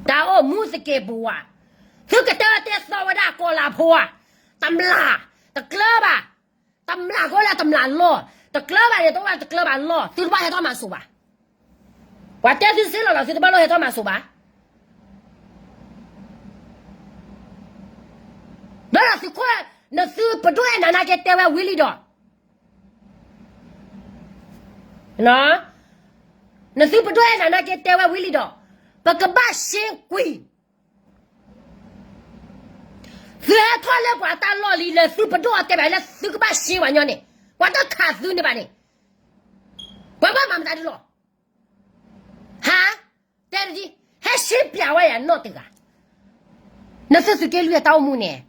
ဒံး တၢ်အိၣ်မူသကဲးပဝး, သုကတဲဝဲတဲသီဝဲဒၣ်ကီၤလၤဖိဧါ, တမျၢ်, တကျၢၤဘၣ်, တမျၢ်ကအိၣ်လၢတမျၢ်လီၢ်, တကျၢၤဘၣ်န့ၣ် တအိၣ်လၢတကျၢၤဘၣ်လီၢ်, သုတဘၣ်ဟဲထီၣ်မၤစိၤဘၣ်. ပှၤတဲသုစ့လီၤလီၤ သုတဘၣ်လိၣ်ဟဲထီၣ်မၤစိၤဘၣ်. ဒီးသုးခိၣ်, နသုးပဒိၣ်အဲၣ်နၤနာ်က့တဲဝဲဝံၤလံဒီး နသုးပဒိၣ်အဲၣ်နၤနာ်က့တဲဝဲဝံၤလံဒီး, ပကဘၣ်ရှင်းကွံာ်, သုဟဲထီၣ်လၢပှၤတၢ်လီၢ်လံ လၢသုးပဒိၣ်အတဲဘၣ်လၢသုကဘၣ်ရှင်းပှၤညီန့ၣ်, ပှၤတခးသုန့ၣ်ဘၣ်န့ၣ်, ပှၤဘၣ်မၤမတၤဒုလီၤ. ဟါ, တဲတဒံ, ဟဲရှင်းပြဝဲယၤနီၢ်တဂၤ, နသုးသုးက့လွံၢ်အတၢ်အိၣ်မူန့ၣ်,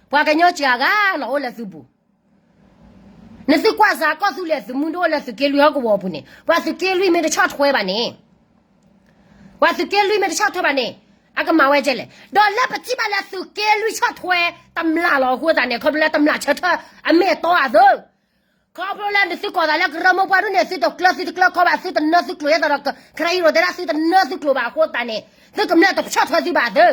ပှၤကညီစှၤဂၤလီၤအိၣ်လၢသုပူၤ နသုကွၢ်စၢ်ကီၢ်သူလ့ၤသုးမုၢ်ဒိၣ်လၢသုးက့လွံၢ်ဟီၣ်ကဝီၤပူၤန့ၣ် ပှၤသုးက့လွံၢ်မ့ၢ်တဆီၣ်ထွဲဘၣ်န့ၣ်, ပှၤသုးက့လွံၢ်မ့ၢ်တဆီၣ်ထွဲဘၣ်န့ၣ်, အကမၤဝဲဒ်လဲၣ်. ဒီးလၢပထံၣ်ဘၣ်လၢသုးက့လွံၢ်ဆီၣ်ထွဲ တမျၢ်လီၤအဃိသတးန့ၣ် ခီဖျိလၢတမျၢ်ဆၢထၢၣ်အမ့ၢ်အတီအသိး ခီဖျိလၢနသုကိးသးလၢကရၢမိၢ်ပှၢ်ဒိၣ်န့ၣ် သုတကျၢၤသုတကျၢၤခီဘၣ် သုတနၢသုကျိၤ ဒ်သိးဒီး ခရံာ်ဟံးရိၤတဲဒၣ်သုတနၢသုကျိၤဘၣ်အဃိသတးန့ၣ် သုကမျၢၢ်တဆီၣ်ထွဲသုဘၣ်သု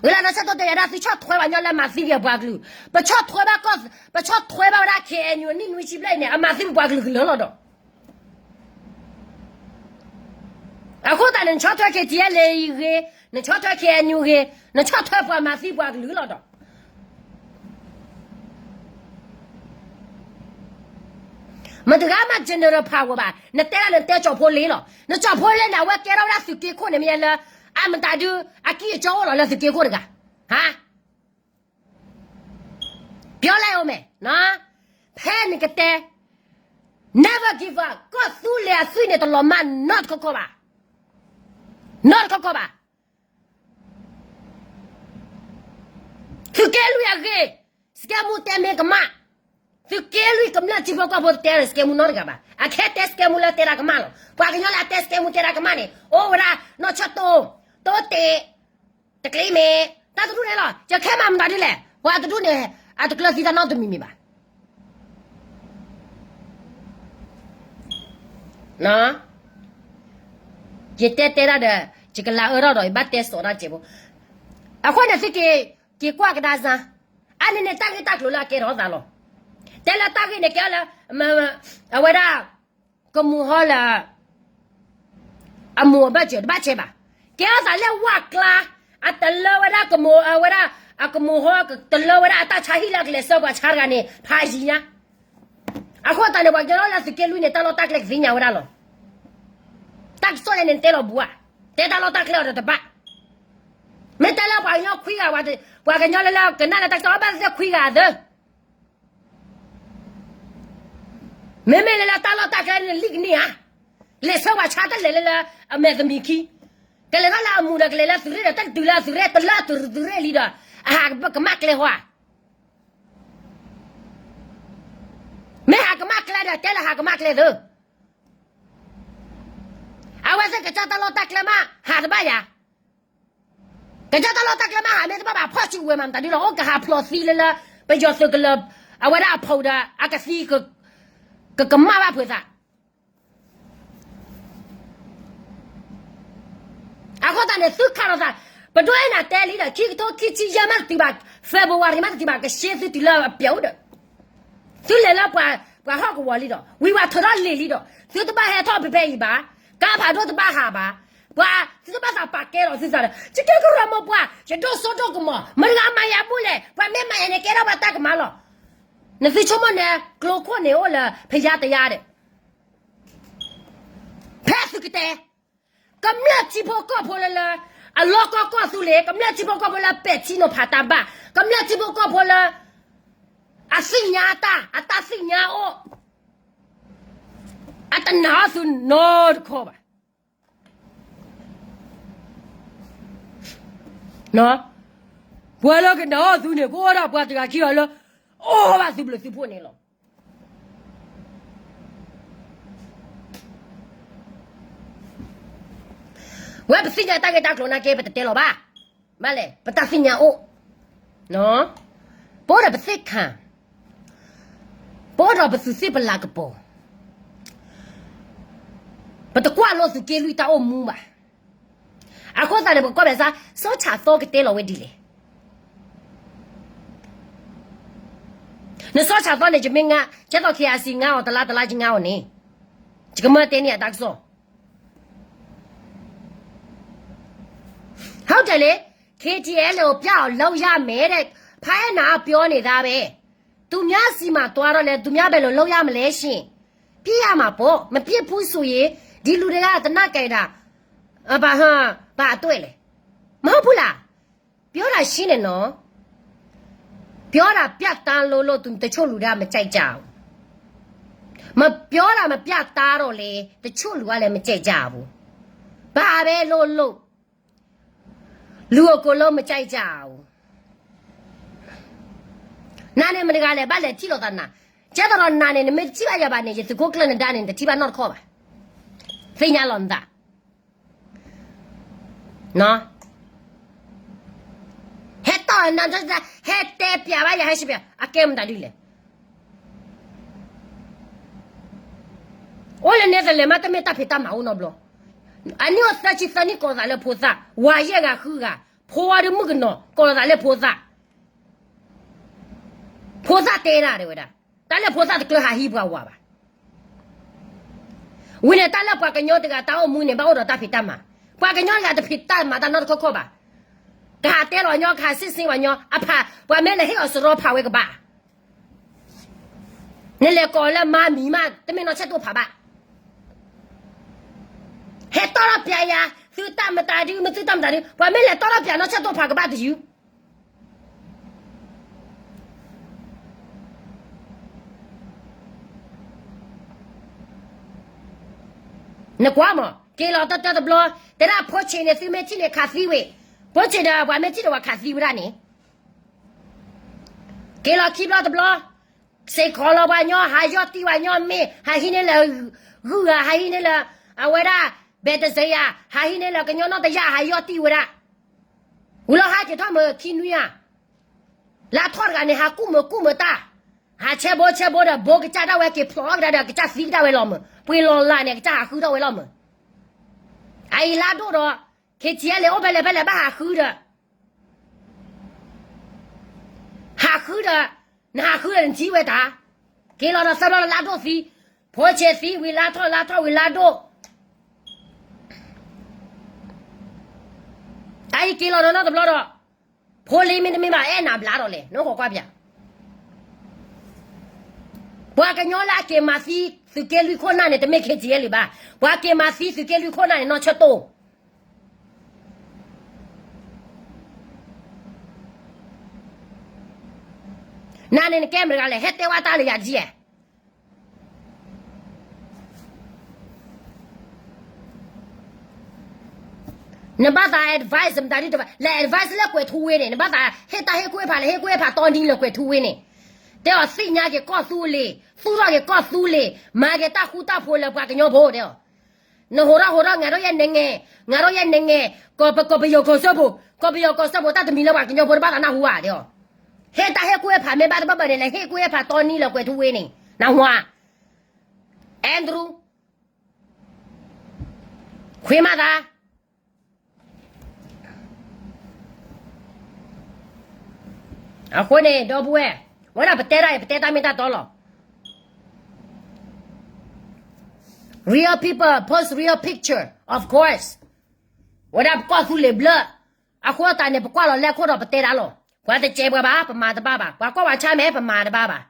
ဝံၤလၢနီၢ်ဆၣ်တိတဲယၤဒၣ် သုဆီၣ်ထွဲဘၣ်ညီလၢမၤသံက့ၤပှၤကလုာ်, ပဆီၣ်ထွဲဘၣ်ကီၢ်, ပဆီၣ်ထွဲဘၣ်ဝဲဒၣ် ခ့ၣ်အဲၣ်ယူၣ် နံၣ်နွံဆံဘျဲၣ်အံၤန့ၣ် အမၤသံပပှၤကလုာ်ကလၢာ်လီၤဒီး အဃိသတးန့ၣ် နဆီၣ်ထွဲ ခ့ၣ်ထံၣ်အဲၣ်လ့အံၤဂ့ၤ, နဆီၣ်ထွဲ ခ့ၣ်အဲၣ်ယူၣ် ဂ့ၤ, နဆီၣ်ထွဲပှၤမၤသံပှၤကလုာ်လီၤဒီး မတၤတဂၤမး general power ဘၣ်, နတဲဒၣ်နတဲကၠီၣ်ဖိလ့လီၤ. နကၠီၣ်ဖိလ့န့ၣ် အဝဲကဲထီၣ်ဝဲဒၣ်သုးက့ခိၣ်န့ၣ် မ့ၢ်လၢ အမတၤဒု အကံၢ်အကၠီအိၣ်လီၤလၢသုးက့ခိၣ်တဂၤ, ဟါ, ပျီလဲၣ်အိၣ်မဲာ်, ဖဲနကတဲ never give up ကီၢ်သူလ့ၤအသွံၣ်န့ၣ် တလီၤမၢ်နီတခီခီဘၣ်, နီတခီခီဘၣ်. သုးက့လွံၢ်အဂ့ၤ စကဲမူတဲမ့ၢ်ကမၣ်, သုးက့လွံၢ်ကမျၢၢ်ထံဖိကီၢ်ဖိတတဲစကဲမူနီတဂၤဘၣ်. အခဲတဲစကဲမူလၢတဲဒၣ်ကမၣ်လီၤ. ပှၤကညီလၢအတဲစကဲမူတဲဒၣ်ကမၣ်န့ၣ် အိၣ်ဝဲဒၣ်နီၢ်ဆၢၣ်တိၢ်, တိၢ်တ့ၢ်, တကျ့မ့ၢ်, တၢ်တဒူၣ်န့ၣ်လီၤ. ယခဲမၤမတၤဒ်လဲၣ်, ပှၤတဒူၣ်န့ၣ် အတကျၢၤသံတၢ်နီတမံၤမံၤဘၣ်. ယတဲတဲဒၣ်ဒီး ယကလၤအၢထီၣ်ဒီး ယဘၣ်တဲစိာ်တၢ်စဲးဖိ. အဃိန့ၣ်သုက့ၤကွၢ်ကဒါစၢ်, အန့ၣ်န့ၣ်တၢ်ဂ့ၢ်တၢ်ကျိၤလၢအကဲထီၣ်သးလီၤ. တဲလၢတၢ်ဂ့ၢ်န့ၣ်ကဲလၢ အဝဲဒၣ် ကမူၤဟီလၢ အမိၢ်အဘၢၣ်စၢၤတဘၣ်ဆဲးဘၣ်. ကဲထီၣ်သးလၢဝၣ်ကျါ, အတလၢဝဲဒၣ်ကမူၤ, အဝဲဒၣ် အကမူၤဟီတလၢဝဲဒၣ်အတၢ်ဆါဟံၣ်လၢအကလဲၤဆှၢပှၤဆါတဂၤန့ၣ် ဖးယံၤညါ. အဃိသတးန့ၣ် ပှၤကညီလၢသုးက့လွံၢ်န့ၣ် တၢ်လီၢ်တၢ်ကျဲကသ့ၣ်ညါဝဲဒၣ်လီၤ. တၢ်ကစီၣ်ယဲန့ၣ်တဲလီၤဘူးဧါ, တဲတၢ်လီၢ်တၢ်ကျဲအီၤဒီးတဘၣ်. မ့ၢ်တဲလၢပှၤကညီခွံဂၤ, ပှၤကညီလၢလၢကနၣ်လၢတၢ်ကစီၣ်အီၤဘၣ်သ့ၣ်သ့ၣ်ခွံဂၤသၢ မ့မ့ၢ်လၢလၢတၢ်လီၢ်တၢ်ကျဲန့ၣ်လံကန့ၢ်ဧါ, လဲၤဆှၢပှၤဆါတလဲၤလၢလၢ အမဲာ်သမံၤခံ, ကလဲၤထီၣ်လၢအမူးဒီးကလဲၤလၢသုးရ့ၣ်ဒီး တတုၤလၢအသုးရ့ၣ်တလၢအသုးရ့ၣ်လံဒီး အဟးကမၣ်ကျဲဟီဧါ. မ့ၢ်ဟးကမၣ်ကျဲဒီး တဲလၢဟးကမၣ်ကျဲသၢ အဝဲသ့ၣ်ကစၢ်တၢ်လီၢ်တၢ်ကျဲမး ဟးတဘၣ်ယၤ, ကစၢ်တၢ်လီၢ်တၢ်ကျဲမး ဟးမ့ၢ်တဘၣ်ဘၣ် ဖီၣ်ဆူၣ်ဝဲမး မတၤဒုလီၤ အိၣ်ကဟးဖျိးသံလၢလၢ ပယီၤသုးကလၢၤ အဝဲဒၣ်အဖီဒီး အကသံ ကကမၣ်ဘၣ်ဖုးသး အဃိသတးန့ၣ် သုခးလိာ်သး, ပဒိၣ်အဲၣ်နၤတဲလံဒီး ခံကထိခံဆံယဲၢ်မးတတုၤဘၣ်, February မးတတုၤဘၣ် ကရှဲသုတုၤလၢအပျဲၢ်အိၣ်ဒီး, သုလဲၤလၢပှၤဟီၣ်ကဝီၤလံဒီး ဝံၤဝဲထုးထီၣ်လံာ်လံဒီး သုတဘၣ်ဟဲထီၣ်ဖဲဖဲအံၤဘၣ်, ကါဖးဒိၣ်တဘၣ်ဟးဘၣ်, ပှၤသုတဘၣ်သးပာ်ကဲလီၤသုသးဒီး ယကဲကရၢမိၢ်ပှၢ် ယဒိၣ်စိဒိၣ်ကမီၤ မတၤဂၤမၤယၤဘူၣ်လဲၣ်, ပှၤမ့ၢ်မၤယၤန့ၣ် ကဲထီၣ်ပှၤတၢ်ကမၣ်လီၤ. နသုဆိကမိၣ်န့ၣ် ကျိခိၣ်န့ၣ်အိၣ်လၢဖယါတယါဒီး ဖဲသုကတဲ, ကမျၢၢ်ထံဖိကီၢ်ဖိလၢလၢ အလီၢ်ကီၢ်ကီၢ်သူလ့ၤ, ကမျၢၢ်ထံဖိကီၢ်ဖိလၢပဲာ်ထံနီၤဖးတၢ်ဘၣ်, ကမျၢၢ်ထံဖိကီၢ်ဖိလၢ အသ့ၣ်ညါတၢ် အတၢ်သ့ၣ်ညါအိၣ်, အတနာ်အီၤသုနီတခီဘၣ်. ပှၤလၢကနာ်အီၤသုန့ၣ် ကအိၣ်ဒၣ်ပှၤတဂၤခံဂၤလၢ အီၣ်ဘၣ်သုဘျုးသုဖှိၣ်န့ၣ်လီၤ. ဝဲပသ့ၣ်ညါတၢ်ဂ့ၢ်တၢ်ကျိၤနာ်က့ ပတတဲလီၤဘၣ်. မ့ၢ်လဲၣ် ပတၢ်သ့ၣ်ညါအိၣ်, ပအိၣ်ဒီးပသ့ၣ်ခါ, ပအိၣ်ဒီးပသူးသ့ၣ်ပလၤကပီၤ, ပတကွၢ်လိသုးက့လွံၢ်တၢ်အိၣ်မူဘၣ်. အဃိသတးန့ၣ် ပကကွၢ်ဘၣ်ဆၣ် စီၤဆၣ်သီကတဲလီၤဝဲဒ်လဲၣ်. နစီၤဆၣ်သီန့ၣ် ယမ့ၢ်ငါ, ကဲသိး KIC ငါအီၤတလါတလါ ယငါအီၤန့ၣ်, ယကမၢတဲန့ၢ်အတၢ်ကစီၣ် ဟုတ်တယ်လေ, KTLA ကို ပြောင်းအောင် လုပ်ရမယ်တဲ့, ဖဲနာပြောနေတာပဲ, သူများဆီမှာ သွားတော့လဲ သူများဘယ်လို လုပ်ရမလဲရှင်, ဖြစ်ရမှာပေါ့, မဖြစ်ဘူးဆိုရင် ဒီလူတွေက သေနတ်ကိုင်တာ ဘာဟာ ဘာအတွက်လဲ, မဟုတ်ဘူးလား, ပြောတာရှင်းတယ်နော်, ပြောတာပြတ်သားလို့လို့ သူ တချို့လူတွေက မကြိုက်ကြဘူး, မပြောတာ မပြတ်သားတော့လဲ တချို့လူကလည်း မကြိုက်ကြဘူး, ဘာပဲလုပ်လုပ် လူအကိုလို့မကြိုက်ကြဘူး. နၤန့ၣ်မတဂၤလဲၣ် ဘၣ်လဲၤထံၣ်လိာ်သးနၤ, ကဲသိးဒီးနၤန့ၣ် နမ့ၢ်တထံၣ်ဘၣ်ယၤဘၣ်န့ၣ် ယသုးခိၣ်ကျၢၢ်နဒါန့ၣ် တထံၣ်ဘၣ်နီတခီၣ်ဘၣ်, သ့ၣ်ညါလီၤနသး ဟဲတီၢ်နၤ ဟဲတဲပျးဘၣ်ယၤ ဟဲရှဲပျး အကဲမတၤဒ်လဲၣ်. အိၣ်လၢနဲသလဲးမး တမ့ၢ်တၢ်ဖံးတၢ်မၤအိၣ်နီတဘျီ, အနံၣ်အိၣ်သၢဆံသၢနံၣ် ကိးသးလၢဖိသၣ်, ဝၤယဲၢ်ဂၤဃုဂၤ, ဖိဝါဒုးမုၣ်ကနီၤ ကိးသးလၢဖိသၣ်, ဖိသၣ်တဲဒၣ်တဲဝဲဒၣ်, တၢ်လၢဖိသၣ်တကျၢၤဟးဟံးပှၤဝၤဘၣ်. ဝံၤန့ၣ် တၢ်လၢပှၤကညီတဂၤတၢ်အိၣ်မူန့ၣ် ဘၣ်အိၣ်ဒီးတၢ်ဖံးတၢ်မၤ, ပှၤကညီတဂၤတဖံးတၢ်မၤတၢ်နီတခီၣ်ခီၣ်ဘၣ်, ကဟးတဲလီၤညီ ကဟးစံးစ့ၢ်ဝဲညီ အဖး ပှၤမ့ၢ်လဲၤဟ့ၣ်အီၤစရီဖးဝဲကဘၣ်, နလဲၤကိးလၢမါမံၤမး တမ့ၢ်နီၢ်ဆဲၣ်တိၢ်ဖးဘၣ်. ဟဲတီၢ်ထီၣ်ပျးယၤ, သုတၢ်မတၤဒု မ့ၢ်သုတၢ်မတၤဒု, ပှၤမ့ၢ်လဲၤတီၢ်ထီၣ်ပျးနီၢ်ဆဲၣ်တိၢ်ဖးကဘၣ်တယုၢ် နကွၢ်မး, က့ၤလီၤတၢ်တၢ်တဘျီ, တဲဒၣ်ဖိဆံးန့ၣ် သုမ့ၢ်ထံၣ်န့ၣ် ခးသံဝဲ, ဖိဆံးဒီး ပှၤမ့ၢ်ထံၣ်ဒီး ပှၤခးသံဝဲဒၣ်န့ၣ်, က့ၤလီၤခံဘျီတဘျီ, စ့ၢ်ကီးလီၤပှၤကညီ ဟးယီၢ်တံၢ်ပှၤကညီမ့ၢ် ဟးဟံးန့ၢ်လၢ ဂုၢ်ဧါ, ဟးဟံးန့ၢ်လၢ အဝဲဒၣ် ဘဲၣ်တစ့ဧါ, ဟးဟံးန့ၢ်လၢကညီနီၣ်တယၢ် ဟးယီၢ်တံၢ်ဝဲဒၣ်, ဝံၤလီၤဟးက့ၤထီၣ်မုၢ်ခံနွံဧါ, လါထီၣ်တဂၤန့ၣ် ဟးကူၣ်မုၢ်ကူၣ်မုၢ်တၢ်, ဟးဆဲဘိဆဲဘိဒီး ဘိကစၢ်ဒၣ်ဝဲက့ၤဖျိးကဒါဒီး ကစၢ်သံကဒါဝဲလီၤမုၢ်, ပှ့ၤလီၤလၢ်န့ၣ် ကစၢ်ဟးဃုထီၣ်ဝဲလီၤမုၢ်, အအံၤလါဒိၣ်ဒီး ခ့ၣ်ကၠံၣ်အဲလ့ၣ် အိၣ်ဖဲလဲၣ်ဖဲလဲၣ်ဘၣ်ဟးဃုဒီး ဟးဃုဒီး, နဟးဃုဒီးနထံၣ်ဝဲတၢ်, က့ၤလီၤဒီးသၢဘျီလၢလါဒိၣ်သံ, ဖိဆဲးသံဝံၤလါထီၣ် လါထီၣ်ဝံၤလါဒိၣ်, အအံၤက့ၤလီၤဒီးနီတဘျီဒီး, ဖိလံမ့တမ့ၢ်ဘၣ် အဲၣ်နၤဘျါဒီးလဲၣ် နအိၣ်ခိးကွၢ်ပၠး, ပှၤကညီလၢအက့ၤမၤသံသုးက့လွံၢ်ခိၣ်နၢ်န့ၣ် တမ့ၢ်ခ့ၣ်ကၠံၣ်အဲလ့ၣ်ဘၣ်, ပှၤက့ၤမၤသံသုးက့လွံၢ်ခိၣ်နၢ်န့ၣ် နီၢ်ဆၢတိၢ် နၤန့ၣ်နကဲမတၤတဂၤလဲၣ် ဟဲတဲဝဲတၢ်လၢယၤဒ်ဧါ, နဘၣ်သး advice မတၤဒ်လဲၣ် advice လၢကွဲးထူဝ့န့ၣ် နဘၣ်သးဟ့ၣ်တၢ်ဟ့ၣ်ကူၣ်ဟ့ၣ်ဖးလၢဟ့ၣ်ကူၣ်ဟ့ၣ်ဖးတီနံလၢကွဲးထူဝ့န့ၣ်, တဲအီၤသ့ၣ်ညါက့ၤကီၢ်သူလ့ၤ သူၣ်ထီၣ်က့ၤကီၢ်သူလ့ၤ မၤက့ၤတၢ်ဃူတၢ်ဖိးလၢပှၤကညီဖိတဲအီၤ နဟိးထီၣ်ဟိးထီၣ် ငါတို့ရဲ့နိုင်ငံ, ငါတို့ရဲ့နိုင်ငံ, ကီၢ်ပယီၤကီၢ်စၢဖှိၣ်, ကီၢ်ပယီၤကီၢ်စၢဖှိၣ် တၢ်တမံၤလၢပှၤကညီဖိတဘၣ်သးနၢ်ဟူဧါ တဲအီၤ, ဟ့ၣ်တၢ်ဟ့ၣ်ကူၣ်ဟ့ၣ်ဖးမ့ၢ်ဘၣ်တဘၣ်ဘၣ်န့ၣ် လဲၤဟ့ၣ်ကူၣ်ဟ့ၣ်ဖးတီနံလၢကွဲးထူဝ့န့ၣ် နၢ်ဟူဧါ, Andrew, ခွ့မးသး အဃိန့ၣ် ဒီပုၢ်ဝဲၢ်, ဝဲဒၣ်ပတဲတၢ်အံၤ ပတဲတၢ်မ့ၢ်တၢ်တီလီၤ. Real people post real picture, of course. ဝဲဒၣ်ပကီၢ်သူလ့ၤဘျၢၣ်, အဃိသတးန့ၣ် ပကွၢ်လီၤလဲၢ်ခိၣ်ဒီးပတဲတၢ်လီၤ. ပှၤတစဲးပှၤဘၣ်, ပမၤတဘၣ်ဘၣ်. ပှၤကွၢ်ပှၤဆါမဲာ် ပမၤတဘၣ်ဘၣ်.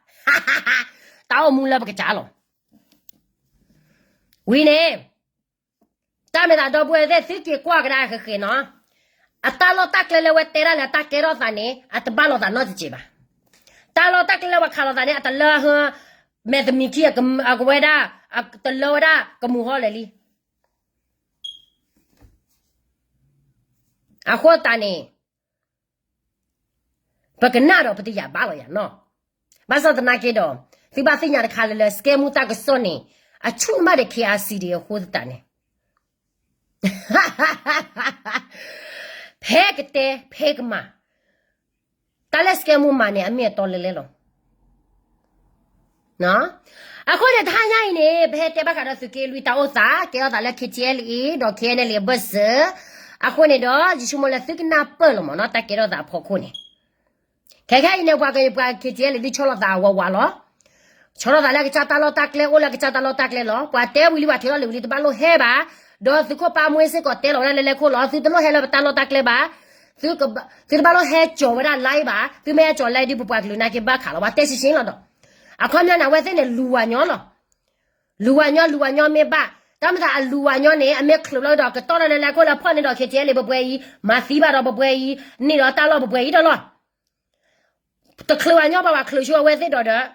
တၢ်အိၣ်မူလၢပကစၢ်လီၤ. ဝံၤန့ၣ် တၢ်မ့ၢ်သးဒီပုၢ်ဝဲၢ်သ့ၣ် သုက့ၤကွၢ်ကဒါဃဲၤဃဲၤနီၤ, အတၢ်လီၢ်တၢ်ကျဲလၢဝဲတဲဒၣ်လၢတၢ်ကဲထီၣ်သးန့ၣ် အတဘၣ်လိာ်သးနီတစဲးဘၣ်. တၢ်လီၢ်တၢ်ကျဲလၢပှၤခးလိာ်သးန့ၣ် အတလၢဟၢ, မဲာ်သမံးခံ အကဝဲဒၣ်, တလၢဝဲဒၣ်ကမူၤဟီလဲၣ်လံ. အဃိသတးန့ၣ် ပကနၣ်ဒီးပတယာ်ဘၣ်လီၤယၤနီၤ. ဘၣ်ဆၣ်သနာ်က့ဒီး, သုဘၣ်သ့ၣ်ညါတခါလၢလၢ စကဲမူတၢ်ကစီၣ်န့ၣ်, အဆူၣ်မးဒီး ခ့ၣ်အါစံဒံး အဃိသတးန့ၣ်, ဖဲကတဲ ဖဲကမၤ, တၢ်လၢစကဲမူမၤန့ၣ် အမ့ၢ်အတီလဲၤလဲၤလီၤ. အဃိန့ၣ် တဟါညါအံၤန့ၣ် ပဟဲတဲဘၣ်ဃးဒီးသုးက့လွံၢ်တၢ်အိၣ်သး, ကဲထီၣ်သးလၢ ခ့ၣ်ကၠံၣ်အဲလ့ၣ် ဒီး ခ့ၣ်အဲၣ်အလ့ၣ် အဘၢၣ်စၢၤ. အဃိန့ၣ်ဒီး ယဆိကမိၣ်လၢသုကနၢ်ပၢၢ်လီၤမးနီၤ တၢ်ကဲထီၣ်သးအဖီခိၣ်န့ၣ်. ခဲခဲအံၤန့ၣ် ပှၤကပှၤ ခ့ၣ်ကၠံၣ်အဲလ့ၣ် ဒုးဆီလီၤသးအဝးဝးလီၤ. ဆီလီၤသးလၢကစၢ်တၢ်လီၢ်တၢ်ကျဲ အိၣ်လၢကစၢ်တၢ်လီၢ်တၢ်ကျဲလီၤ. ပှၤတဲဝံၤလံ ပှၤထုးထီၣ်လံာ်ဝံၤလံ တဘၣ်လိၣ်ဟဲဘၣ်. ဒီးသုးခိၣ်ပၢ်မူစ့ၢ်ကီးတဲလီၤဝဲဒၣ်လၢလဲၤခိၣ်လီၤ. သုတလိၣ်ဟဲလၢပတၢ်လီၢ်တၢ်ကျဲဘၣ်. သုတဘၣ်လိၣ်ဟဲကၠီၤဝဲဒၣ် live ဘၣ်. သုမ့ၢ်ဟဲကၠီၤ live ဒ် ပပှၤကလုာ်နာ်က့ဘၣ်ခးလီၤ. ပှၤတဲရှင်းရှင်းလီၤဒီး, အခီပညီန့ၣ် အဝဲသ့ၣ်န့ၣ် လူၤဝၤညီလီၤ. လူၤဝၤညီ လူၤဝၤညီမ့ၢ်ဘၣ်. တၢ်မ့ၢ်သးအလူၤဝၤညီန့ၣ် အမ့ၢ်ချုးလီၤဒီး ကတီၢ်လၢလဲၤခိၣ်လၢဖီၣ်န့ၣ်ဒီး ခ့ၣ်ကၠံၣ်အဲလ့ၣ် ပပှဲၤအံၤ, မၤသံဘၣ်ဒီးပပှဲၤအံၤ, န့ၢ်ဒီးတၢ်လီၢ်ပပှဲၤအံၤဒီးလီၤ. တချုးဝၤညီဘၣ် ပှၤချုးဆိအဝဲသ့ၣ်ဒီးဒီး,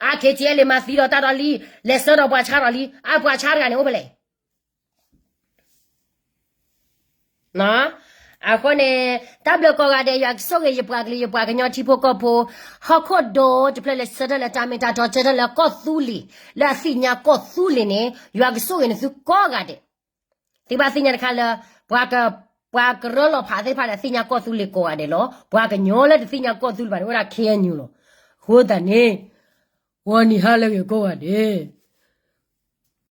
အါ ခ့ၣ်ကၠံၣ်အဲလ့ၣ် မၤသံဒီးတၢ်ဒီးလံ, လဲၤဆှၢဒီးပှၤဆါဒီးလံ. အါ ပှၤဆါတဂၤန့ၣ် အိၣ်ဖဲလဲၣ်. အဃိန့ၣ်, တၢ်ဘျုးကိးဂၤဒဲး ယွၤကဆိၣ်ဂ့ၤယပှၤကလုာ် ယပှၤကညီထံဖိကီၢ်ဖိ, ဟီၣ်ခိၣ်ဒီတဖျၢၣ်လၢဆၢထၢၣ်လၢတၢ်မ့ၢ်တၢ်တီ ဆၢထၢၣ်လၢကီၢ်သူလ့ၤ, လၢအသ့ၣ်ညါကီၢ်သူလ့ၤန့ၣ် ယွၤကဆိၣ်ဂ့ၤနသုကိးဂၤဒဲး. သုဘၣ်သ့ၣ်ညါတခါလၢ, ပှၤက, ပှၤကရၢလီၤဖးသ့ၣ်တဖၣ်န့ၣ် သ့ၣ်ညါကီၢ်သူလ့ၤကိးဂၤဒဲးလီၤ. ပှၤကညီလၢတသ့ၣ်ညါကီၢ်သူလ့ၤဘၣ်န့ၣ် အိၣ်ဒၣ် ခ့ၣ်အဲၣ်ယူၣ် လီၤ. အဃိသတးန့ၣ်, ဂီၤနံၤဟါလၢအဂ့ၤကိးဂၤဒဲး.